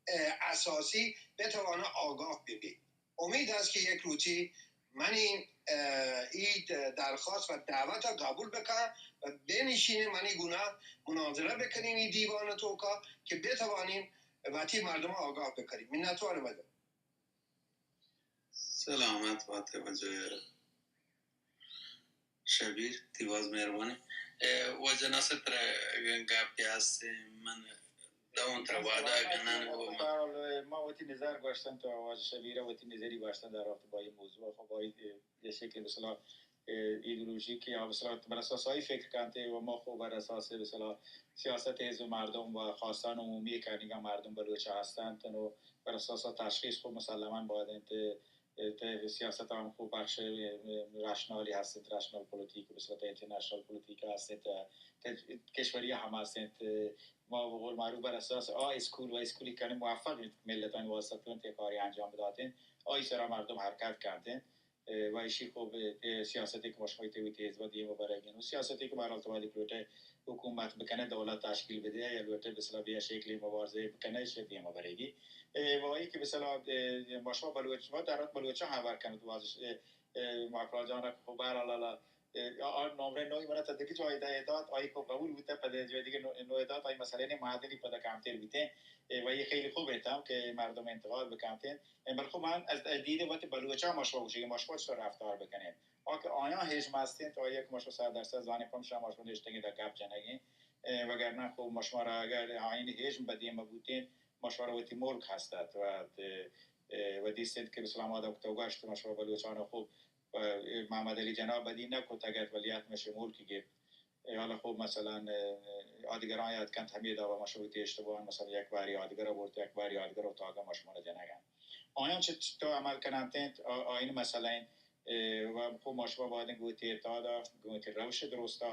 اه، اساسی بتوانه آگاه ببی. امید است که یک روچی منی، اه، ای درخواست و دعوت را قبول بکن و بنشینه منی گونا مناظره بکنیم این دیوان توکا که بتوانیم وتی مردم آگاه بکنیم. منتوار مدن. سلامت باتے واجہ شبیر، تئی باز مہربانی۔ اے، واجہ ناصر، ترا گپے ہست، من داں ترا وعدہ کنان۔ ما وتی نظر گوشتن تو واجہ شبیر وتی نظری گوشتن در رابطہ با این موضوع، خب، باید یہ شکل مثلا، اے، ایدئولوژی کہ آ مثلا بر اساس آئی فکر کنت و ما خو بر اساس مثلا سیاست حزب مردم و خواستان عمومی کنگا مردم بلوچ ہستند و بر اساس تشخیص خو مسلما باید انت، تے سیاست ہم خو بخش راشنالی ہست انت، راشنال پولیٹیک مثلا انٹرنیشنل پولیٹیک ہست انت، کشوری ہم ہست انت۔ ما بہ قول معروف بر اساس آ اسکول و اسکولی کنن موفق انت، ملتانی واسطہ انت، کاری انجام داتن، آئی سرا مردم حرکت کردن۔ اه، و ایشی خب، اه، سیاستی کہ ما شما تیوی تیز و دیم و برگین و سیاستی کہ بہرحال تو وادی لوٹے حکومت بکنے، دولت تشکیل بدے یا لوٹے بسلا بیا شکلی مبارزے بکنے، ایشی دیم و برگی۔ اه، و ای کہ بسلا، اه، ما شما بلوچ، ما درات بلوچا خبر کنت واز، اه، اه، ماکرا جانا خب بہرحال، اه، آ نمرہ نوی منا تا دگہ جای دات، آئی کو قبول بوتا، پد جای دیگہ نو، نو دات، آئی مسئلہ نے معادلی پدا کمتر بیتے۔ اه، و یہ خیلی خوب انت ہم کہ مردم انتقاد بکنتین۔ بلکہ من از دید وت بلوچاں ما شما گوشیں کہ ما شما چطور رفتار بکنیں۔ آ کہ آیاں ہیچ مستیں تو آیا کہ ما شما صد درصد زانیں، پمشا ما شما نشتگیں در گپ جنگیں۔ اه، وگرنہ خب ما شما را اگر آئین ہیچ بدی ما بوتیں، ما شما را وتی ملک ہست ات و، اه، و دیستیں کہ اسلام آباد وقت گشت ما شما بلوچان خوب، اه، محمد علی جناح بدی نہ کتگ ات، ولی ات مشی ملک گپت۔ اه، حالا خب مثلاً، اه، آدگراں یاد کنت ہمے دابا ما شما وتی اشتباہاں مثلاً یک باری آدگرا برت، یک باری آدگرا اتاگا ما شما را جنگ انت۔ آیاں چہ تو عمل کننت انت، آ، آئین مسئلہ انت، اه، و خب ما شما باید گوں وتی اتحادا، گوں وتی روش درستا،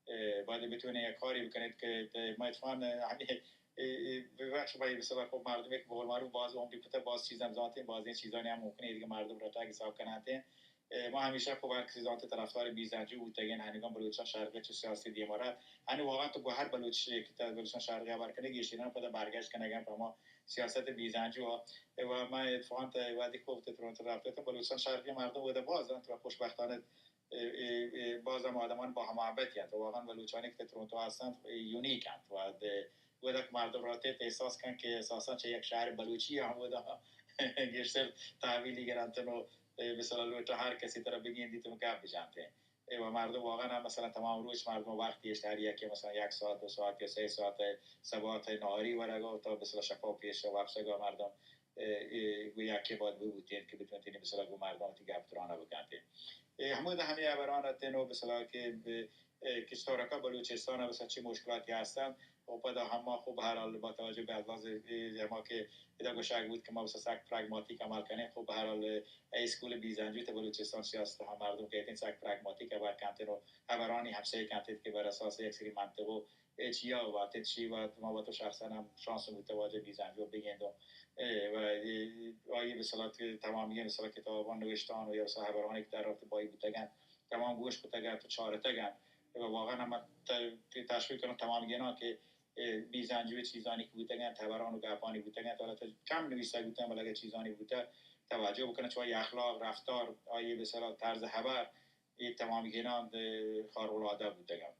اه، باید بتوانیں یک کاری بکنیت کہ ت-، ما اتفاقاً ہمے، اه، اه، ببخش بھائی مثلاً خب مردم یک بول معروف باز عمری پتہ باز چیز ہم زانتیں، بازیں چیزانی ہم ممکن ہے دیگہ مردم رٹا حساب کننت انت۔ اه، ما ہمیشہ خب ہر کسی زانت طرفدار بیزنجو بوتگین، ہنگان بلوچستان شرقی چہ سیاسی دیمارا، ہنی واقعاً تو گوہر بلوچ کہ تا بلوچستان شرقی خبر کنگ، ایشینا پدا برگشت کنگا پہ ما سیاست بیزنجو۔ اه، و ما اتفاقاً تا وادی خوب تا ترونتو رفت، تا بلوچستان شرقی مردم ودا باز انت و خوشبختانہ، اه، اه، اه، باز ہم آدمان با محبت انت۔ واقعاً بلوچانی کہ تا ترونتو ہستند، اه، یونیک انت و د-، ودا کہ مردم راتیت احساس کن کہ اساساً چہ یک شہر بلوچی ہم ودا گیشتر تحویلی گرنت نو، اه، مثلاً لوٹا ہر کسی ترا بگندیت و گپ بجنت۔ اه، و مردم واقعاً ہم مثلاً تمام روچ مردم وقت گیشتر یکی مثلاً یک ساعت، دو ساعت یا سہ ساعت، اه، سباحت نہاری ورگا تا مثلاً شپا پیش وپسگا مردم، اه، اه، گو یکی باید ببوتین کہ بتونتین مثلاً گو مردم وتی گپ ترانا بکنتین۔ اه، ہمود ہمے ہبران اتن و مثلاً کہ ب-، اه، کشتارکا بلوچستان بس چی مشکلاتی ہستن، و پدا ہما خب بہرحال با توجہ بہ انداز، اه، ہما کہ ادا گوشگ بوت کہ ما بس سک پراگماتیک عمل کنیں، خب بہرحال، اه، اسکول بیزنجو تا بلوچستان سیاست ہم مردم کہتیں سک پراگماتیک ہبر کنتن و ہبرانی ہم سعی کنتن کہ بر اساس یک سری منطق و اے چیا واتت شی وت ما وت شخصاً ہم شانس بوتا واجہ بیزنجو بگندوں۔ اه، و، اه، آئی مثلاً کہ تمامی مثلاً کتابان نوشتان و یا مثلاً ہبرانی کہ در رابطہ بائی بوتگن، تمام گوش کتگن و چارتگن۔ و واقعاً ہم ت-، تشویق کنم تمام گینا کہ، اه، بیزنجو چیزانی کہ بوتگن، ہبران و گپانی بوتگن، حالا تا کم نویسگ بوتن، بلکہ چیزانی بوتا توجہ بکنن، چو آئی اخلاق، رفتار، آئی مثلاً طرز ہبر، یہ تمام گینا، اه، خارق العادہ بوتگن۔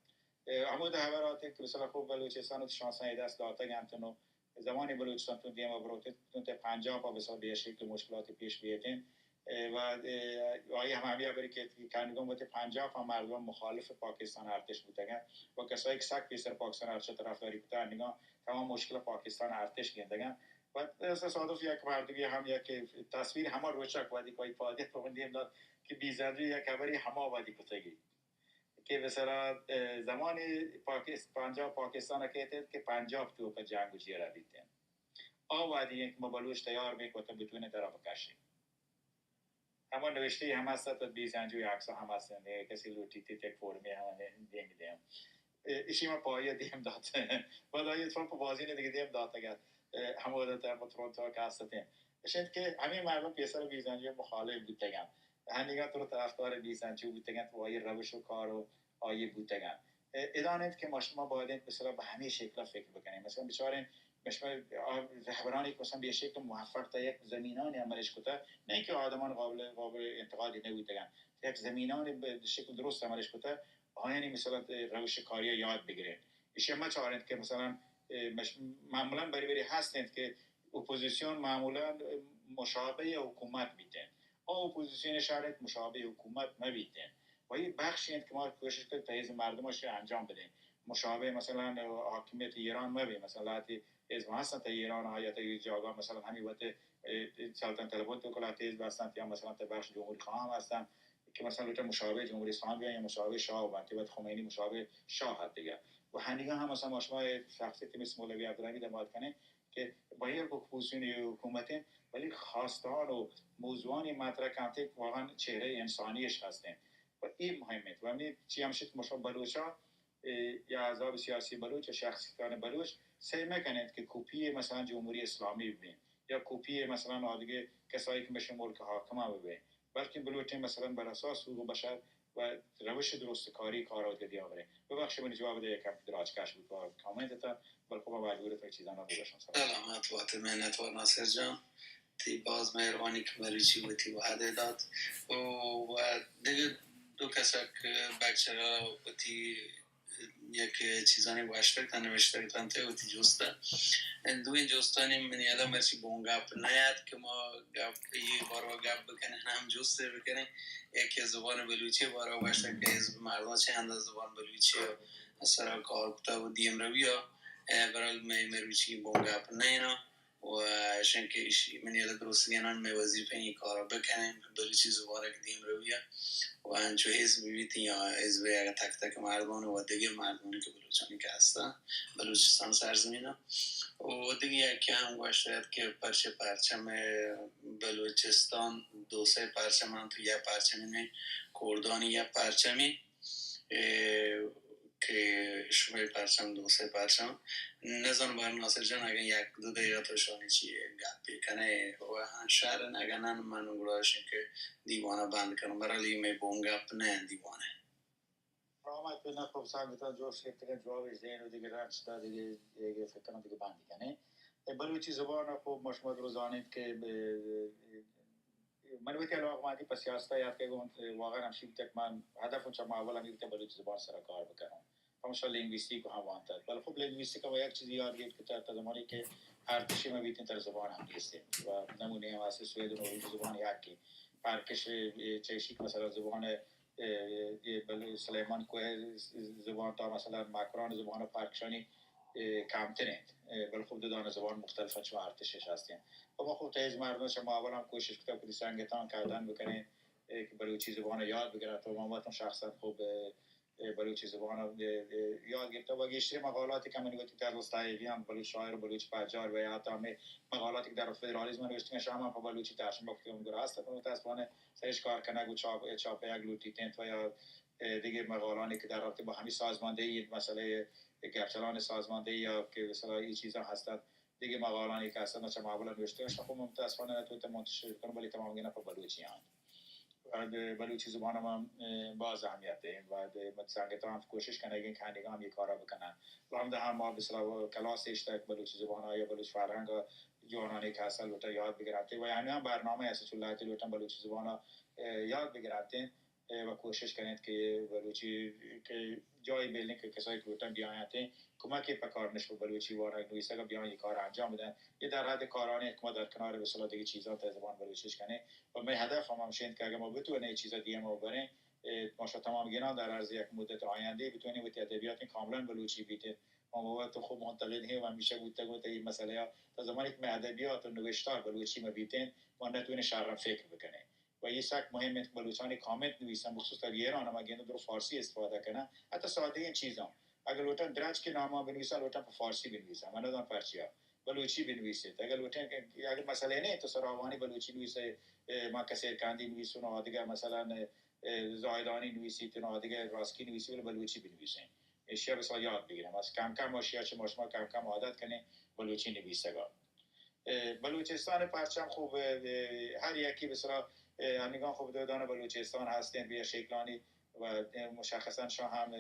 اه، ہمود ہبرات کہ مثلاً خب بلوچستان وتی شانساں اے دست داتگ انت نو، زمانی بلوچستان تو دیم بروت، تو تے پنجاب ءَ بسا بے شکل مشکلات پیش بیتیں۔ اه، و، اه، آئی ہم ہمی ہبری کہ کنگون وتی پنجاب ءَ مردم مخالف پاکستان ارتش بوتگن و کسایی کہ سک پیسر پاکستان ارتش طرفداری کتا، نگاہ تمام مشکل پاکستان ارتش گندگن۔ و تصادف یک مردمی ہم یک تصویر ہما روچک وادی کوئی پادی تو من دیم داد کہ بیزندوی یک خبری ہما وادی کتگی کہ مثلا، اه، زمانی پاکست-، پنجاب پاکستان کہتے کہ پنجاب تو کا جنگ و جیرا بیتیں۔ آ وادی ہیں کہ ما بلوچ تیار بیں کہ وطن بتونے درا بکشیں۔ ہما نوشتہ ہم ہست، تو بیزنجوی عکس ہم ہست، کسی لوٹی تی تک فورمی ہم دیم دیم۔ اه، اشی ما پایا دیم دات۔ بعد آئی اتفاق پہ بازی نے دیگه دیم دات اگر، اه، ہم ودا تا پہ ترونتو کا ہستیں۔ اشنت کہ ہمیں مردم پیسر بیزنجوی مخالف بوتگن۔ ہنیگا تو طرفدار بیزنجو بوتگن، تو آئی روش و کار و آئی بوتگن۔ اه، ادان انت کہ ما شما باید انت مثلا به همین شکل فکر بکنیں۔ مثلا بچاریں، ما شما آ رهبرانی که مثلا به شکل موفق تا یک زمینانی عملش کتا، نه اینکه آدمان قابل، قابل انتقادی نبوتگن، یک زمینانی به شکل درست عملش کتا، آیانی مثلا روش کاری یاد بگیریں۔ ایشی ما چاریں که مثلا، اه، مش-، معمولا بری بری هستند که اپوزیسیون معمولا مشابه حکومت بیتن. آ اپوزیسیون شاید مشابه حکومت مبیتن. و یه بخشی انت که ما کوشش کنیم تا حزب مردم انجام بدیم. مشابه مثلا حاکمیت ایران مبه، مثلا لهتی حزب هستن تا ایران ها یا تا یه جاگا مثلا همین وقت، اه، سلطنت طلبان تو کلا حزب هستن یا مثلا تا بخش جمهوری خواه هم هستن که مثلا لوٹن مشابه جمهوری اسلامی بیان یا مشابه شاه و بعد وقت خمینی مشابه شاه هست دیگه. و هنیگا هم مثلا ما شما شخصیت مثل مولوی عبدالحمید هم باید کنیم که با یک اپوزیسیون حکومت انت، ولی خواستان و موضوعانی مطرح کنت که واقعا چهره انسانیش هستن و این مهم انت. و همین چی هم شد که ما شما بلوچا، اه، یا احزاب سیاسی بلوچ یا شخصیتان بلوچ سعی مکنند که کپی مثلا جمهوری اسلامی ببین یا کپی مثلا آدگه کسایی که میشه ملک حاکم ببین، بلکه بلوچین مثلا بر اساس حقوق بشر و روش درست کاری کار آدگه دیان برین. ببخشید من جواب ده یکم دراج کش بود با کامنت تا، بلکه ما مجبور تا چیزان رو بگشم. سلامت باتے، منت وار ناصر جان. تی باز مہربانی کہ مروچی وتی وعدہ دات. و، و دگہ دو کسک بکچرا وتی یک چیزانی گوشتگ تاں، نوشتگ تاں، تے وتی جست ء. دوئیں جستانی منی یلہ مرچی بونگپ نیات کہ ما گپ، یہ باروا گپ بکنیں، ہم جست بکنیں. یکی زبان بلوچی باروا گوشتگ کہ حزب مردم چہ انداز زبان بلوچی سرا کار کتا و دیم روی ء، برحال مئے مروچی بونگپ نینا. و اشیں کہ ایشی منی یلہ درستگینان مئے وظیفہ ایں کارا بکنیں، بلوچی زبان کہ دیم روی ء و انچو حزب بیت یا حزب اگہ تک تک مردمان و دگہ مردمانی کہ بلوچانی کہ ہستن بلوچستان سرزمین ء. و دگہ یکی ہم گوشت کہ پرچہ پرچم بلوچستان دو سئے پرچم انت و یا پرچمی نے کردانی یا پرچمی اے، کہ شمئے پرچم، دو سئے پرچم. نزاناں بہر ناصر جان، اگاں یک دو دقیقہ تو شانی چی گپے کنے و ہاں شر، اگاں نہ من گڑا شن کہ دیوانہ بند کنم، برحال اے مئے بونگپ نہ انت دیوانہ. سلامت بہ نہ، خب سنگتاں جوش گپتگن، جواب زین و دیگہ رنچ دا دیگہ، دیگہ فکر کنم دیگہ بندی کنے. اے بلوچی زبان خب ما شما درو زانیت کہ، اے، من وتی علاقمندی پہ سیاست ء یات کہ گوں واقعا ہمشی بوتگ، من ہدف چہ ما اول ہمے بوتگ بلوچی زبان سرا کار بکنوں. پمشا لنگویستیک ہم وانتگ. بلے خب لنگویستیک ہم یک چیزی یاد گرفت کہ تا، تا زمانی کہ ارتشی ما بیتیں تر زبان ہم نیست. و نمونے ہم است سوید و نرویجی زبان یکی. پرکش، اے، چہ ایشی کہ مثلا زبان، اے، اے، بل-، سلیمان کوہ زبان تا مثلا مکران زبان پرکشانی اے، کمتر انت. اے، بلے خب دو دانہ زبان مختلف انت، چون ارتشش ہستیں. و ما خب تیز مردم چہ ما اول ہم کوشش کتگ کدی سنگتان کردن بکنیں، اے، کہ بلوچی زبان یاد بگرن. تو ما وتم شخصا خب، اے، اے، بلوچی زبان، اے، اے، یاد گرفتگ و گیشتر مقالاتی کہ من وتی ترس تحقیقی ہم بلوچ شاعر و بلوچ پجار و یا حتی ہمیں مقالاتی کہ در فدرالیسم نوشتگن شاہ من پہ بلوچی ترجمہ کتگ گڑا ہست، متاسفانہ سرش کار کنگ و چاپ، چاپ یک لوٹیت انت و یا اے، دگہ مقالانی کہ در رابطہ با ہمیں سازماندہی، مسئلہ گپچلان سازماندہی یا کہ مثلا اے چیزاں ہستن، دگہ مقالانی کہ ہستن، چہ ما بلا نوشتہ، شما خب متاسفانہ نتونتہ منتشر کنوں، بلے تمام گنا پہ بلوچی آن. و بلوچی زبان ہم، اے، باز اہمیت ہے. و سنگتان کوشش کنگیں کہ ہنگام یہ کارا بکنن. و ہمدا ہم ما مثلا کلاس اشتگ بلوچی زبان یا بلوچ فرہنگ جوانانی کہ ہستن لوٹا یاد بگرنتے. و یعنی ہم برنامہ ایسا چلائے لوٹن بلوچی زبان، اے، یاد بگرنتے. اه، و کوشش کنیت که بلوچی که جایی بلنت که کسایی که لوٹن بیایانت، کمکی پکار نش به بلوچی وانگ نویسگ بیان، یه کار انجام بدن. یه در حد کارانی که ما در کنار به اصطلاح دیگه چیزان تا زبان بلوچیش کنیم و مئے هدف هم همشین که اگه ما بتوانیم یه چیزا دیگه ما بریم، اه، ما شما تمام گنان در عرض یک مدت آینده بتوانیم وتی ادبیات کاملا بلوچی بیتین. ما وت خوب منتقد هیم و همیشه بوتگ و تا این مسئله ها تا زمانی که مئے ادبیات و نوشتار بلوچی ما بیتین، ما نتوانیم شر فکر بکنیم. و یہ سک مهم انت کہ بلوچانی کامنت نویسن، بخصوص در ایران ہما گندن درو فارسی استفادہ کنن، حتی سادگین چیزاں. اگر لوٹن درچک ناما بنویسن، لوٹن پہ فارسی بنویسن، من نزان پرچیا، بلوچی بنویسیت. اگر لوٹن کہ اگر مسئلہ نہیں تو سراوانی بلوچی نویسے، اے، ما کسیر کاندی نویسون، آدگہ مثلاً، اے، زاہدانی نویسیت، آدگہ راسکی نویسی، بلے بلوچی بنویسیں. اشیا بس یاد بگیرن. بس کم کم اشیا چہ ما شما کم کم عادت کنیں بلوچی نویسگا. اه، بلوچستان پرچم خوب، اه، هر یکی به اصطلاح، اه، انگان خوب دو دانه بلوچستان هستین به شکلانی و، اه، مشخصاً شان هم، اه،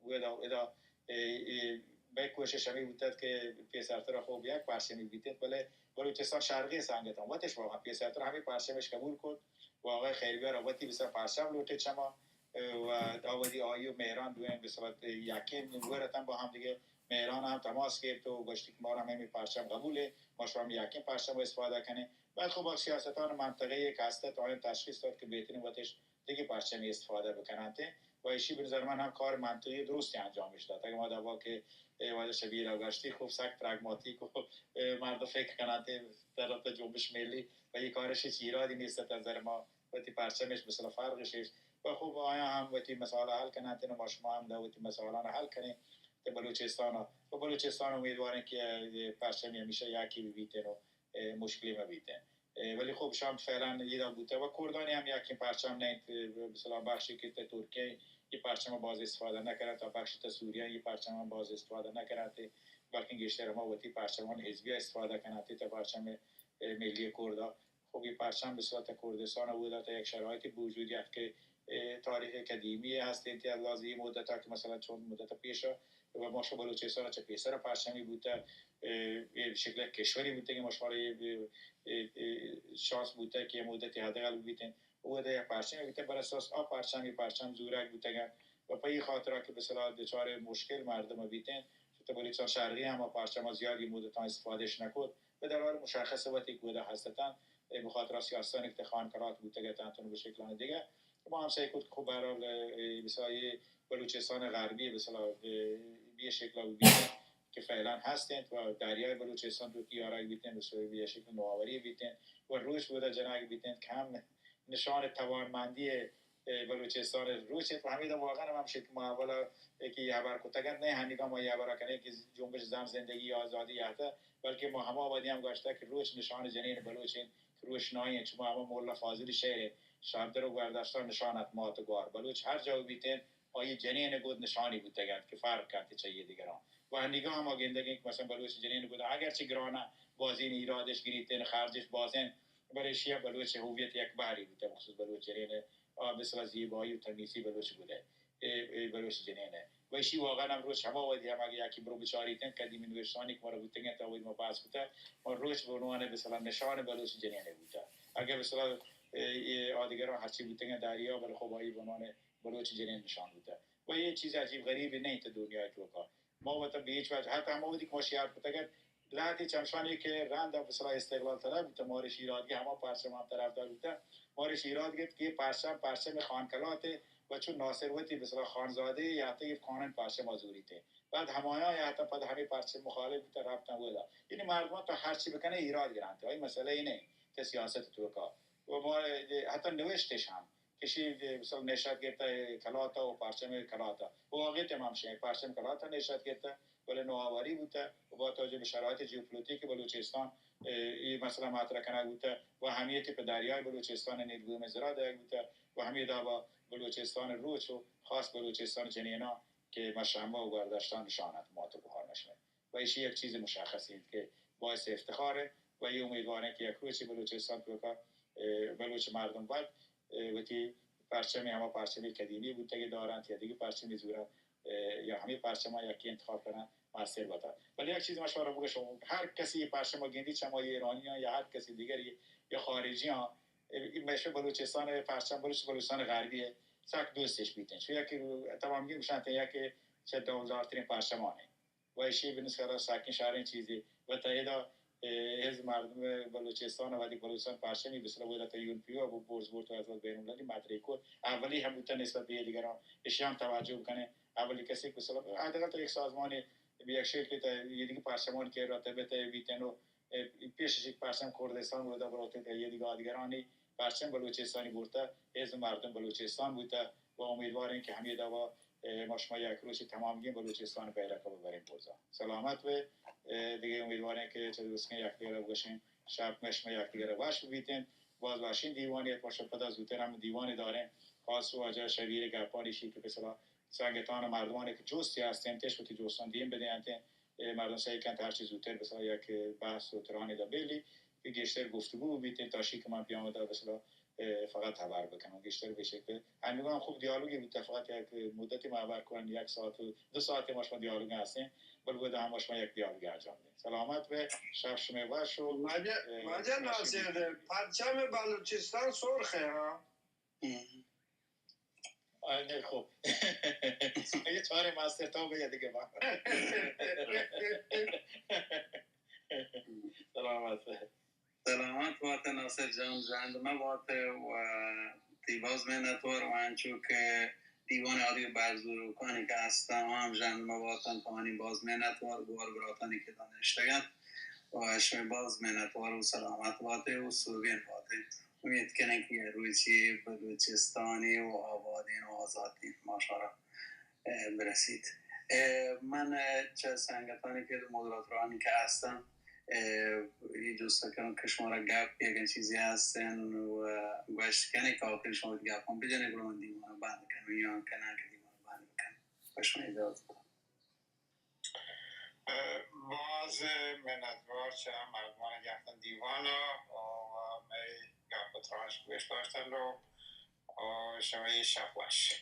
ودا، ودا، اه، اه، به کوشش همی بوتد که پیسرتر خوب یک پرچمی بیتید، بله بلوچستان شرقی سنگتان وتش واقعاً پیسرتر همی پرچمش قبول کد و آقای خیربیار وتی بسر پرچم لوٹه چما، اه، و داودی آیو مهران دوین به صورت یکین ورتن با هم دیگه مهران هم تماس گرفت و گوشتی که ما را هم همین پرچم قبوله، ما شما هم یکین پرچم رو استفاده کنیم. بعد خب با سیاستان منطقه‌ای که هسته تا آیان تشخیص داد که بهترین وتش دیگه پرچمی استفاده بکنند و ایشی به نظر من هم کار منطقی درستی انجامش داد. اگه ما دوا که، اه، واجه شبیر گشتی خوب سک پراگماتیک و، اه، مرد فکر کنند در رابطه جنبش ملی و یه کارش هیچ ایرادی نیست از نظر ما. وتی پرچمش مثلا فرقش و خب آیا هم وتی مسائل حل کنند و ما شما هم در وتی مسائلان حل کنیم. در بلوچستان و بلوچستان امیدواریں که پرچمی همیشه یکی بیتن و، اه، مشکلی مبیتن. اه، ولی خب شام فعلاً ایدا بوته و کردانی هم یکی پرچم نیت، اه، مثلا بخشی که تا ترکیه یه پرچم باز استفاده نکنند، تا بخشی تا سوریه یه پرچم هم باز استفاده نکنند، بلکه گیشتر ما وتی پرچمان حزبی استفاده کنند تا پرچم، اه، ملی کردا. خب، یہ پرچم به صورت کردستان اودا تا یک شرایطی به وجود یافت که، اه، تاریخ قدیمی هست، انتی از لحاظ یہ مدت ها که مثلاً چون مدت پیش و ما شو بلوچستان چه پیسر پرچمی بوته، اه، یہ شکل کشوری بوته که ما شما را یہ، اه، اه، شانس بوته که مدتی حداقل بیتین. اودا یک پرچمی بوته، بر اساس آ پرچمی پرچم زورگ بوتگن و په این خاطر که به صلاح دچار مشکل مردم بیتین، چون بلوچستان شرقی هم آ پرچم زیادی مدت استفادهش نکد. به دلایل مشخص وتی گوده هستتن، اه، به خاطر سیاستانی که خان کلات بوتگتن، تون به شکلان دیگه. ما هم سعی کرد که خب به هر حال، اه، مثلا یه بلوچستان غربی به صلاح، اه، به یه شکل ببینه که فعلاً هستند و دریای بلوچستان دوکی آرای بیتن، به صورت به یه شکل نوآوری بیتن و روچ بوده جنگ بیتن که هم نشان توانمندی اه، بلوچستان روچ انت و همیدا واقعاً هم همشی که ما اولا یکی خبر کتگن، نه هنگا ما یه خبر کنه که جنبش زن زندگی آزادی یهته، بلکه ما هما وادی هم گشته که روچ نشان جنین بلوچ انت، روشنایی انت. شما هما مولا فاضل شعر انت، شهردر و گوهردشتان نشانت مات و گوار. بلوچ هر جا بیتین، آئی جنین گود نشانی بوتگند که فرق کنت چه یه دیگران. و هنگا هم ما گندگین که مثلاً بلوچ جنین گود اگرچه گرانه بازین ایرادش گریتین، خرجش بازین، بلے ایشی ء بلوچ ہویت یک بہرے بوتہ، بخصوص بلوچ جنین ء، آ، بسلا زیبائی و تمیزی بلوچ بودہ، اے، اے بلوچ جنین ء۔ و ایشی واقعاً ہم روچ ہما وھدی ہم اگہ یکی برو بچاریت انت، قدیمی نوشتانی کہ مارا بوتگ انت، اولی ما بحث کتہ، ما روچ بہ عنوان بسلا نشان بلوچ جنین ء بوتہ۔ اگہ بسلا، اے، اے آدگراں ہرچی بوتگ انت داریا، بلے خب آئی بہ عنوان بلوچ جنین نشان بوتہ۔ و اے چیز عجیب غریبی نہ انت دنیا ء توکا۔ ما وتا بہ ہچ وجہ، حتی ہما وھدی کہ ما شیار کتگ ات، لہتے چمشانی کہ رند ء بسلا استقلال طلب بوتہ، مارش ایراد گپت، ہما پرچم ہم طرفدار بوتہ، مارش ایراد گپت کہ پرچم، پرچم خان کلات ء و چون ناصر وتی بسلا خانزادہ ء یا حتی گپت کانن پرچم ء زوریت۔ بعد ہمایاں یا حتی پد ہمے پرچم مخالف بوتہ، رپتن اودا۔ یعنی مردمان تو ہرچی بکنے ایراد گرنت، آئی مسئلہ ای نہیں کہ سیاست توکا۔ و ما حتی نوشتش ہم کشی مثلا نشت گرتہ کلاتا و پرچم کلاتا۔ و واقعیت ہم ہمشہ پرچم کلاتا نشت گرتہ، بلے نوآوری بوتہ و با توجہ بہ شرایط جیوپولیتیک بلوچستان، اه، ای مسئلہ مطرح کنگ بوتہ و ہمیتی پہ دریائے بلوچستان نیلگون زرا دئیگ بوتہ و ہمے دابا بلوچستان روچ و خاص بلوچستان جنیناں کہ مشمہ و گوردشتان نشان ات مات و گوہار نشمہ۔ و ایشی یک چیز مشخصی انت کہ باعث افتخار انت و ای امیدوار انت کہ یک روچے بلوچستان توکا، اه، بلوچ مردم بعد، اه، وتی پرچم ہما پرچم قدیمی بوتگی دارنت یا دیگه پرچمی زورنت، اه، یا ہمے پرچما یکی انتخاب کننت، مؤثر بوتنت۔ ولی یک چیز ما شما را بگوشم، ہر کسی یہ پرچم گندی، چما ایرانیاں یا ہر کسی دیگری یا خارجیاں، ای مئے بلوچستان ءِ پرچم، بلوچ، بلوچستان غربی ءَ سک دوستش بیتیں، چو یکے تمامگیں گوشنت، یکے چہ ڈولدارتریں پرچمانے و ایشی بنسبت سکیں شریں چیزے و تا ادا، اه، حزب مردم بلوچستان و وتی بلوچستان پرچمی بسلا بود تا یون پیو ابو برز برد و از بین المللی مطرح کرد. اولی هم بوتا نسبت به دیگران، ایشی هم توجه بکنه. اولی کسی که بسلا حداقل تا یک سازمان به یک شکلی تا یه دیگه پرچمان که راتبه تا بیتن و اه، پیشش یک پرچم کردستان بودا، بروتیں تا یه دیگه آدگرانی پرچم بلوچستانی برتا، حزب مردم بلوچستان بوتا و امیدواریں که همی دعوا، اه، ما شما یک روچی تمامگیں بلوچستان بیرق ببریں برزا. سلامت بے، اه، دیگه امیدواریں که چه درستیں یک دیگر بگوشیں، شب ما شما یک دیگر وش ببیتیں. باز وشیں دیوانی ات، ما شما پدا زودتر هم دیوانی داریں. خاص واجہ شبیر گپانی شی که مثلا سنگتان و مردمانی که جستی هستیں، تش وتی جستان دیم بدینتیں. اه، مردم سعی کنت هرچی زودتر بسا یک بحث و ترانی دا بیلی که گیشتر گفتگو بیتیں تا شی که من پیام دا بسا، اه، فقط خبر بکنم. گیشتر به شکل همگان خوب دیالوگی بوده، فقط یک مدتی ما خبر کنن، یک ساعت و دو ساعت ما شما دیالوگ هستیں، بل بوده هم شما یک دیالوگ انجام دیں. سلامت بے، شب شما وش و، واجہ، اه، واجہ ناصر، پرچم بلوچستان سرخه ها. آره، خب. یه چهار مستر تا بگه دیگه با. سلامت. سلامت باته ناصر جان، ژند ما باته و تی باز منتوار و انچو که دیوان عالی برزوروکانی که هستن و هم ژند ما باتن، توانی باز منتوار گوار براتانی که دانشتگن و شما باز منتوار و سلامت باته و سوگین باته. امید کنیں که یه روچی بلوچستانی و آبادین و آزادین ما شما را، اه، برسید. اه، من، اه، چه سنگتانی که مدراتورانی که هستن، اه، یه جست کنم که شما را گپ یا اگر چیزی هستن و گوشت کنه که آخر شما گپ هم بجنه، گروه من دیوان بند کنم یا کنن که دیوان بند کنم. به شما اجازه. باز منتوار چه مردمان گفتن دیوانا و می گپ و ترانش گوش داشتن و، و شما شب وش.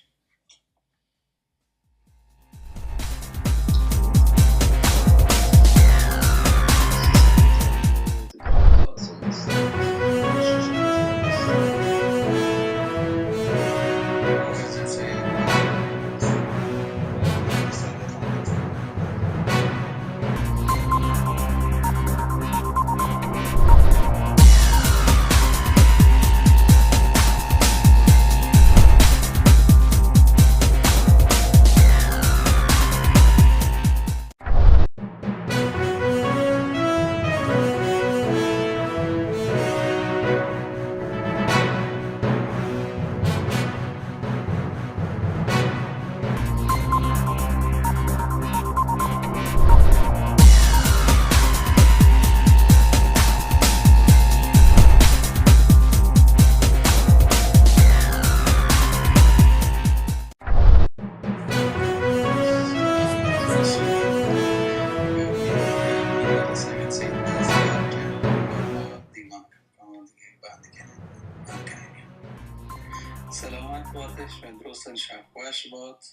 سلامت باتش و درستن شب خوش بات.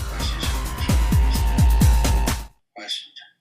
خوش شب. خوش شب.